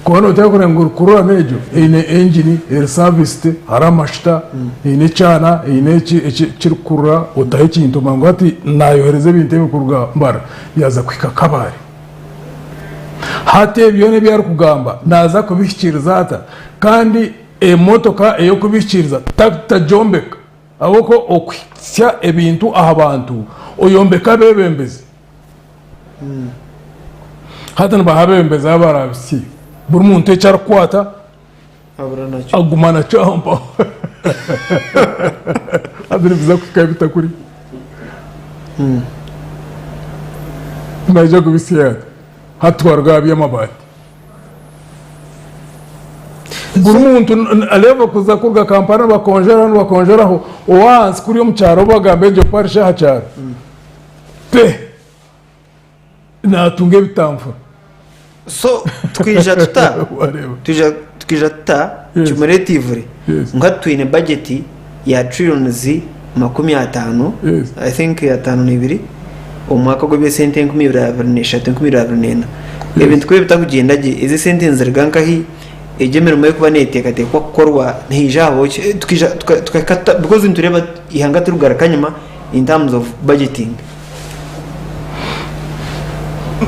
Speaker 2: kuba noteekwa kureba ngu rukururana egyo eine engine eri serviced hariho amashuta eine ekyana eine ekirikukurura otaho ekintu omanye ngu hati nayohereza ebintu ebi kuruga Mbarara byaza kuhika Kabale. Hati ebi byona ebi arikugamba naaza kubihikiiriza ata? Kandi emotoka ey'okubihikiiriza tagyombeka ahabw'okuba okuhitsya ebintu aha bantu oyombeka abeebembezi. Hati nibaha abeebembezi abarabitsye buri muntu eki arikukwata aguma nakyo aho mpaho. Haza nibiza kuhikayo bitakuri. Naija kubitsya ata? Hati twaruga aha by'amabaati. Buri muntu reeba kuza kuruga Kampala nibakongyeraho nibakongyeraho, ow'ahansi kuriya omu kyaro bagamba egyo parish aha kyaro pe! Naatunga ebitanfura.
Speaker 1: So twija tuta
Speaker 2: Wareeba.
Speaker 1: twija twija tuta
Speaker 2: Yes.
Speaker 1: cumulatively
Speaker 2: Yes.
Speaker 1: nka twine budget ya trillions 50
Speaker 2: Yes.
Speaker 1: I think 52 omu mwaka gw'eby'esente 2023 2024
Speaker 2: Yes.
Speaker 1: ebintu ku bitakugyenda gye ezi esente niziruga nkahi egyo emirimo erikuba neeteekateekwa kukorwa nihaija habaho ki Eh, tukaija tuka- tukahika tuta because nitureeba ihanga tirikugaruka enyima in terms of budgeting.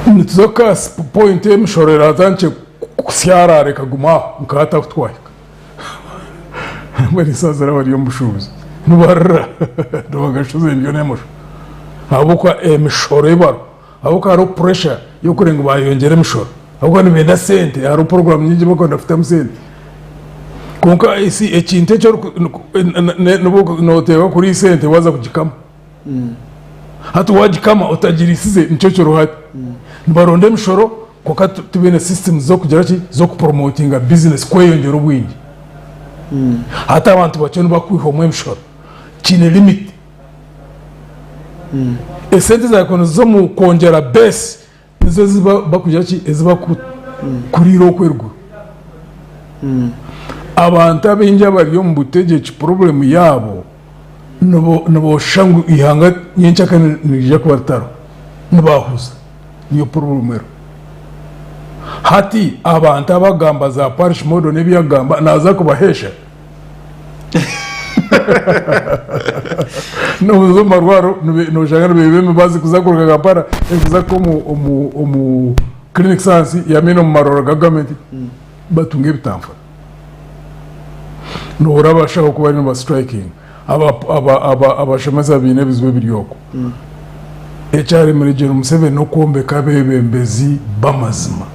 Speaker 2: Nituza kuha point emishoro eratandikye kusyarara ekaguma aho nka hati ahu twahika. Mbwenu esaaha ziraba bari omu bushuubuzi nibarira nibagashuza ebyo n'emosho. Ahabw'okuba emishoro ei bariho, ahabw'okuba hariho pressure y'okureeba ngu bayongyera emishoro, ahabw'okuba nibenda sente, hariho puroguraamu nyingi barikwenda kutamu sente. Kwonka ekintu eki nooteekwa kuriha esente waaza kugikama. Hati waagikama otagiriisize nikyo kiriho hati. Nibaronda emishoro kwonka tibaine systems z'okugira ki, z'okupromotinga bizinesi kweyongyera obwingi. Hati abantu batyo nibakwihwamu emishoro, kiine limit. Esente ezaabaire niziza omu kwongyera base nizo ezi bakugira ki, ezi bakuriira okwo eruguru. Abantu abaingi abari omu butegyeki problem yaabo niboshusha ngu eihanga nyenkyakare niriija kuba ritariho, nibahuza niyo problem eriho. Hati abantu abagamba za parish model n'ebi agamba naaza kubaheesha? Noza omu marwaro noshanga nibeeba emibazi kuza kuruga Kampala ekuza kuha omu clinics ahansi yamina omu marwaro ga gavumenti batunga ebitanfura. Nohurira abashaho ku bariyo niba strikinga abashomesa baine ebizibu ebiri okwo. Ekyaremire Gen Museveni n'okwombeka abeebembezi b'amazima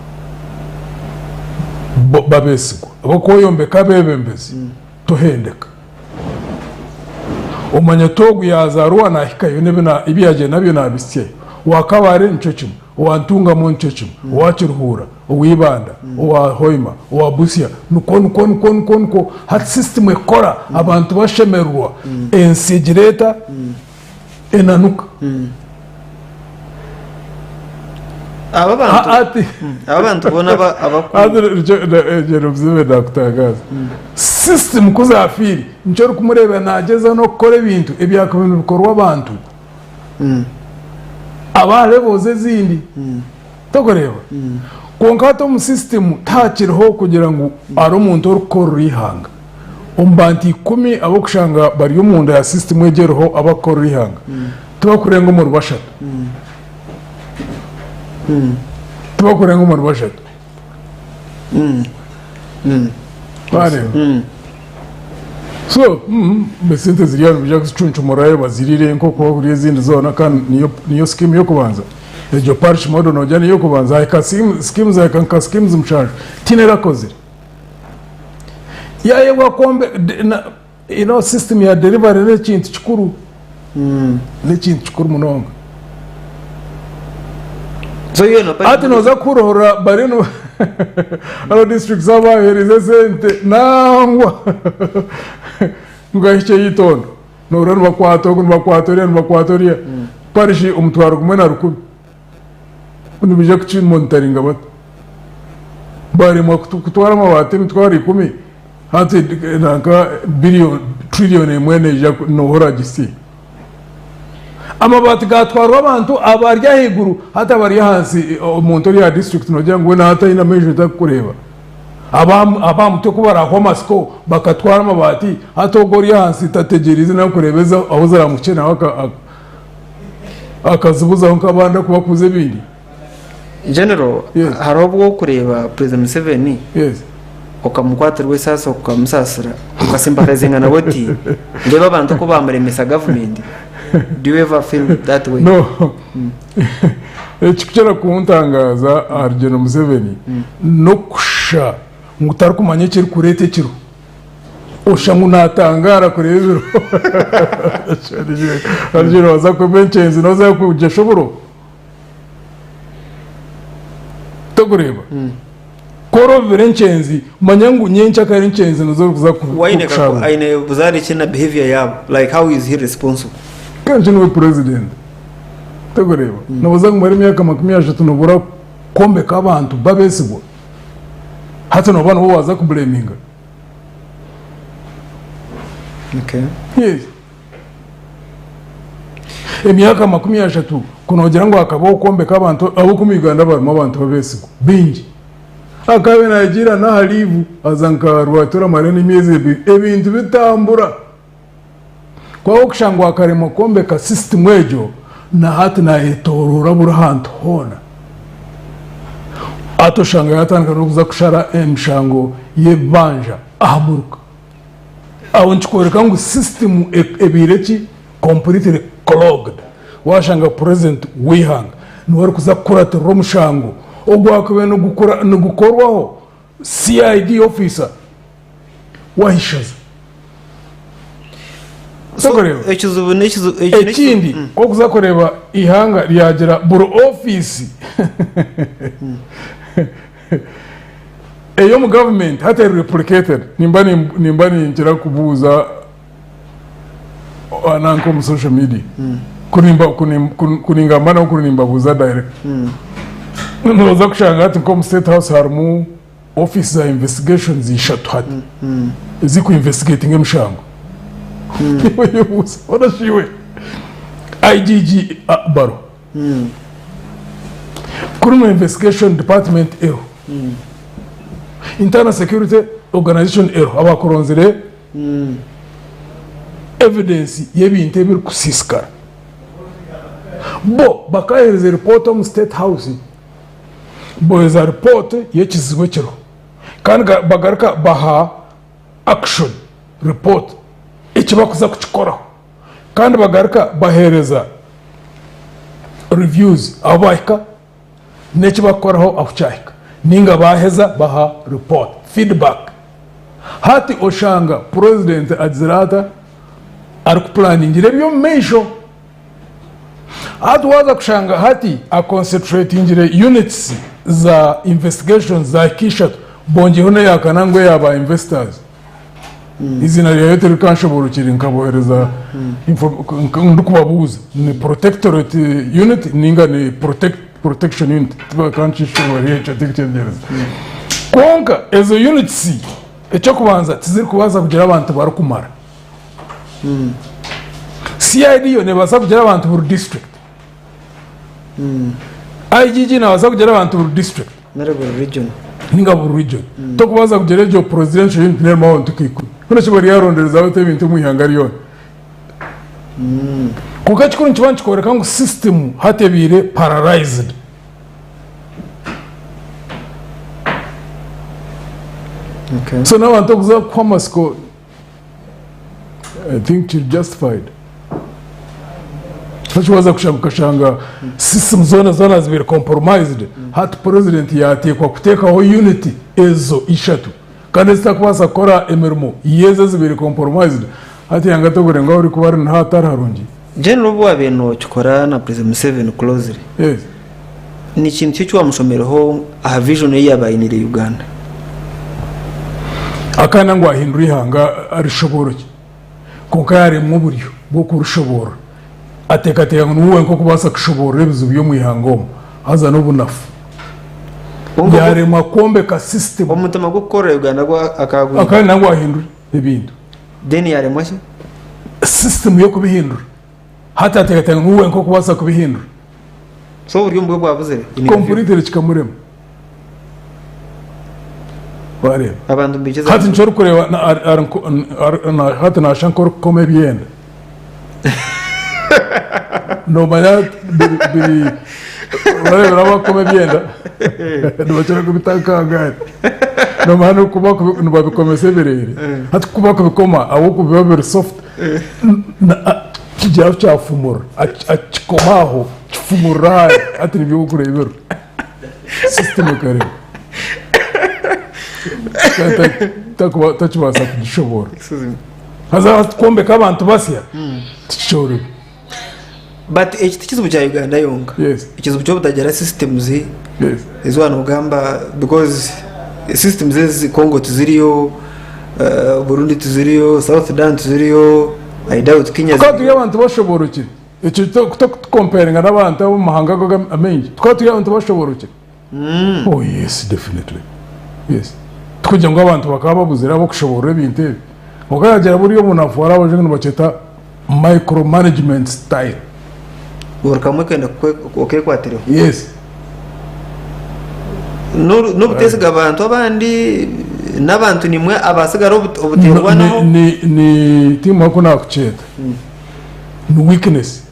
Speaker 2: b'abeesigwa. Ahabw'okuba oyombeka abeebembezi tohendeka. Omanya oti ogu yaazaarwa naahikayo n'ebi yaagyenda nabyo naabihitsyayo. Owa Kabale nikyo kimwe, owa Ntungamo nikyo kimwe, owa Kiruhura, owa Ibanda, owa Hoima, owa Busia, nikwo nikwo nikwo nikwo nikwo. Hati sisitimu ekora abantu bashemererwa, ensi egira eta? Enanuka.
Speaker 1: Aba bantu
Speaker 2: Ati
Speaker 1: aba bantu boona aba abaku
Speaker 2: ati nikyo Museveni nakutangaza. System ku zafiire nikyo orikumureeba nagyezaho n'okukora ebintu ebyakubaire nibikorwa abantu aba levels ezindi torikureeba? Kwonka hati omu system tihakiriho kugira ngu hariho omuntu orikukorera eihanga. Omu bantu ikumi ab'okushanga bari omunda ya sisitimu egyo eriho abarikukorera eihanga, tibarikurenga omuri bashatu. Tibarikurenga omuri bashatu. Waareeba? So, esente ziri aha nibaija kuzicuncumurayo baziriire nk'oku barikuriira ezindi zoona kandi niyo niyo sikiimu y'okubanza. Egyo parish model noogira niyo y'okubanza, hahika sikiimu zahika nka sikiimu mushanju, tihaine erakozire. Yayebwa kwombe you know system ya delivery n'ekintu kikuru n'ekintu kikuru munonga.
Speaker 1: So you know,
Speaker 2: Hati noza kurohora bari no aba districts abahereze esente nangwa ngu ahikye eitondo nohurira nibakwata ogu nibakwata oriya nibakwata oriya parish omutwaro gumwe na rukumi. Nibaija kukimonitaringa bata? Baremwa kutwara amabaati emitwaro ikumi, hati nanka billion, trillion emwe neija noha oragisiiga? Amabaati gatwarwa abantu abari ahaiguru hati abari ahansi omuntu ori aha district nogira ngu we naaba ataine amaisho tarikureeba. Aba aha mutwe ku barahwa amatsiko bakatwara amabaati hati ogwo ori ahansi tategyereize nakureeba ahu ziramuhikye nawe Akazibuzaho nk'abandi akuba akubuza ebindi.
Speaker 1: General,
Speaker 2: Yes.
Speaker 1: hariho obu orikureeba President Museveni
Speaker 2: Yes.
Speaker 1: okamukwatirwa esaasi okamusaasira okasimpathizinga nawe oti ndeeba abantu oku baamuremesa gavumenti. Do you ever feel that way?
Speaker 2: No. Ekikukira kuntangaaza ahari General Museveni n'okusha ngu tarikumanya ekirikureeta ekiro. Oshusha ngu natangaara kureeba ebiro. Harigihe waza kwema enkyenzi noza kugyesha oburo. Torikureeba? Ku orobire enkyenzi manya ngu nyenkyakare enkyenzi nizo orikuza
Speaker 1: Waine
Speaker 2: kusharuura.
Speaker 1: aine buzaare ki na behavior yaabo? Like how is he responsible?
Speaker 2: Kenshi niwe president. Torikureeba? Nobaza kumara emyaka 30 nobura kwombeka abantu babesigwa. Hati noba niwe waza kubureminga.
Speaker 1: Okay.
Speaker 2: Yes. Emyaka 30 ku noogira ngu hakabaho okwombeka abantu ahabw'okuba omu Uganda barimu abantu b'abeesigwa baingi. Akaabaire naagiira n'aha liivu aza nka Rwatura amare n'emyezi ebiri ebintu bitambura. Ku ahabw'okushanga ngu akaremwa kwombeka sisitimu egyo na hati naayetooroora buri hantu hoona. Hati oshanga yaatandika n'okuza kushara emishango y'ebibanja aha muruka. Aho nikikworeka ngu sisitimu ebaire ki? Completely clogged. Waashanga Purezidenti w'eihanga niwe arikuza kukuratirira omushango ogwakubaire nigukorwaho CID officer w'ahaishaza.
Speaker 1: So,
Speaker 2: Orikureeba?
Speaker 1: ekizibu n'ekizibu ekyo n'ekizibu-
Speaker 2: Ekindi, ku orikuza kureeba eihanga ryagira buri ofiisi ey'omu gavumenti hati eri replicated. Nimba nimba ninkira kubuuza nanka omu social media ku nimba ku nim- ku- ku ningamba nabo kuri nimbabuuza direct. Nooza kushanga hati nk'omu state house harimu ofiisi za investigations ishatu hati eziriku investigatinga emishango. Oyebuuza hoona shi iwe IGG bariho, Criminal Investigation Department eriho, Internal Security Organization eriho abakuronzire evidence y'ebintu ebirikusiisikara. Bo bakaheereza ripooti omu State House, bohereza ripooti y'ekizibu ekiriho kandi bagaruka baha action report eki barikuza kukikoraho kandi bagaruka baheereza reviews ahu baahika n'eki barikukoraho ahu kyahika ninga baaheza baha report feedback. Hati oshanga purezidenti agizire ata arikupulaningira eby'omu maisho. Hati waaza kushanga hati aconcentratingire units za investigations zahika ishatu bongyeho n'eyakana ngu eya ba investors. Eiziina ryayo tirikanshoboorokire nkabohereza ndikubabuuza ni protectorate unit ninga ni protection unit tibakankishoboorora ekyo tindikukyetegyereza. Kwonka ezo units eky'okubanza tizirikubaasa kugira abantu barikumara. CID yo nebaasa kugira abantu buri district. IGG nabaasa kugira abantu buri district.
Speaker 1: Nari buri region.
Speaker 2: Ninga buri region. Tokubaasa kugira egyo presidential unit nerimu abantu nka ikumi. Hoona shi baryarondereza bata ebintu omu ihanga ryona? Kwonka ekikuru nikiba nikikworeka ngu system hati ebaire paralyzed.
Speaker 1: Okay.
Speaker 2: So n'abantu okuza kuhwa amatsiko I think kiri justified. Hati waza kushanga okashanga system zoona zoona zibaire compromised hati president yateekwa kuteekaho unit ezo ishatu kandi ezitakubaasa kukora emirimo yezo ezibaire compromised hati yanga togure ngu ahu orikuba ori niho hatari harungi.
Speaker 1: General obu wabaire nokikora na President Museveni closely,
Speaker 2: Yes.
Speaker 1: Ni kintu ki eki waamushomireho aha vision ei yaaba ainiire Uganda?
Speaker 2: Akaana ngu ahindure eihanga arishoboorokye, kwonka yaaremwa oburyo bw'okurishoboorora. Ateekateeka ngu niwe wenka orikubaasa kushoboorora ebizibu by'omu ihanga omu, haza n'obunafu. Yaaremwa kwombeka system.
Speaker 1: Omutima gw'okukorera Uganda gwo akaagwine.
Speaker 2: Akaana ngu ahindure ebintu.
Speaker 1: Then yaaremwa ki?
Speaker 2: System y'okubihindura. Hati ateekateeka ngu niwe wenka orikubaasa kubihindura.
Speaker 1: So oburyo nibwo bwabuzire in your view?
Speaker 2: Completely kikamurema. Wareeba?
Speaker 1: Abantu nibaikiriza
Speaker 2: Hati nikyo orikureeba na- ari- ari nko- n- ari- na- hati naashusha nk'orikukoma ebyenda. Noomanya biri biri orareebera abakukoma ebyenda nibakira kubita nk'aha gaari. Noomanya n'okuba kubi- nibabikomesa ebireere. Hati ku bakubikoma ahabw'okuba biba biri soft Kigira kyafumura akikoma aho kifumurira aho hati nibyo orikureeba ebiro system ekarema takibaasa kugishoboora haza hati kwombeka abantu basya tikyorobi.
Speaker 1: But eki tikizibu kya Uganda yonka.
Speaker 2: Yes.
Speaker 1: Ekizibu ky'obutagira systems
Speaker 2: Yes.
Speaker 1: ezi waaba nogamba because systems ezi Congo tiziriyo, Burundi tiziriyo, South Sudan tiziriyo, I doubt Kenya
Speaker 2: Tukaba turi abantu bashoboorokire. Ekyo tokutukomparinga n'abantu ab'omu mahanga ago amaingi. Tukaba turi abantu bashoboorokire. Oh yes, definitely. Yes. Tikugira ngu abantu bakaba babuzire ab'okushoboorora ebintu ebi. Kwonka yaagira buriya obunafu hariho abajungu nibakyeta micro management style.
Speaker 1: Buri kamwe kenda okekwatireho.
Speaker 2: Yes.
Speaker 1: N'obutesiga abantu abandi n'abantu nimwe abasigara obuterwanaho.
Speaker 2: Ni ni tiimu oku nakukyeta ni weakness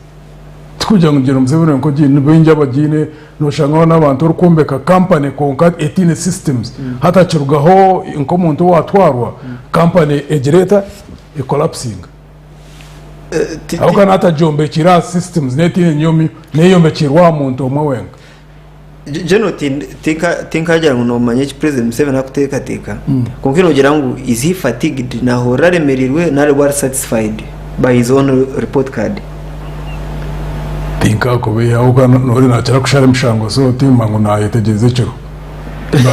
Speaker 2: tikugira ngu ngira Museveni wenka ogiine ni baingi abagiine noshangaho n'abantu orikwombeka company kwonka etaine systems hati hakirugaho nk'omuntu owatwarwa company egira eta ecollapsinga. Ahabw'okuba naaba atagyombekiire aha systems n'etaine nyomyo, neeyombekiirwe aha muntu omwe wenka.
Speaker 1: General tinkagira ngu nomanya eki President Museveni arikuteekateeka, kwonka nogira ngu is he fatigued, nahurira aremereirwe nari we ari satisfied by his own report card?
Speaker 2: Tinkakubeiha ahabw'okuba noori nakira kushara emishango so timba ngu nayetegyereza ekiriho.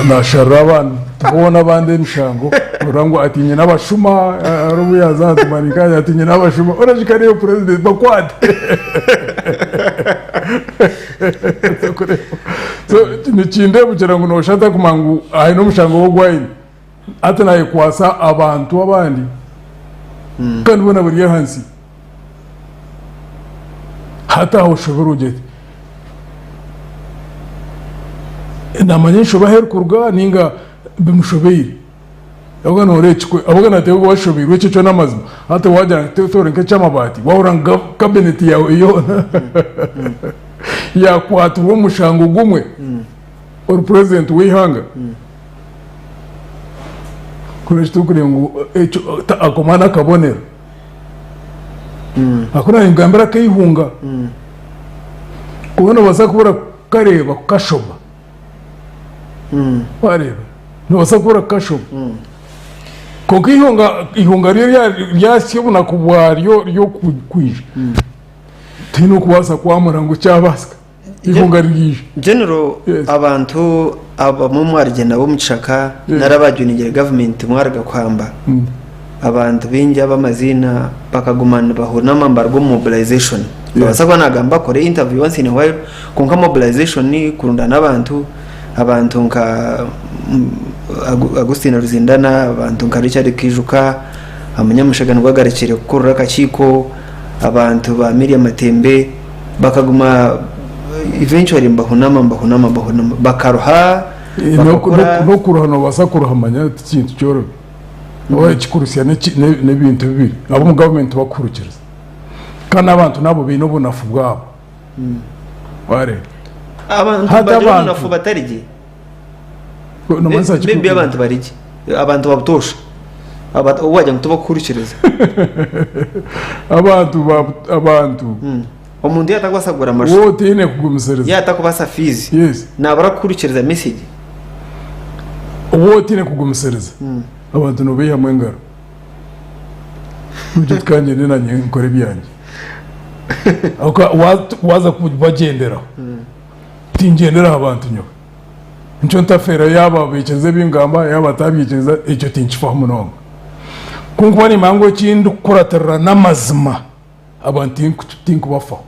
Speaker 2: Nasharira abandi boona abandi emishango oreba ngu ati nyine abashuma hariho obu yaaza aha tumara ati nyine abashuma orashika ariyo president bakwate. So nikindebukyera ngu noshusha atakumanya ngu aine omushango ogu aine. Hati nayekwasa abantu abandi kandi boona bari ahansi. Hati aho oshobirwe ogire oti namanya enshobe ahu erikuruga ninga bimushobeire. Ahabw'okuba nooreeba ekikwe ahabw'okuba naateeba kuba ashobeirwe ekyo kyo n'amazima. Hati waagira ngu toore nk'eky'amabaati waahurira ngu kabineti yaawe yoona yaakwatirwa omushango gumwe ori purezidenti w'eihanga. Kuri eki turikureeba ngu ekyo ako n'akabonero. Ahakuba naanye nkugambira akeihunga kuba noobaasa kubura kukareeba kukashoma. Wareeba noobaasa kubura kukashoma. Kwonka eihunga eihunga ryo ryahitsya obunaku bwaryo ry'okwija, tihaine orikubaasa kwamura ngu kyabaasika. Eihunga ririija.
Speaker 1: General
Speaker 2: Yes.
Speaker 1: abantu abamwe mwarugye nabo omu kishaka nari abajoiningire gavumenti mwaruga kuhamba abantu baingi ab'amaziina bakaguma nibahunama nibaruga omu mobilization Nibabaasa kuba nagamba bakore interview once in a while kwonka mobilization kurundana abantu abantu nka Augustine Ruzindana abantu nka Richard Kiijuka Omunyamushega nibwo agarukire kukurira akakiiko abantu ba Miriam Matembe bakaguma eventually nibahunama nibahunama nibahunama bakaruha bakakora.
Speaker 2: N'okuruha noobaasa kuruha manya ti kintu kyorobi. Waaba ekikurusya n'ebintu bibiri, ab'omu gavumenti tibakuhurikiriza kandi n'abantu naabo baine obunafu bwabo. Waareeba?
Speaker 1: Abantu
Speaker 2: Hati
Speaker 1: bagira
Speaker 2: abantu
Speaker 1: obunafu batari gye.
Speaker 2: Noomanyisa ki
Speaker 1: Maybe abantu bari gye. Abantu ba butoosha. Aba- Obu wagira ngu tibakuhurikiriza.
Speaker 2: Abantu ba abantu
Speaker 1: Omuntu yaaba atakubaasa kugura amashu,
Speaker 2: wowe otaine kugumisiriza.
Speaker 1: yaaba atakubaasa fiizi,
Speaker 2: Yes.
Speaker 1: naabura kukuhurikiriza message.
Speaker 2: Wowe otaine kugumisiriza abantu nobaihamu engaro. Nogira oti ka ngyende nanye nkore ebyangye. Ahabw'okuba wa- waaza kubagyenderaho, tingyendera aha bantu nyowe. Nikyo ntafeerayo yaaba baikiriza ebi ngamba yaaba batabyikiriza ekyo tinkifaho munonga. Ku nkuba nimanya ngu eki ndikukuratirira n'amazima, abantu tinkubafaho.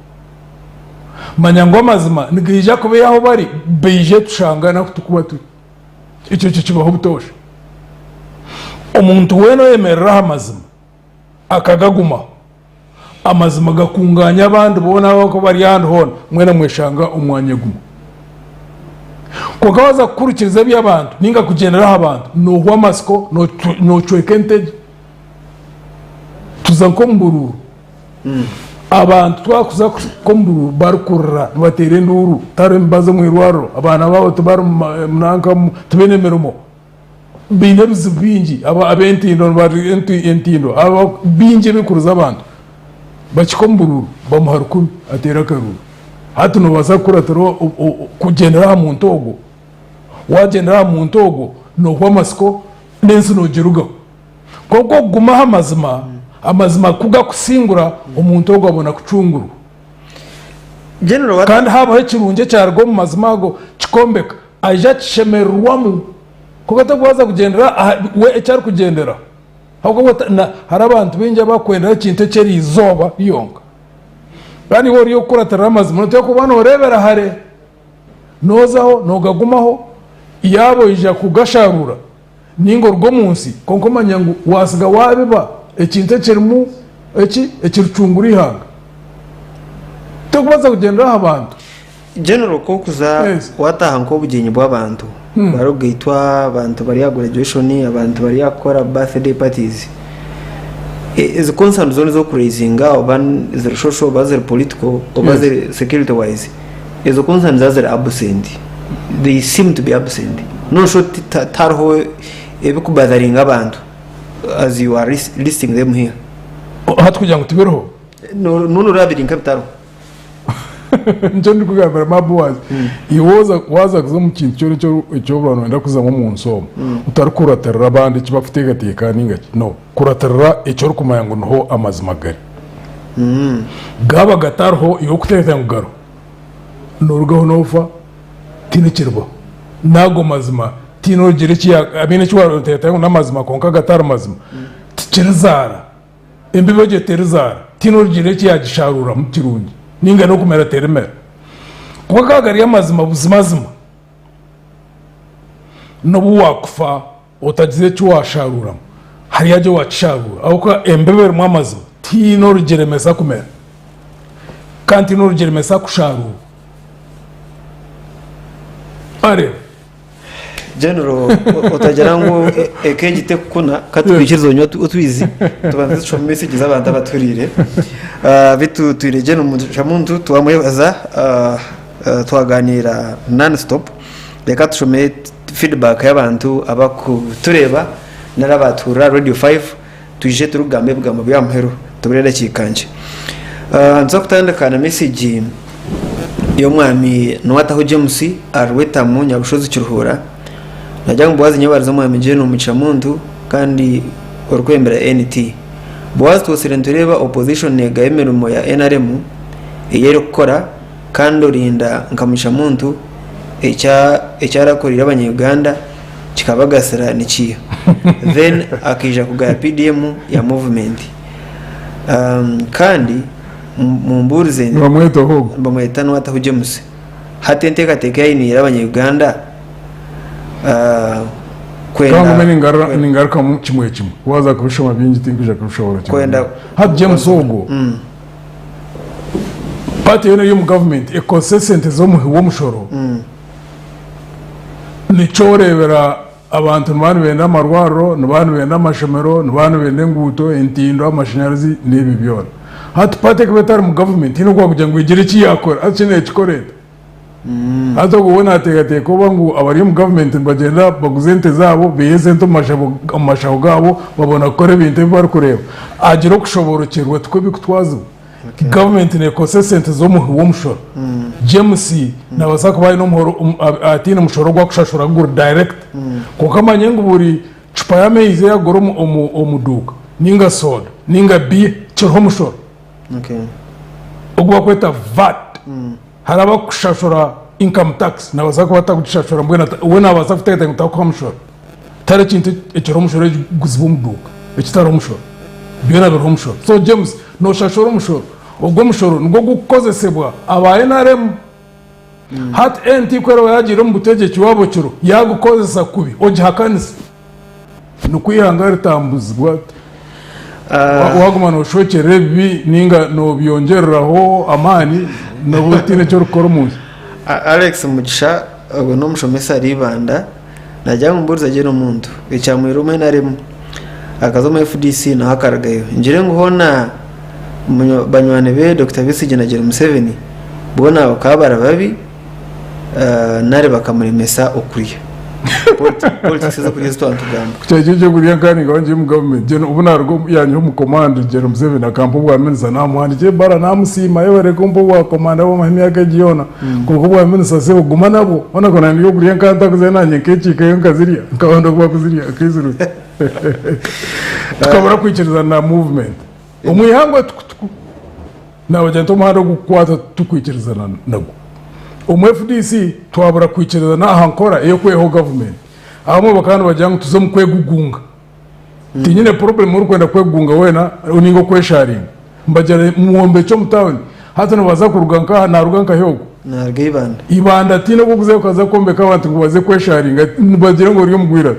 Speaker 2: Manya ngu amazima nigaija kuba ahu bari baije tushangane ahu turikuba turi. Ekyo kyo kibaho butoosha. Omuntu weena oyemerera aha mazima akagagumaho, amazima gakungaanya abandi boona abakuba bari ahandi hoona, mwena mweshanga omu mwanya gumwe. Kwonka waaza kukurikiriza eby'abantu ninga kugyendera aha bantu, noohwa amatsiko, noocweka entegye. Tuza nk'omu buruuru, abantu twakuza nk'omu buruuru barikurira nibateera enduuru, tihariho emibazi omu irwariro, abaana baabo tibari nanka tibaine mirimo. Baine ebizibu bingi ab'entindo entindo bingi ebirikuruza abantu bakika omu buruuru bamuha rukumi ateera akaruuru. Hati noobaasa kukuratira kugyendera aha muntu ogwo, waagyendera aha muntu ogwo noohwa amatsiko n'ensi noogirugaho. Kwonka okuguma aha mazima, amazima ku gakusingura omuntu ogwo abona kucungurwa. Kandi haabaho ekirungi ekyaruga omu mazima ago kikombeka, aija akishemererwamu. Kwonka tarikubaasa kugyendera aha we eki arikugyenderaho. Ahabw'okuba hariho abantu baingi abakwendera ekintu eky'eriizooba ryonka. Kandi iwe ori okukuratirira amazima noteekwa kuba nooreebera hare, noozaho, noogagumaho, yaaba oija kugasharuura nainga oruga omu nsi, kwonka omanya ngu waatsiga waabiba ekintu ekirimu eki ekiricungura eihanga. Torikubaasa kugyendera aha bantu.
Speaker 1: General ku orikuza
Speaker 2: Yes.
Speaker 1: wataaha nk'obugyenyi bw'abantu barikugaitwa abantu bari aha graduation abantu bari aha kukora birthday parties E- ezi concern zoona ez'okuraisinga oba ziri social oba ziri political oba
Speaker 2: Yes.
Speaker 1: ziri security wise ezo concern zaaba ziri absent they seem to be absent noshusha oti ta- tihariho ebikubatharinga abantu as you are lis- listing them here.
Speaker 2: Hati kugira ngu tibiriho?
Speaker 1: Nuunu oraba biri nk'ebitariho.
Speaker 2: Nikyo ndikugambira Mabuwazi, iwe waza waza kuza omu kintu kyona eki eki orikuba nooyenda kuzamu omu nsi omu, otarikuratirira abandi eki barikuteekateeka nainga ki, no, kuratirira eki orikumanya ngu niho amazima gari. Gaaba gatariho, iwe orikuteekateeka ngu gariho, noorugaho noofa, tihaine ekiribaho. N'ago mazima tihaine origira eki ya, I mean eki waateekateeka ngu n'amazima kwonka gatari mazima, tikirizaara. Embibo egyo terizaara, tihaine origira eki yaagisharuuramu kirungi, nainga n'okumera terimera. Kwonka ka gari amazima buzimazima, n'obu waakufa otagize eki waasharuuramu, hariyo gye waakisharuura ahabw'okuba embibo erimu amazima tihaine origiremesa kumera, kandi tihaine origiremesa kusharuurwa. Waareeba?
Speaker 1: General otagira ngu eka egi tekukuna katwikirize onywe otwizi tubanze tushome message z'abantu abaturiire bitu twine General Mugisha Muntu twamwebaza twaganiira non stop reka tushome feedback y'abantu abakutureeba nari abatuhurira aha Radio 5 twije turikugamba ebigambo by'aha muheru tubure edakiika nkye. Nituza kutandika na message y'omwami Niwataho James ahari Rwetamu Nyabushozi Kiruhura. Nagira ngu Boazi nyebarize omwami General Mugisha Muntu kandi orikwebembera NT. Boazi twosire nitureeba opposition negaya emirimo ya NRM ei erikukora kandi orinda nka Mugisha Muntu eki arakoreire abanya Uganda kikabagasira nikiiha? Then akaija kugaya PDM ya movement. Kandi mumbuurize
Speaker 2: Nibamweta oha ogwo?
Speaker 1: Nibamweta Nwataho James. Hati enteekateeka ei ainiire abanya Uganda
Speaker 2: kwenda Kangume ningarukamu kimwe kimwe. Waaza kubishoma bingi tinkwija kubishoboora kimwe.
Speaker 1: Kwenda
Speaker 2: Hati James ogwo party yoona eri omu government ekozesa esente z'omuhi w'omushoro Nikyo oreebera abantu nibaba nibenda amarwariro, nibaba nibenda amashomero, nibaba nibenda enguuto, entindo, amashanyarazi n'ebyo byona. Hati paati ekuba etari mu gavumenti haine oku wakugira ngu egire eki yaakora hati shi neekikora eta? Hati ogwo we naateekateeka oba ngu abari omu gavumenti nibagyenda baguze ente zaabo, baihe esente omu mashaho gaabo babona kukora ebintu ebi barikureeba. Agire okushoboorokyerwa tikwo ebirikutwazibwa. Gavumenti neekozesa esente z'omuhi w'omushoro. James naabaasa kuba aine omuhoro ataine mushoro ogu arikushashura guri direct kwonka manya ngu buri cupa y'amaizi ei arikugura omu duuka nainga soda nainga biya kiriho omushoro ogu barikweta VAT. Hariho abarikushashura income tax naabaasa kuba atarikugishashura mbwenu we naabaasa kuteekateeka ngu tarikuha mushoro. Tihariho ekintu ekiriho omushoro ekiguzibwa omu duuka ekitariho omushoro. Byona biriho omushoro. So James, noshashura omushoro. Ogwo omushoro nigwo gukukozesebwa aba nrm. Hati NT ku eraba yagiire omu butegyeki waaba okiro yagukozesa kubi ogihakanise. Nikwo eihanga ritambuzibwa. Waguma noshwekyerera ebibi ninga nobyongyereraho amaani noba otiine eki orikukora omu nsi.
Speaker 1: Alex Mugisha ogwo n'omushomesa ahari Ibanda. Nagira ngu mbuurize gye n'omuntu ekyamwire omu NRM akaza omu FDC naho akarugayo. Ngire ngu hoona banywani be Dokita Besigye na Gen Museveni boona bakaba bari babi nari bakamuremesa okurya. Politics ez'okurya ezi twaba nitugamba.
Speaker 2: Ku kyahikire eky'okurya nkaba ningaho ngiye omu gavumenti, Gen obu naaruga omu yanyiha omu command Gen Museveni akampa obwa minisita naamuhandiikira ebara naamusiima yebare kumpa obwa komanda bw'amahe emyaka egi yoona. Kwonka obwa minisita sebo guma nabwo, hoona ku nandya okurya nkaba ntakuzayo naanye nkekiikayo nkazirya, nkaba ndokuba kuzirya nkaizirwe. Tukabura kwikirizana na movement. Omu ihangwe tukutuku naabagira nti omuhanda ogukukwata titukwikirizana nagwo. Omu FDC twabura kwikirizana aha nkora ey'okwehaho gavumenti. Abamwe bakaba nibagira ngu tuze omu kwegugunga. Tinyine problem orikwenda kwegunga weena ninga okwesharinga. Mbagira mwombekye omu town. Hati nibaza kuruga nkaha naruga nkahi ogwo?
Speaker 1: Naruga Ibanda.
Speaker 2: Ibanda tihaine oku okuzayo okaza kwombeka abantu ngu baze kwesharinga nibagire ngu ori omugwiraro.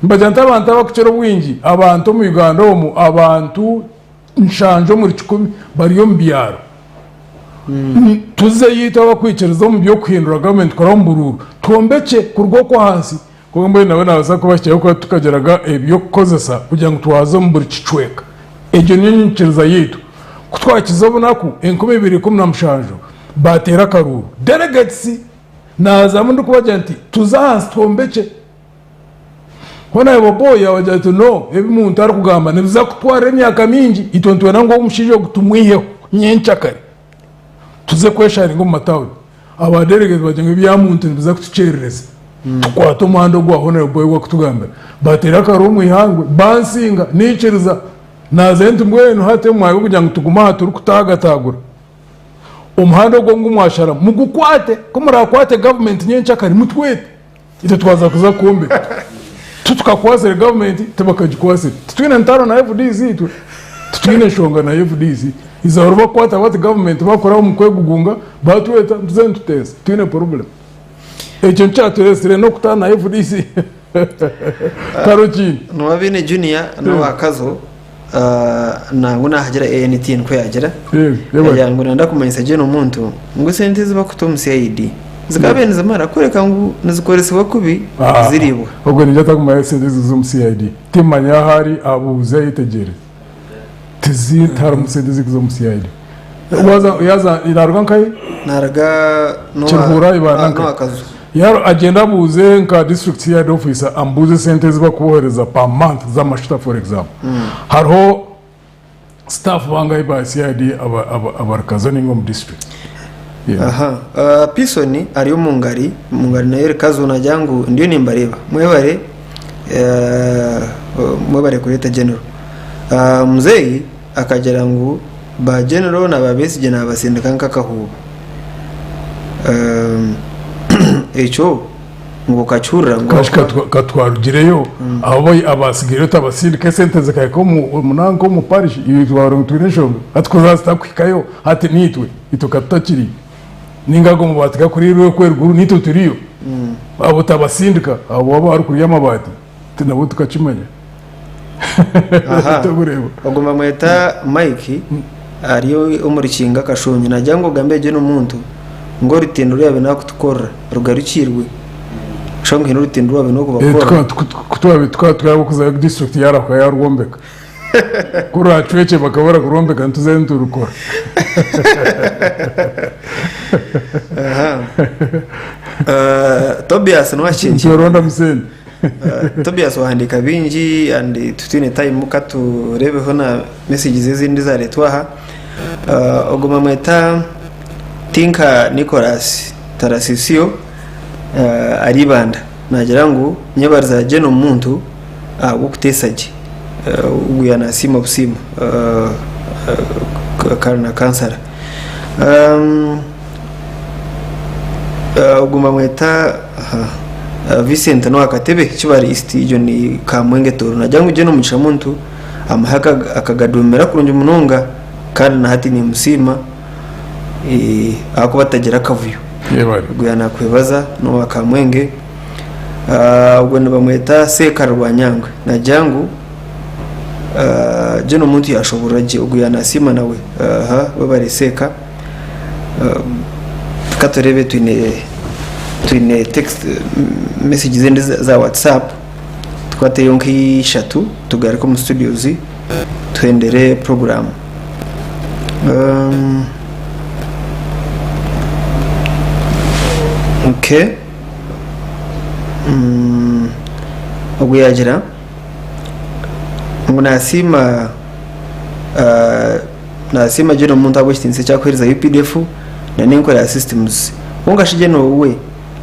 Speaker 2: Mbagira nti abantu abakukira obwingi abantu omu Uganda omu abantu nshanju omuri kikumi bari omu byaro. Tuzeyo itwe abakwikiriza omu by'okuhindura gavumenti kuraba omu buruuru twombekye kuruga okwo ahansi. Kwonka mbwenu nawe naabaasa kubahikyaho kuba tukagiraga eby'okukozesa kugira ngu twaze omu buri kicweka. Egyo niyo nyikiriza yaitu. Ku twakiza obunaku 2017 baateera akaruuru, delegates naazamu ndikubagira nti tuze ahansi twombekye. Honourable Oboi yaabagira ati, No, ebi Muntu arikugamba nibiza kutwarira emyaka mingi, itwe nitwenda ngu omushaija ogu tumwiheho nyenkyakare tuze kwesharinga omu matawuni. Aba delegates bagira ngu ebya Muntu nibiza kutukyerereza, tukwate omuhanda ogwa Honourable Oboi ogu arikutugambira. Bateera akaruru omu ihangwe, bansinga, naikiriza, naazayo nti mbwenu hati omu mwanya gw'okugira ngu tugume aha turikutaagataagura, omuhanda ogwo ogu mwasharamu mugukwate, ku muraakwate gavumenti nyenkyakare mutwete. Itwe twaza kuza kwombeka tutukakwasire gavumenti tibakagikwasire. Titwine ntaro na FDC itwe, titwine nshonga na FDC. Izooba bakukwata bati gavumenti bakora omu kwegugunga batweta nituza nituteesa titwine problem. Ekyo nikyo kyaturesire n'okutaana na FDC tihariho kindi.
Speaker 1: Nuwabiine Junior n'owa Kazo nangwa nahagira ANT nikwo yagira yagira ngu nanda kumanyisa gye n'omuntu ngu esente ezi bakuta omu CID zikabaire nizimara kureka ngu nizikoresibwa kubi ziriibwa.
Speaker 2: Ogwo niija atakumanya esente ezi omu CID timanya ahu ari abuuze ayetegyereze tiharimu sente ezikuza omu CID yaaza naruga nkahi?
Speaker 1: Naruga
Speaker 2: Kiruhura Ibanda nkahi?
Speaker 1: n'owa Kazo.
Speaker 2: Yaaba agyende abuuze nka district CID officer amubuuze esente ezi barikubohereza per month z'amashuta for example. Hariho staff bangahi ba CID abari Kazo ninga omu district. Yeah.
Speaker 1: Aha, Pison ari omu ngari, omu ngari nayo eri Kazo nagira ngu ndiyo nimbareeba. Mwebare mwebare kureeta General. Muzeeyi akagira ngu ba General na ba Besigye nabasindika nk'akahuuba. Ekyo ngu okakihurira ngu
Speaker 2: Kashi katwarugireyo abo abasigaireyo tabasindika esente zikahika omu nanka omu parish iwe twahurira ngu twine enshonga hati ku zaaza zitakuhikayo hati niitwe itwe katutakiriyo ninga ago mabaati gakuriirwe okwo eruguru niitwe turiyo abo tabasindika abo abo abarikurya amabaati nabo tukakimanya.
Speaker 1: Aha.
Speaker 2: Tokureeba.
Speaker 1: Ogwo bamweta Mike ari omu Rukiinga Kashongi nagira ngu ogambe gye n'omuntu ngu orutindo oru yaabaire naakutukorera rugarukirwe oshusha ngu haine orutindo oru waabaire nookubakorera.
Speaker 2: Tukaba twaba kuzayo disiturikiti yaarahuka yaarwombeka. Ku ruracwekye bakaba barakurwombeka nituzayo niturukora.
Speaker 1: Aha. Tobias niwe akinkiire.
Speaker 2: Nitwerondamu sente.
Speaker 1: Tobias wahandiika bingi and titwine time katureebeho na messages ezindi ezareetwa aha. Ogwo bamweta Tinka Nicholas Tarasisio ari Ibanda nagira ngu nyebariza gye n'omuntu ahabw'okuteesa gye. Ogu yaaba nasiima busiima kandi na kansara. Ogu nibamweta Vincent n'owa Katebe Kibare East Region Kamwenge Tooro. Nagira ngu Gen Mugisha Muntu amahe akagadumira kurungi munonga kandi na hati nimusiima ahakuba tagira akavuyo. Ogu yaaba nakwebaza n'owa Kamwenge. Ogwo nibamweta Sekara Rwanyangwe. Nagira ngu Gen Muntu yashoborora gye ogu yaaba nasiima nawe. Webare Seeka. Ka tureebe twine twine text message ezindi za WhatsApp tukwateyo nk'ishatu tugaruke omu studios tuhendere program. Okay. Ogu yaagira ngu nasiima Nasiima General Muntu ahabw'ekitiinisa eki arikuheereza UPDF na n'enkora ya systems. Kwonka shi General we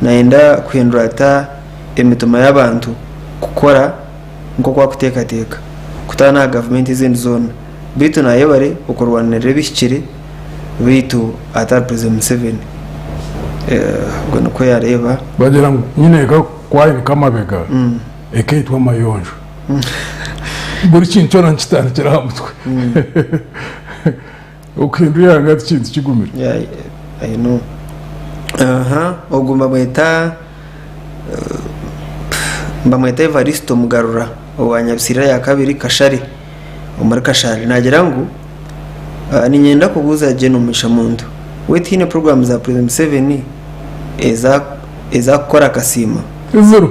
Speaker 1: nayenda kuhindura ata emitima y'abantu kukora nk'oku arikuteekateeka kutaana aha gavumenti ezindi zoona? Beitu nayebare okurwanirira ebihikire beitu atari President Museveni. Ogwo nikwo yareeba.
Speaker 2: Bagira ngu nyine eka kwayinika amabega ekaitwa amayonjo. Buri kintu kyona nikitandikira aha mutwe. Okuhindura eihanga ti kintu kigumire.
Speaker 1: Yeah, I know. Aha, ogwo bamweta bamweta Evaristo Mugarura owa Nyabisirira ya kabiri Kashari omuri Kashari nagira ngu ah, niinyenda kubuuza Gen Mugisha Muntu we tihaine puroguraamu za President Museveni eza ezakukora akasiima?
Speaker 2: Zero.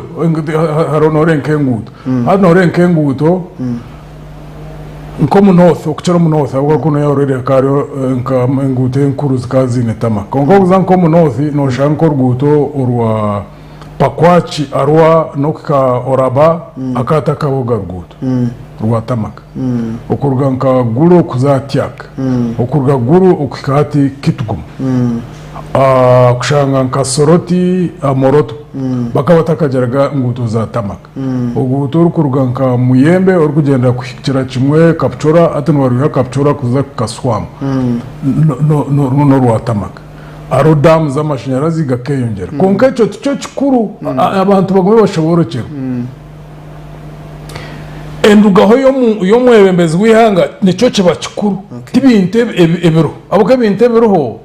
Speaker 2: Hariho nooreeba nk'enguuto. Hati nooreeba nk'enguuto nk'omu north okukira omu north ahabw'okuba kunu already hakaba hariho nka enguuto enkuru zikaba ziine tarmac. Kwonka wakuza nk'omu north nooshanga nk'oruguuto orwa Pakwaki, Arua n'okuhika Oraba akaba atakabahoga ruguuto rwa tamaka. Okuruga nka Gulu okuza Atiak, okuruga Gulu okuhika hati Kitgum, kushanga nka Soroti, Moroto bakaba batakagiraga nguuto za tamaka. Oruguuto orukuruga nka Muyembe orikugyenda kuhikira kimwe Kapchorwa hati nibarwiha Kapchorwa kuza Kaswam n'orwa tamaka. Hariho daamu z'amashanyarazi gakeyongyera. Kwonka ekyo tikyo kikuru abantu bagume bashoboorokyerwe. Endugaho y'omwebembezi w'eihanga nikyo kiba kikuru, ti bintu ebiriho. Ahabw'okuba ebintu ebiriho,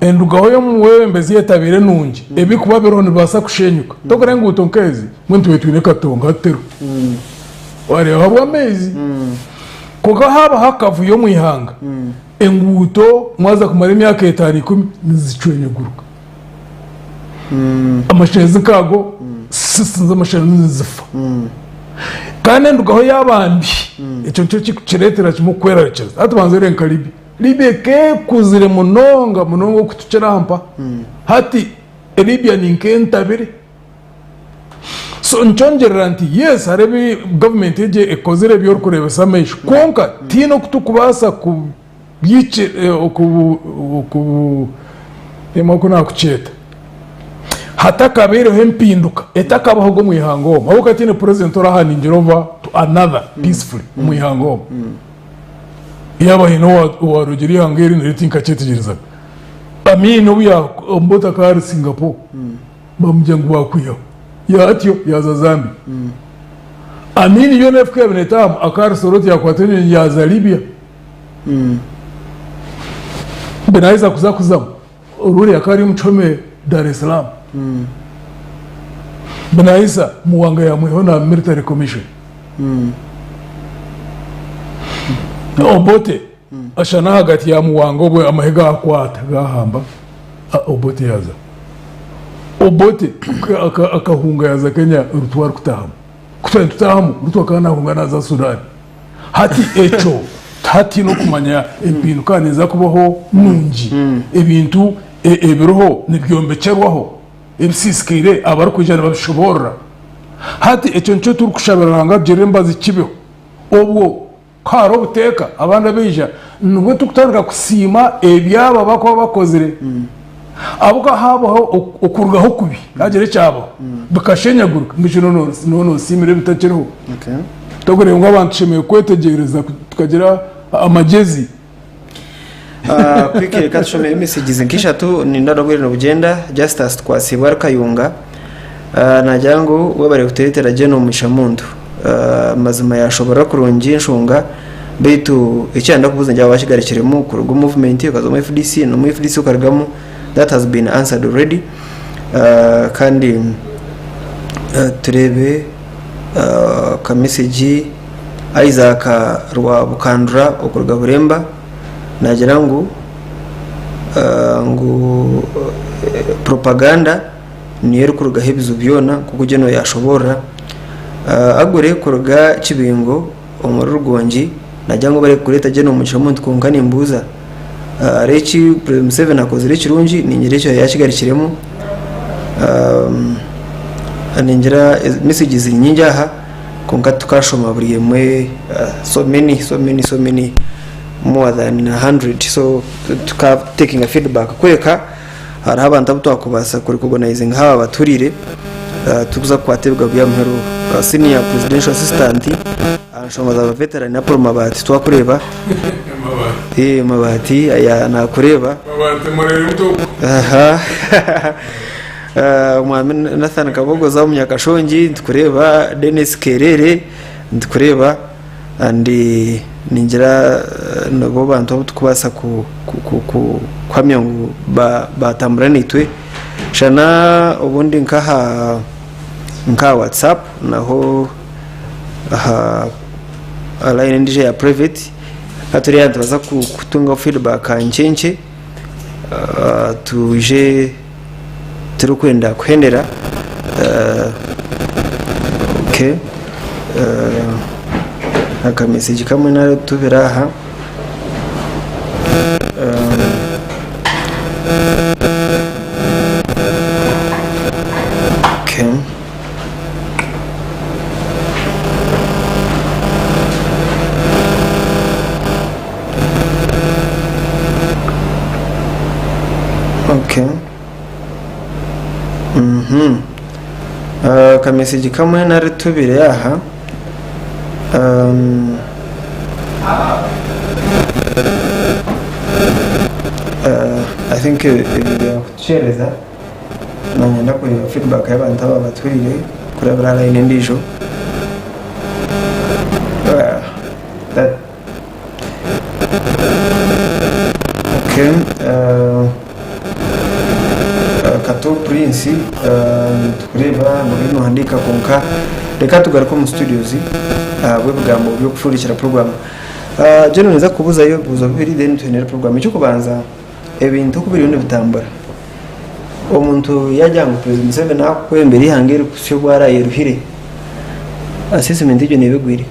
Speaker 2: endugaho y'omwebembezi etabaire nungi, ebirikuba biriho nibibaasa kushenyuka. Tokureeba enguuto nk'ezi, mbwenu tubaire twine Katonga hati teriho. Wareeba ahabw'amaizi. Kwonka haabaho akavuyo omu ihanga, enguuto mwaza kumara emyaka etaano ikumi nizicwenyuguruka. Amashanyarazi nk'ago, systems z'amashanyarazi nizifa. Kandi endugaho yaaba mbi, ekyo nikyo kirikukireetera kimwe okwerarikiriza. Hati banza oreebe nka Libya. Libya ekekuzire munonga munonga okutukira aha mpa. Hati Libya ni nk'entabire. So nikyongyerera nti yes hariho ebi gavumenti egi ekozire ebi orikureebesa amaisho kwonka tihaine oku turikubaasa oku naakukyeta hatakabaireho empinduka etakabahoga omu ihanga omu ahabw'okuba tihaine purezidenti orahandingira over to another peacefully omu ihanga omu. Yaaba haine owaarugire eihanga eri nari tinkakyetegyerezaga. Amin obu Obote akaba ari Singapore. Bamugira ngu bakwihaho yatyo yaza Zambia. Amin yoona efu kuyabaire netahamu akaba Soroti yakwata enyonyi yaza Libya. Binaheza kuza kuzamu Ruri akaba ari omukihome Dar es Salaam. Binahisa Muwanga yamwihaho na military commission. Obote ashana ahagati ya Muwanga obwe amahe gakwata gahamba Obote yaza. Obote akahunga yaza Kenya Ruto arikutahamu. Ku twaba nitutahamu Ruto akaba nahunga naza Sudan. Hati ekyo hati n'okumanya empinduka neza kubaho nungi. Ebintu ebiriho nibyombekyerwaho ebisisikaire abarikwija nibabishoboorora. Hati ekyo nikyo turikushabira Ruhanga atugirire embabazi kibeho. Obwo Ku hariho obuteeka, abandi abaija, nibwo turikutandika kusiima ebi abo barikuba bakozire. Ahabw'okuba haabaho okurugaho kubi, haagira ekyabaho, bikashenyagurika, mbwenu shi nooba noosiimira ebitakiriho? Tokureeba ngu abantu tushemereire kwetegyereza tukagira amagyezi.
Speaker 1: Quickly reka tushome messages nk'ishatu nindeeba n'obwire nibugyenda. Justus Tukwasibwe ari Kayunga nagira ngu webare kutureetera Gen Omugisha Muntu. Mazima yashoborora kurungi enshonga beitu eki yayenda kubuuza ngira wakigarukiremu kuruga omu movement okaza omu FDC n'omu FDC okarugamu that has been answered already. Kandi tureebe aka message Isaac Rwabukandura okuruga Buremba nagira ngu ngu propaganda niyo erikurugaho ebizibu byona nk'oku General yashoborora. Agure kuruga Kibingo omuri Rugongi nagira ngu barikureeta General Mugisha Muntu kwonka nimbuuza hariho eki President Museveni akozire ekirungi ningira ekyo yakigarukiremu. Ningira messages ni nyingi aha kwonka titukashoma buri emwe so many so many so many more than 100 so tuka takinga feedback kureka hariho abantu abu twakubaasa ku recognizinga haaba abatuhuriire turikuza kukwata ebigambo by'aha muheru. Senior presidential assistant aha nshonga za ba veteran Apollo Mabaati twakureeba. Mabaati aya nakureeba. Aha. Omwami Nathan Kabogoza Omunyakashongi nitukureeba, Denis Kerere nitukureeba and ningira nibo bantu abu turikubaasa kuhamya ngu batambura naitwe. Shana obundi nkaha nka WhatsApp naho aha line endiijo eya private hati nitubaasa kutungaho feedback nkye nkye twije turikwenda kuhendera okay aka message kamwe natubire aha okay. Okay. Mhm. Akamesegi kamwe nari tubiri aha. Um, I think ebi byakutukyereza nanyenda kureeba feedback y'abantu aba batwire kurabira aha line endiijo. That Okay. Kato Prince nitukureeba nibwo nohandiika kwonka reka tugaruke omu studios ahabw'ebigambo by'okufundikira program. General ninza kukubuuzayo ebibuuzo bibiri then tuhendere program. Eky'okubanza ebintu oku biriyo nibitambura omuntu yagira ngu President Museveni akukwembera eihanga eri kuhitsya obu arayeruhire, assessment egyo neeba egwire?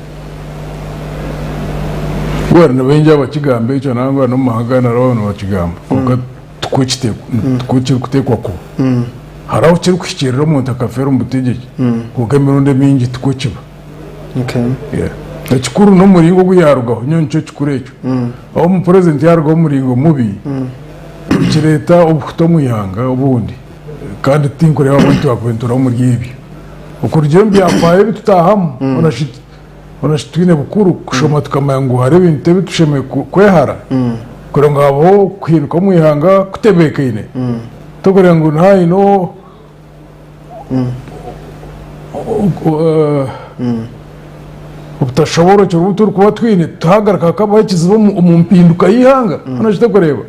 Speaker 2: Well, ni baingi abakigamba ekyo nangwa n'omu mahanga agandi hariho ababa nibakigamba kwonka tikwo tikwo kirikuteekwa kuba. Hariho ahu kirikuhikiirira omuntu akafeera omu butegyeki kwonka emirundi emingi tikwo kiba.
Speaker 1: Okay.
Speaker 2: Yeah. Ekikuru n'omuringo ogu yaarugaho nyowe nikyo kikuru ekyo. Ahu omupurezidenti yaarugaho omuringo mubi nikireeta obuhuta omu ihanga obundi kandi tinkureeba ahabw'enki twakubaire nituraba omuri ebyo. Okurugiirira omu byafaayo ebi tutaahamu hoona shi titwine bukuru kushoma tukamanya ngu hariho ebintu ebi tushemereire kwehara kugira ngu habeho okuhinduka omu ihanga kutebeekaine. Tokureeba ngu nihaine obutashoboorokyerwa obu turikuba twine tuhagaruka hakabaho ekizibu omu mpinduka y'eihanga. Hoona shi tokureeba?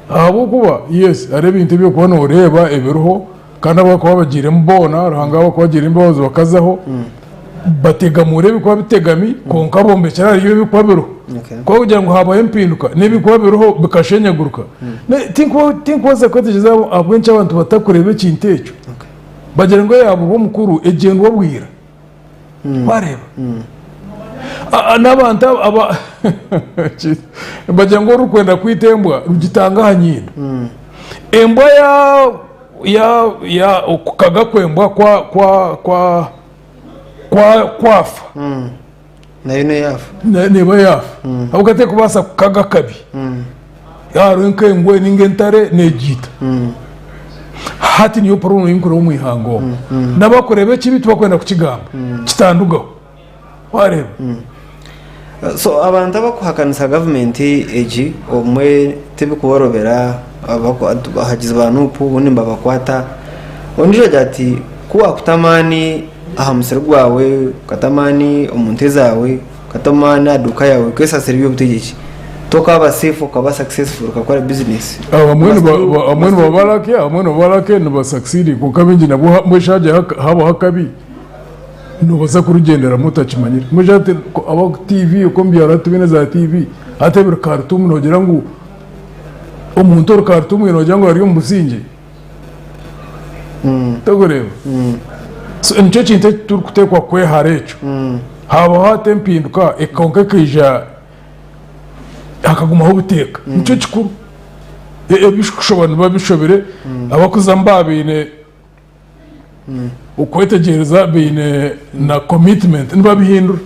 Speaker 2: Ahabw'okuba yes hariho ebintu ebi orikuba nooreeba ebiriho. Kandi abu barikuba bagiiremu boona, Ruhanga abu arikuba agiriire embabazi bakazaho, bategamuura ebirikuba bitegami, kwonka bombekyera ahari ebirikuba biriho. Ku orikugira ngu haabaho empinduka, n'ebirikuba biriho bikashenyaguruka. Tinkubaasa kwetegyereza ahabw'enki abantu batakureeba ekintu ekyo. Bagira ngu eyaaburwa omukuru egyendwa bwira. Wareeba? N'abantu aba bagira ngu orikwenda kwita embwa rugitanga aha nyindo. Embwa ya ya ya okukaga kw'embwa kwa kwa kwa kwa kwafa
Speaker 1: Nayo neyaafa.
Speaker 2: Neeba yaafa. Ahabw'okuba terikubaasa kukaga akabi. Yaaba hariho nk'engwe ninga entare neegiita. Hati niyo problem ei nkureeba omu ihanga omu. N'abakureeba ekibi tibakwenda kukigamba, kitandugaho. Waareeba?
Speaker 1: So abantu abakuhakanisa gavumenti egi obumwe tibikuborobera abahagizi ba Nup obundi nibabakwata. Ondiijo agira ati ku waakuta amaani aha musiri gwawe, okata amaani omu nte zaawe, okata amaani aha duuka yaawe okeesasira eby'obutegyeki, tokaaba safe okaba successful okakora bizinesi.
Speaker 2: Abamwe nibaba lucky abamwe nibaba lucky niba succeeding kwonka abaingi nabwo mbwenu shi hagira habaho akabi Noobaasa kurugyenderamu otakimanyire. Mbwenu shi hati aba TV oku omu byaro hati tibaine za TV, hati ebiri Khartoum noogira ngu omuntu ori Khartoum noogira ngu ari omu busingye? Torikureeba? So nikyo kintu eki turikuteekwa kwehara ekyo. Haabaho hati empinduka kwonka ekaija hakagumaho obuteeka. Nikyo kikuru. Ebirikushoba nibiba bishobire, abarikuzamu baaba baine Okwetegyereza baine na commitment nibabihindura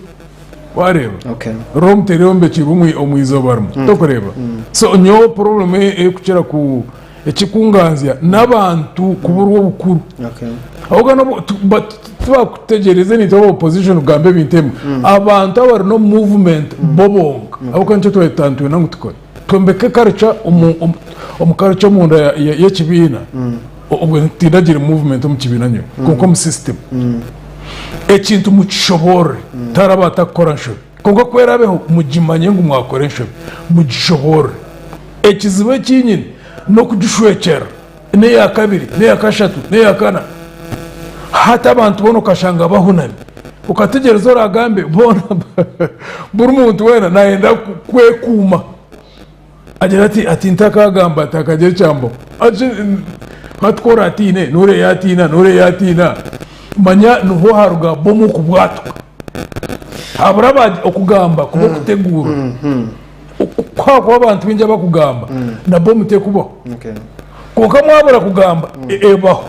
Speaker 2: wareeba
Speaker 1: Okay.
Speaker 2: Rome teryombekirwe omu izooba rimwe tokureeba so nyowe problem erikukira ku ekikunganzya n'abantu kuburwa obukuru
Speaker 1: Okay.
Speaker 2: ahobwe nobu tibakutegyereza naitwe aba opposition kugamba ebintu ebimwe abantu abari n'omu movement bo bonka ahabw'okuba nikyo twari nitwenda ngu tukore twombeke culture omu culture omunda y'ekibiina Obwe tindagire movement omu kibiina nyowe kwonka omu system ekintu mukishoboorore tihariho abatakukora nshobi kwonka ku erabeho mugimanye ngu mwakora enshobi mugishoboorore ekizibu eki nyine n'okugishwekyerera n'eya kabiri n'eya kashatu n'eya kana hati abantu boona okashanga bahunami okategyereza oragambe boona buri muntu weena nayenda kwekuuma. Agira ati, ati ntakagamba ati hakagira ekyambaho. Ati hati ku oraatiine, n'oriya yaatiina, n'oriya yaatiina, manya niho haruga bomu okubwatuka. Habura aba okugamba kuba okuteguurwa. Ku hakuba abantu baingi abakugamba, na bomu tekubaho. Kwonka mwabura kugamba, ebaho.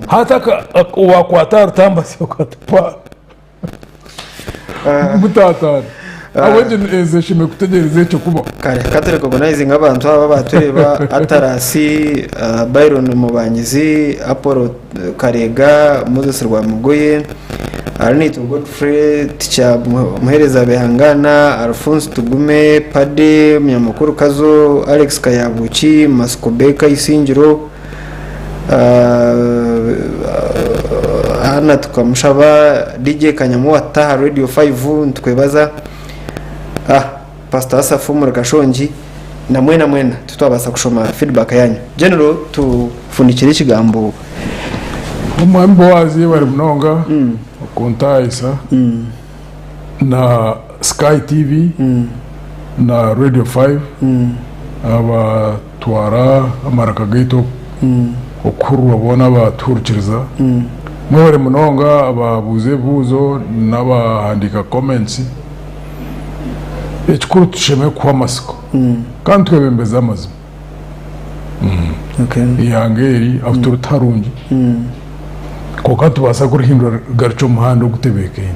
Speaker 2: Hati owakwata aha rutambasi akwata pa. Mutaataana. Ahabw'enki ensi eshemereire kutegyereza ekyo kubaho?
Speaker 1: Kare ka turecognizinge abantu aba abaatureeba, Atarasi, Byron Mubangizi, Apollo Karega, Moses Rwamugoye, Arinaitwe Godfrey, Teacher Muheereza Bihangana, Alphonse Tugume, Paddy Munyamakuru Kazo, Alex Kayabuki, Masiko Baker Isingiro, Anna Tukamushaba, DJ Kanyamuwa Taha Radio 5 nitukwebaza, Pastor Asaph omuri Kashongi na mwena mwena titwabaasa kushoma feedback yanyu. General tufundikire ekigambo.
Speaker 2: Omwami Boaz yebare munonga okuntayisa na Sky TV na Radio 5 abatwara amaraka gaitu okuhurirwa boona abatuhurikiriza. Mwebare munonga ababuuza ebibuuzo n'abahandiika comments. Ekikuru tushemereire kuhwa amatsiko kandi twebembeze amazima. Eihanga eri ahu turi tiharungi kwonka nitubaasa kurihindura rigarukye omu muhanda ogutebeekaine.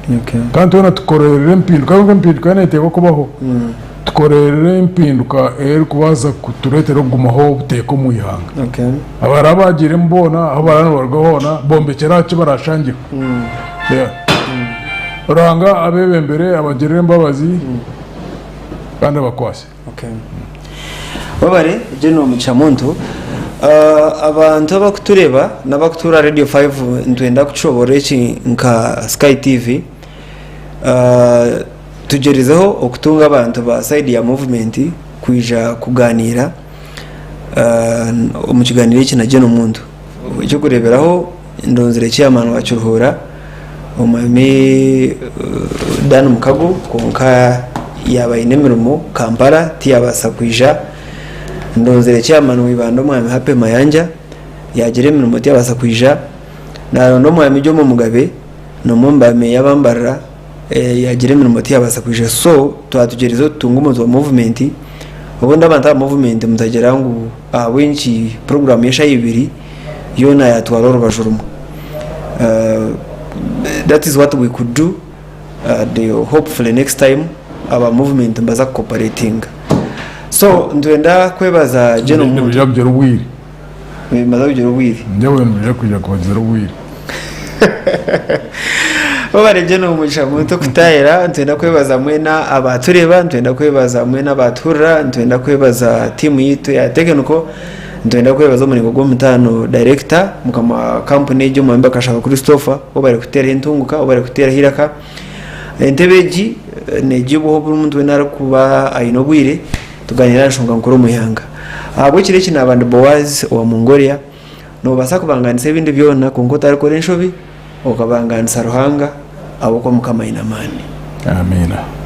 Speaker 2: Kandi twena tukoreerere empinduka ahabw'okuba empinduka yoona neeteekwa kubaho. Tukoreerere empinduka erikubaasa kutureetera okugumaho obuteeka omu ihanga. Abaraba baagiiremu boona ahu baraba nibaruga hoona bombekyere aha ki baraashangyeho. Ruhanga abeebembere abagirire embabazi kandi abakwase.
Speaker 1: Webare General Mugisha Muntu. Abantu abakutureba n'abakutuura Radio 5 nitwenda kukishoborora eki nka Sky TV. Tugyerizeho okutunga abantu ba side ya movement kwija kuganiira omu kiganiro eki na General Muntu. Eky'okureeberaho ndonzire chairman wa Kiruhura omwami Dan Mukago kwonka yaaba aine emirimo Kampala tiyabaasa kwija. Ndonzire chairman wa Ibanda omwami Happy Mayanja yaagira emirimo tiyabaasa kwija. Naronda omwami Jomo Mugabe n'omwe omu ba meeya aba Mbarara yaagira emirimo tiyabaasa kwija. So twatugyerizeho tutunge omuntu wa movement, obundi abantu aba movement mutagira ngu ahabw'enki puroguraamu y'eshaaha ibiri yoona yaatwara orubaju rumwe. That is what we could do and hopefully next time aba movement nibaza kukoparetinga. So nitwenda kwebaza General Muntu.
Speaker 2: Nibaija kugira obwire.
Speaker 1: Nibaza kugira obwire.
Speaker 2: Nyowe nibaija kwija kubagira obwire.
Speaker 1: Webare General Mugisha Muntu kutahira. Nitwenda kwebaza mwena abatureeba, nitwenda kwebaza mwena abatuhurira, nitwenda kwebaza tiimu yaitu eya tekiniko, nitwenda kwebaza omuringo gw'omutaano dayirekita mukama wa kampuni egi Omwami Bakashaba Christopher webare kuteeraho entunguka, webare kuteeraho eiraka. Entebe egi neegibwaho buri muntu weena arikuba aine obwire tugaaniire aha nshonga nkuru omu ihanga. Ahabw'ekiro eki naaba ndi Boaz owa Mongolia, noobaasa kubangaanisa ebindi byona kwonka otarikora enshobi okabangaanisa Ruhanga ahabw'okuba Mukama aine amaani.
Speaker 2: Amiina.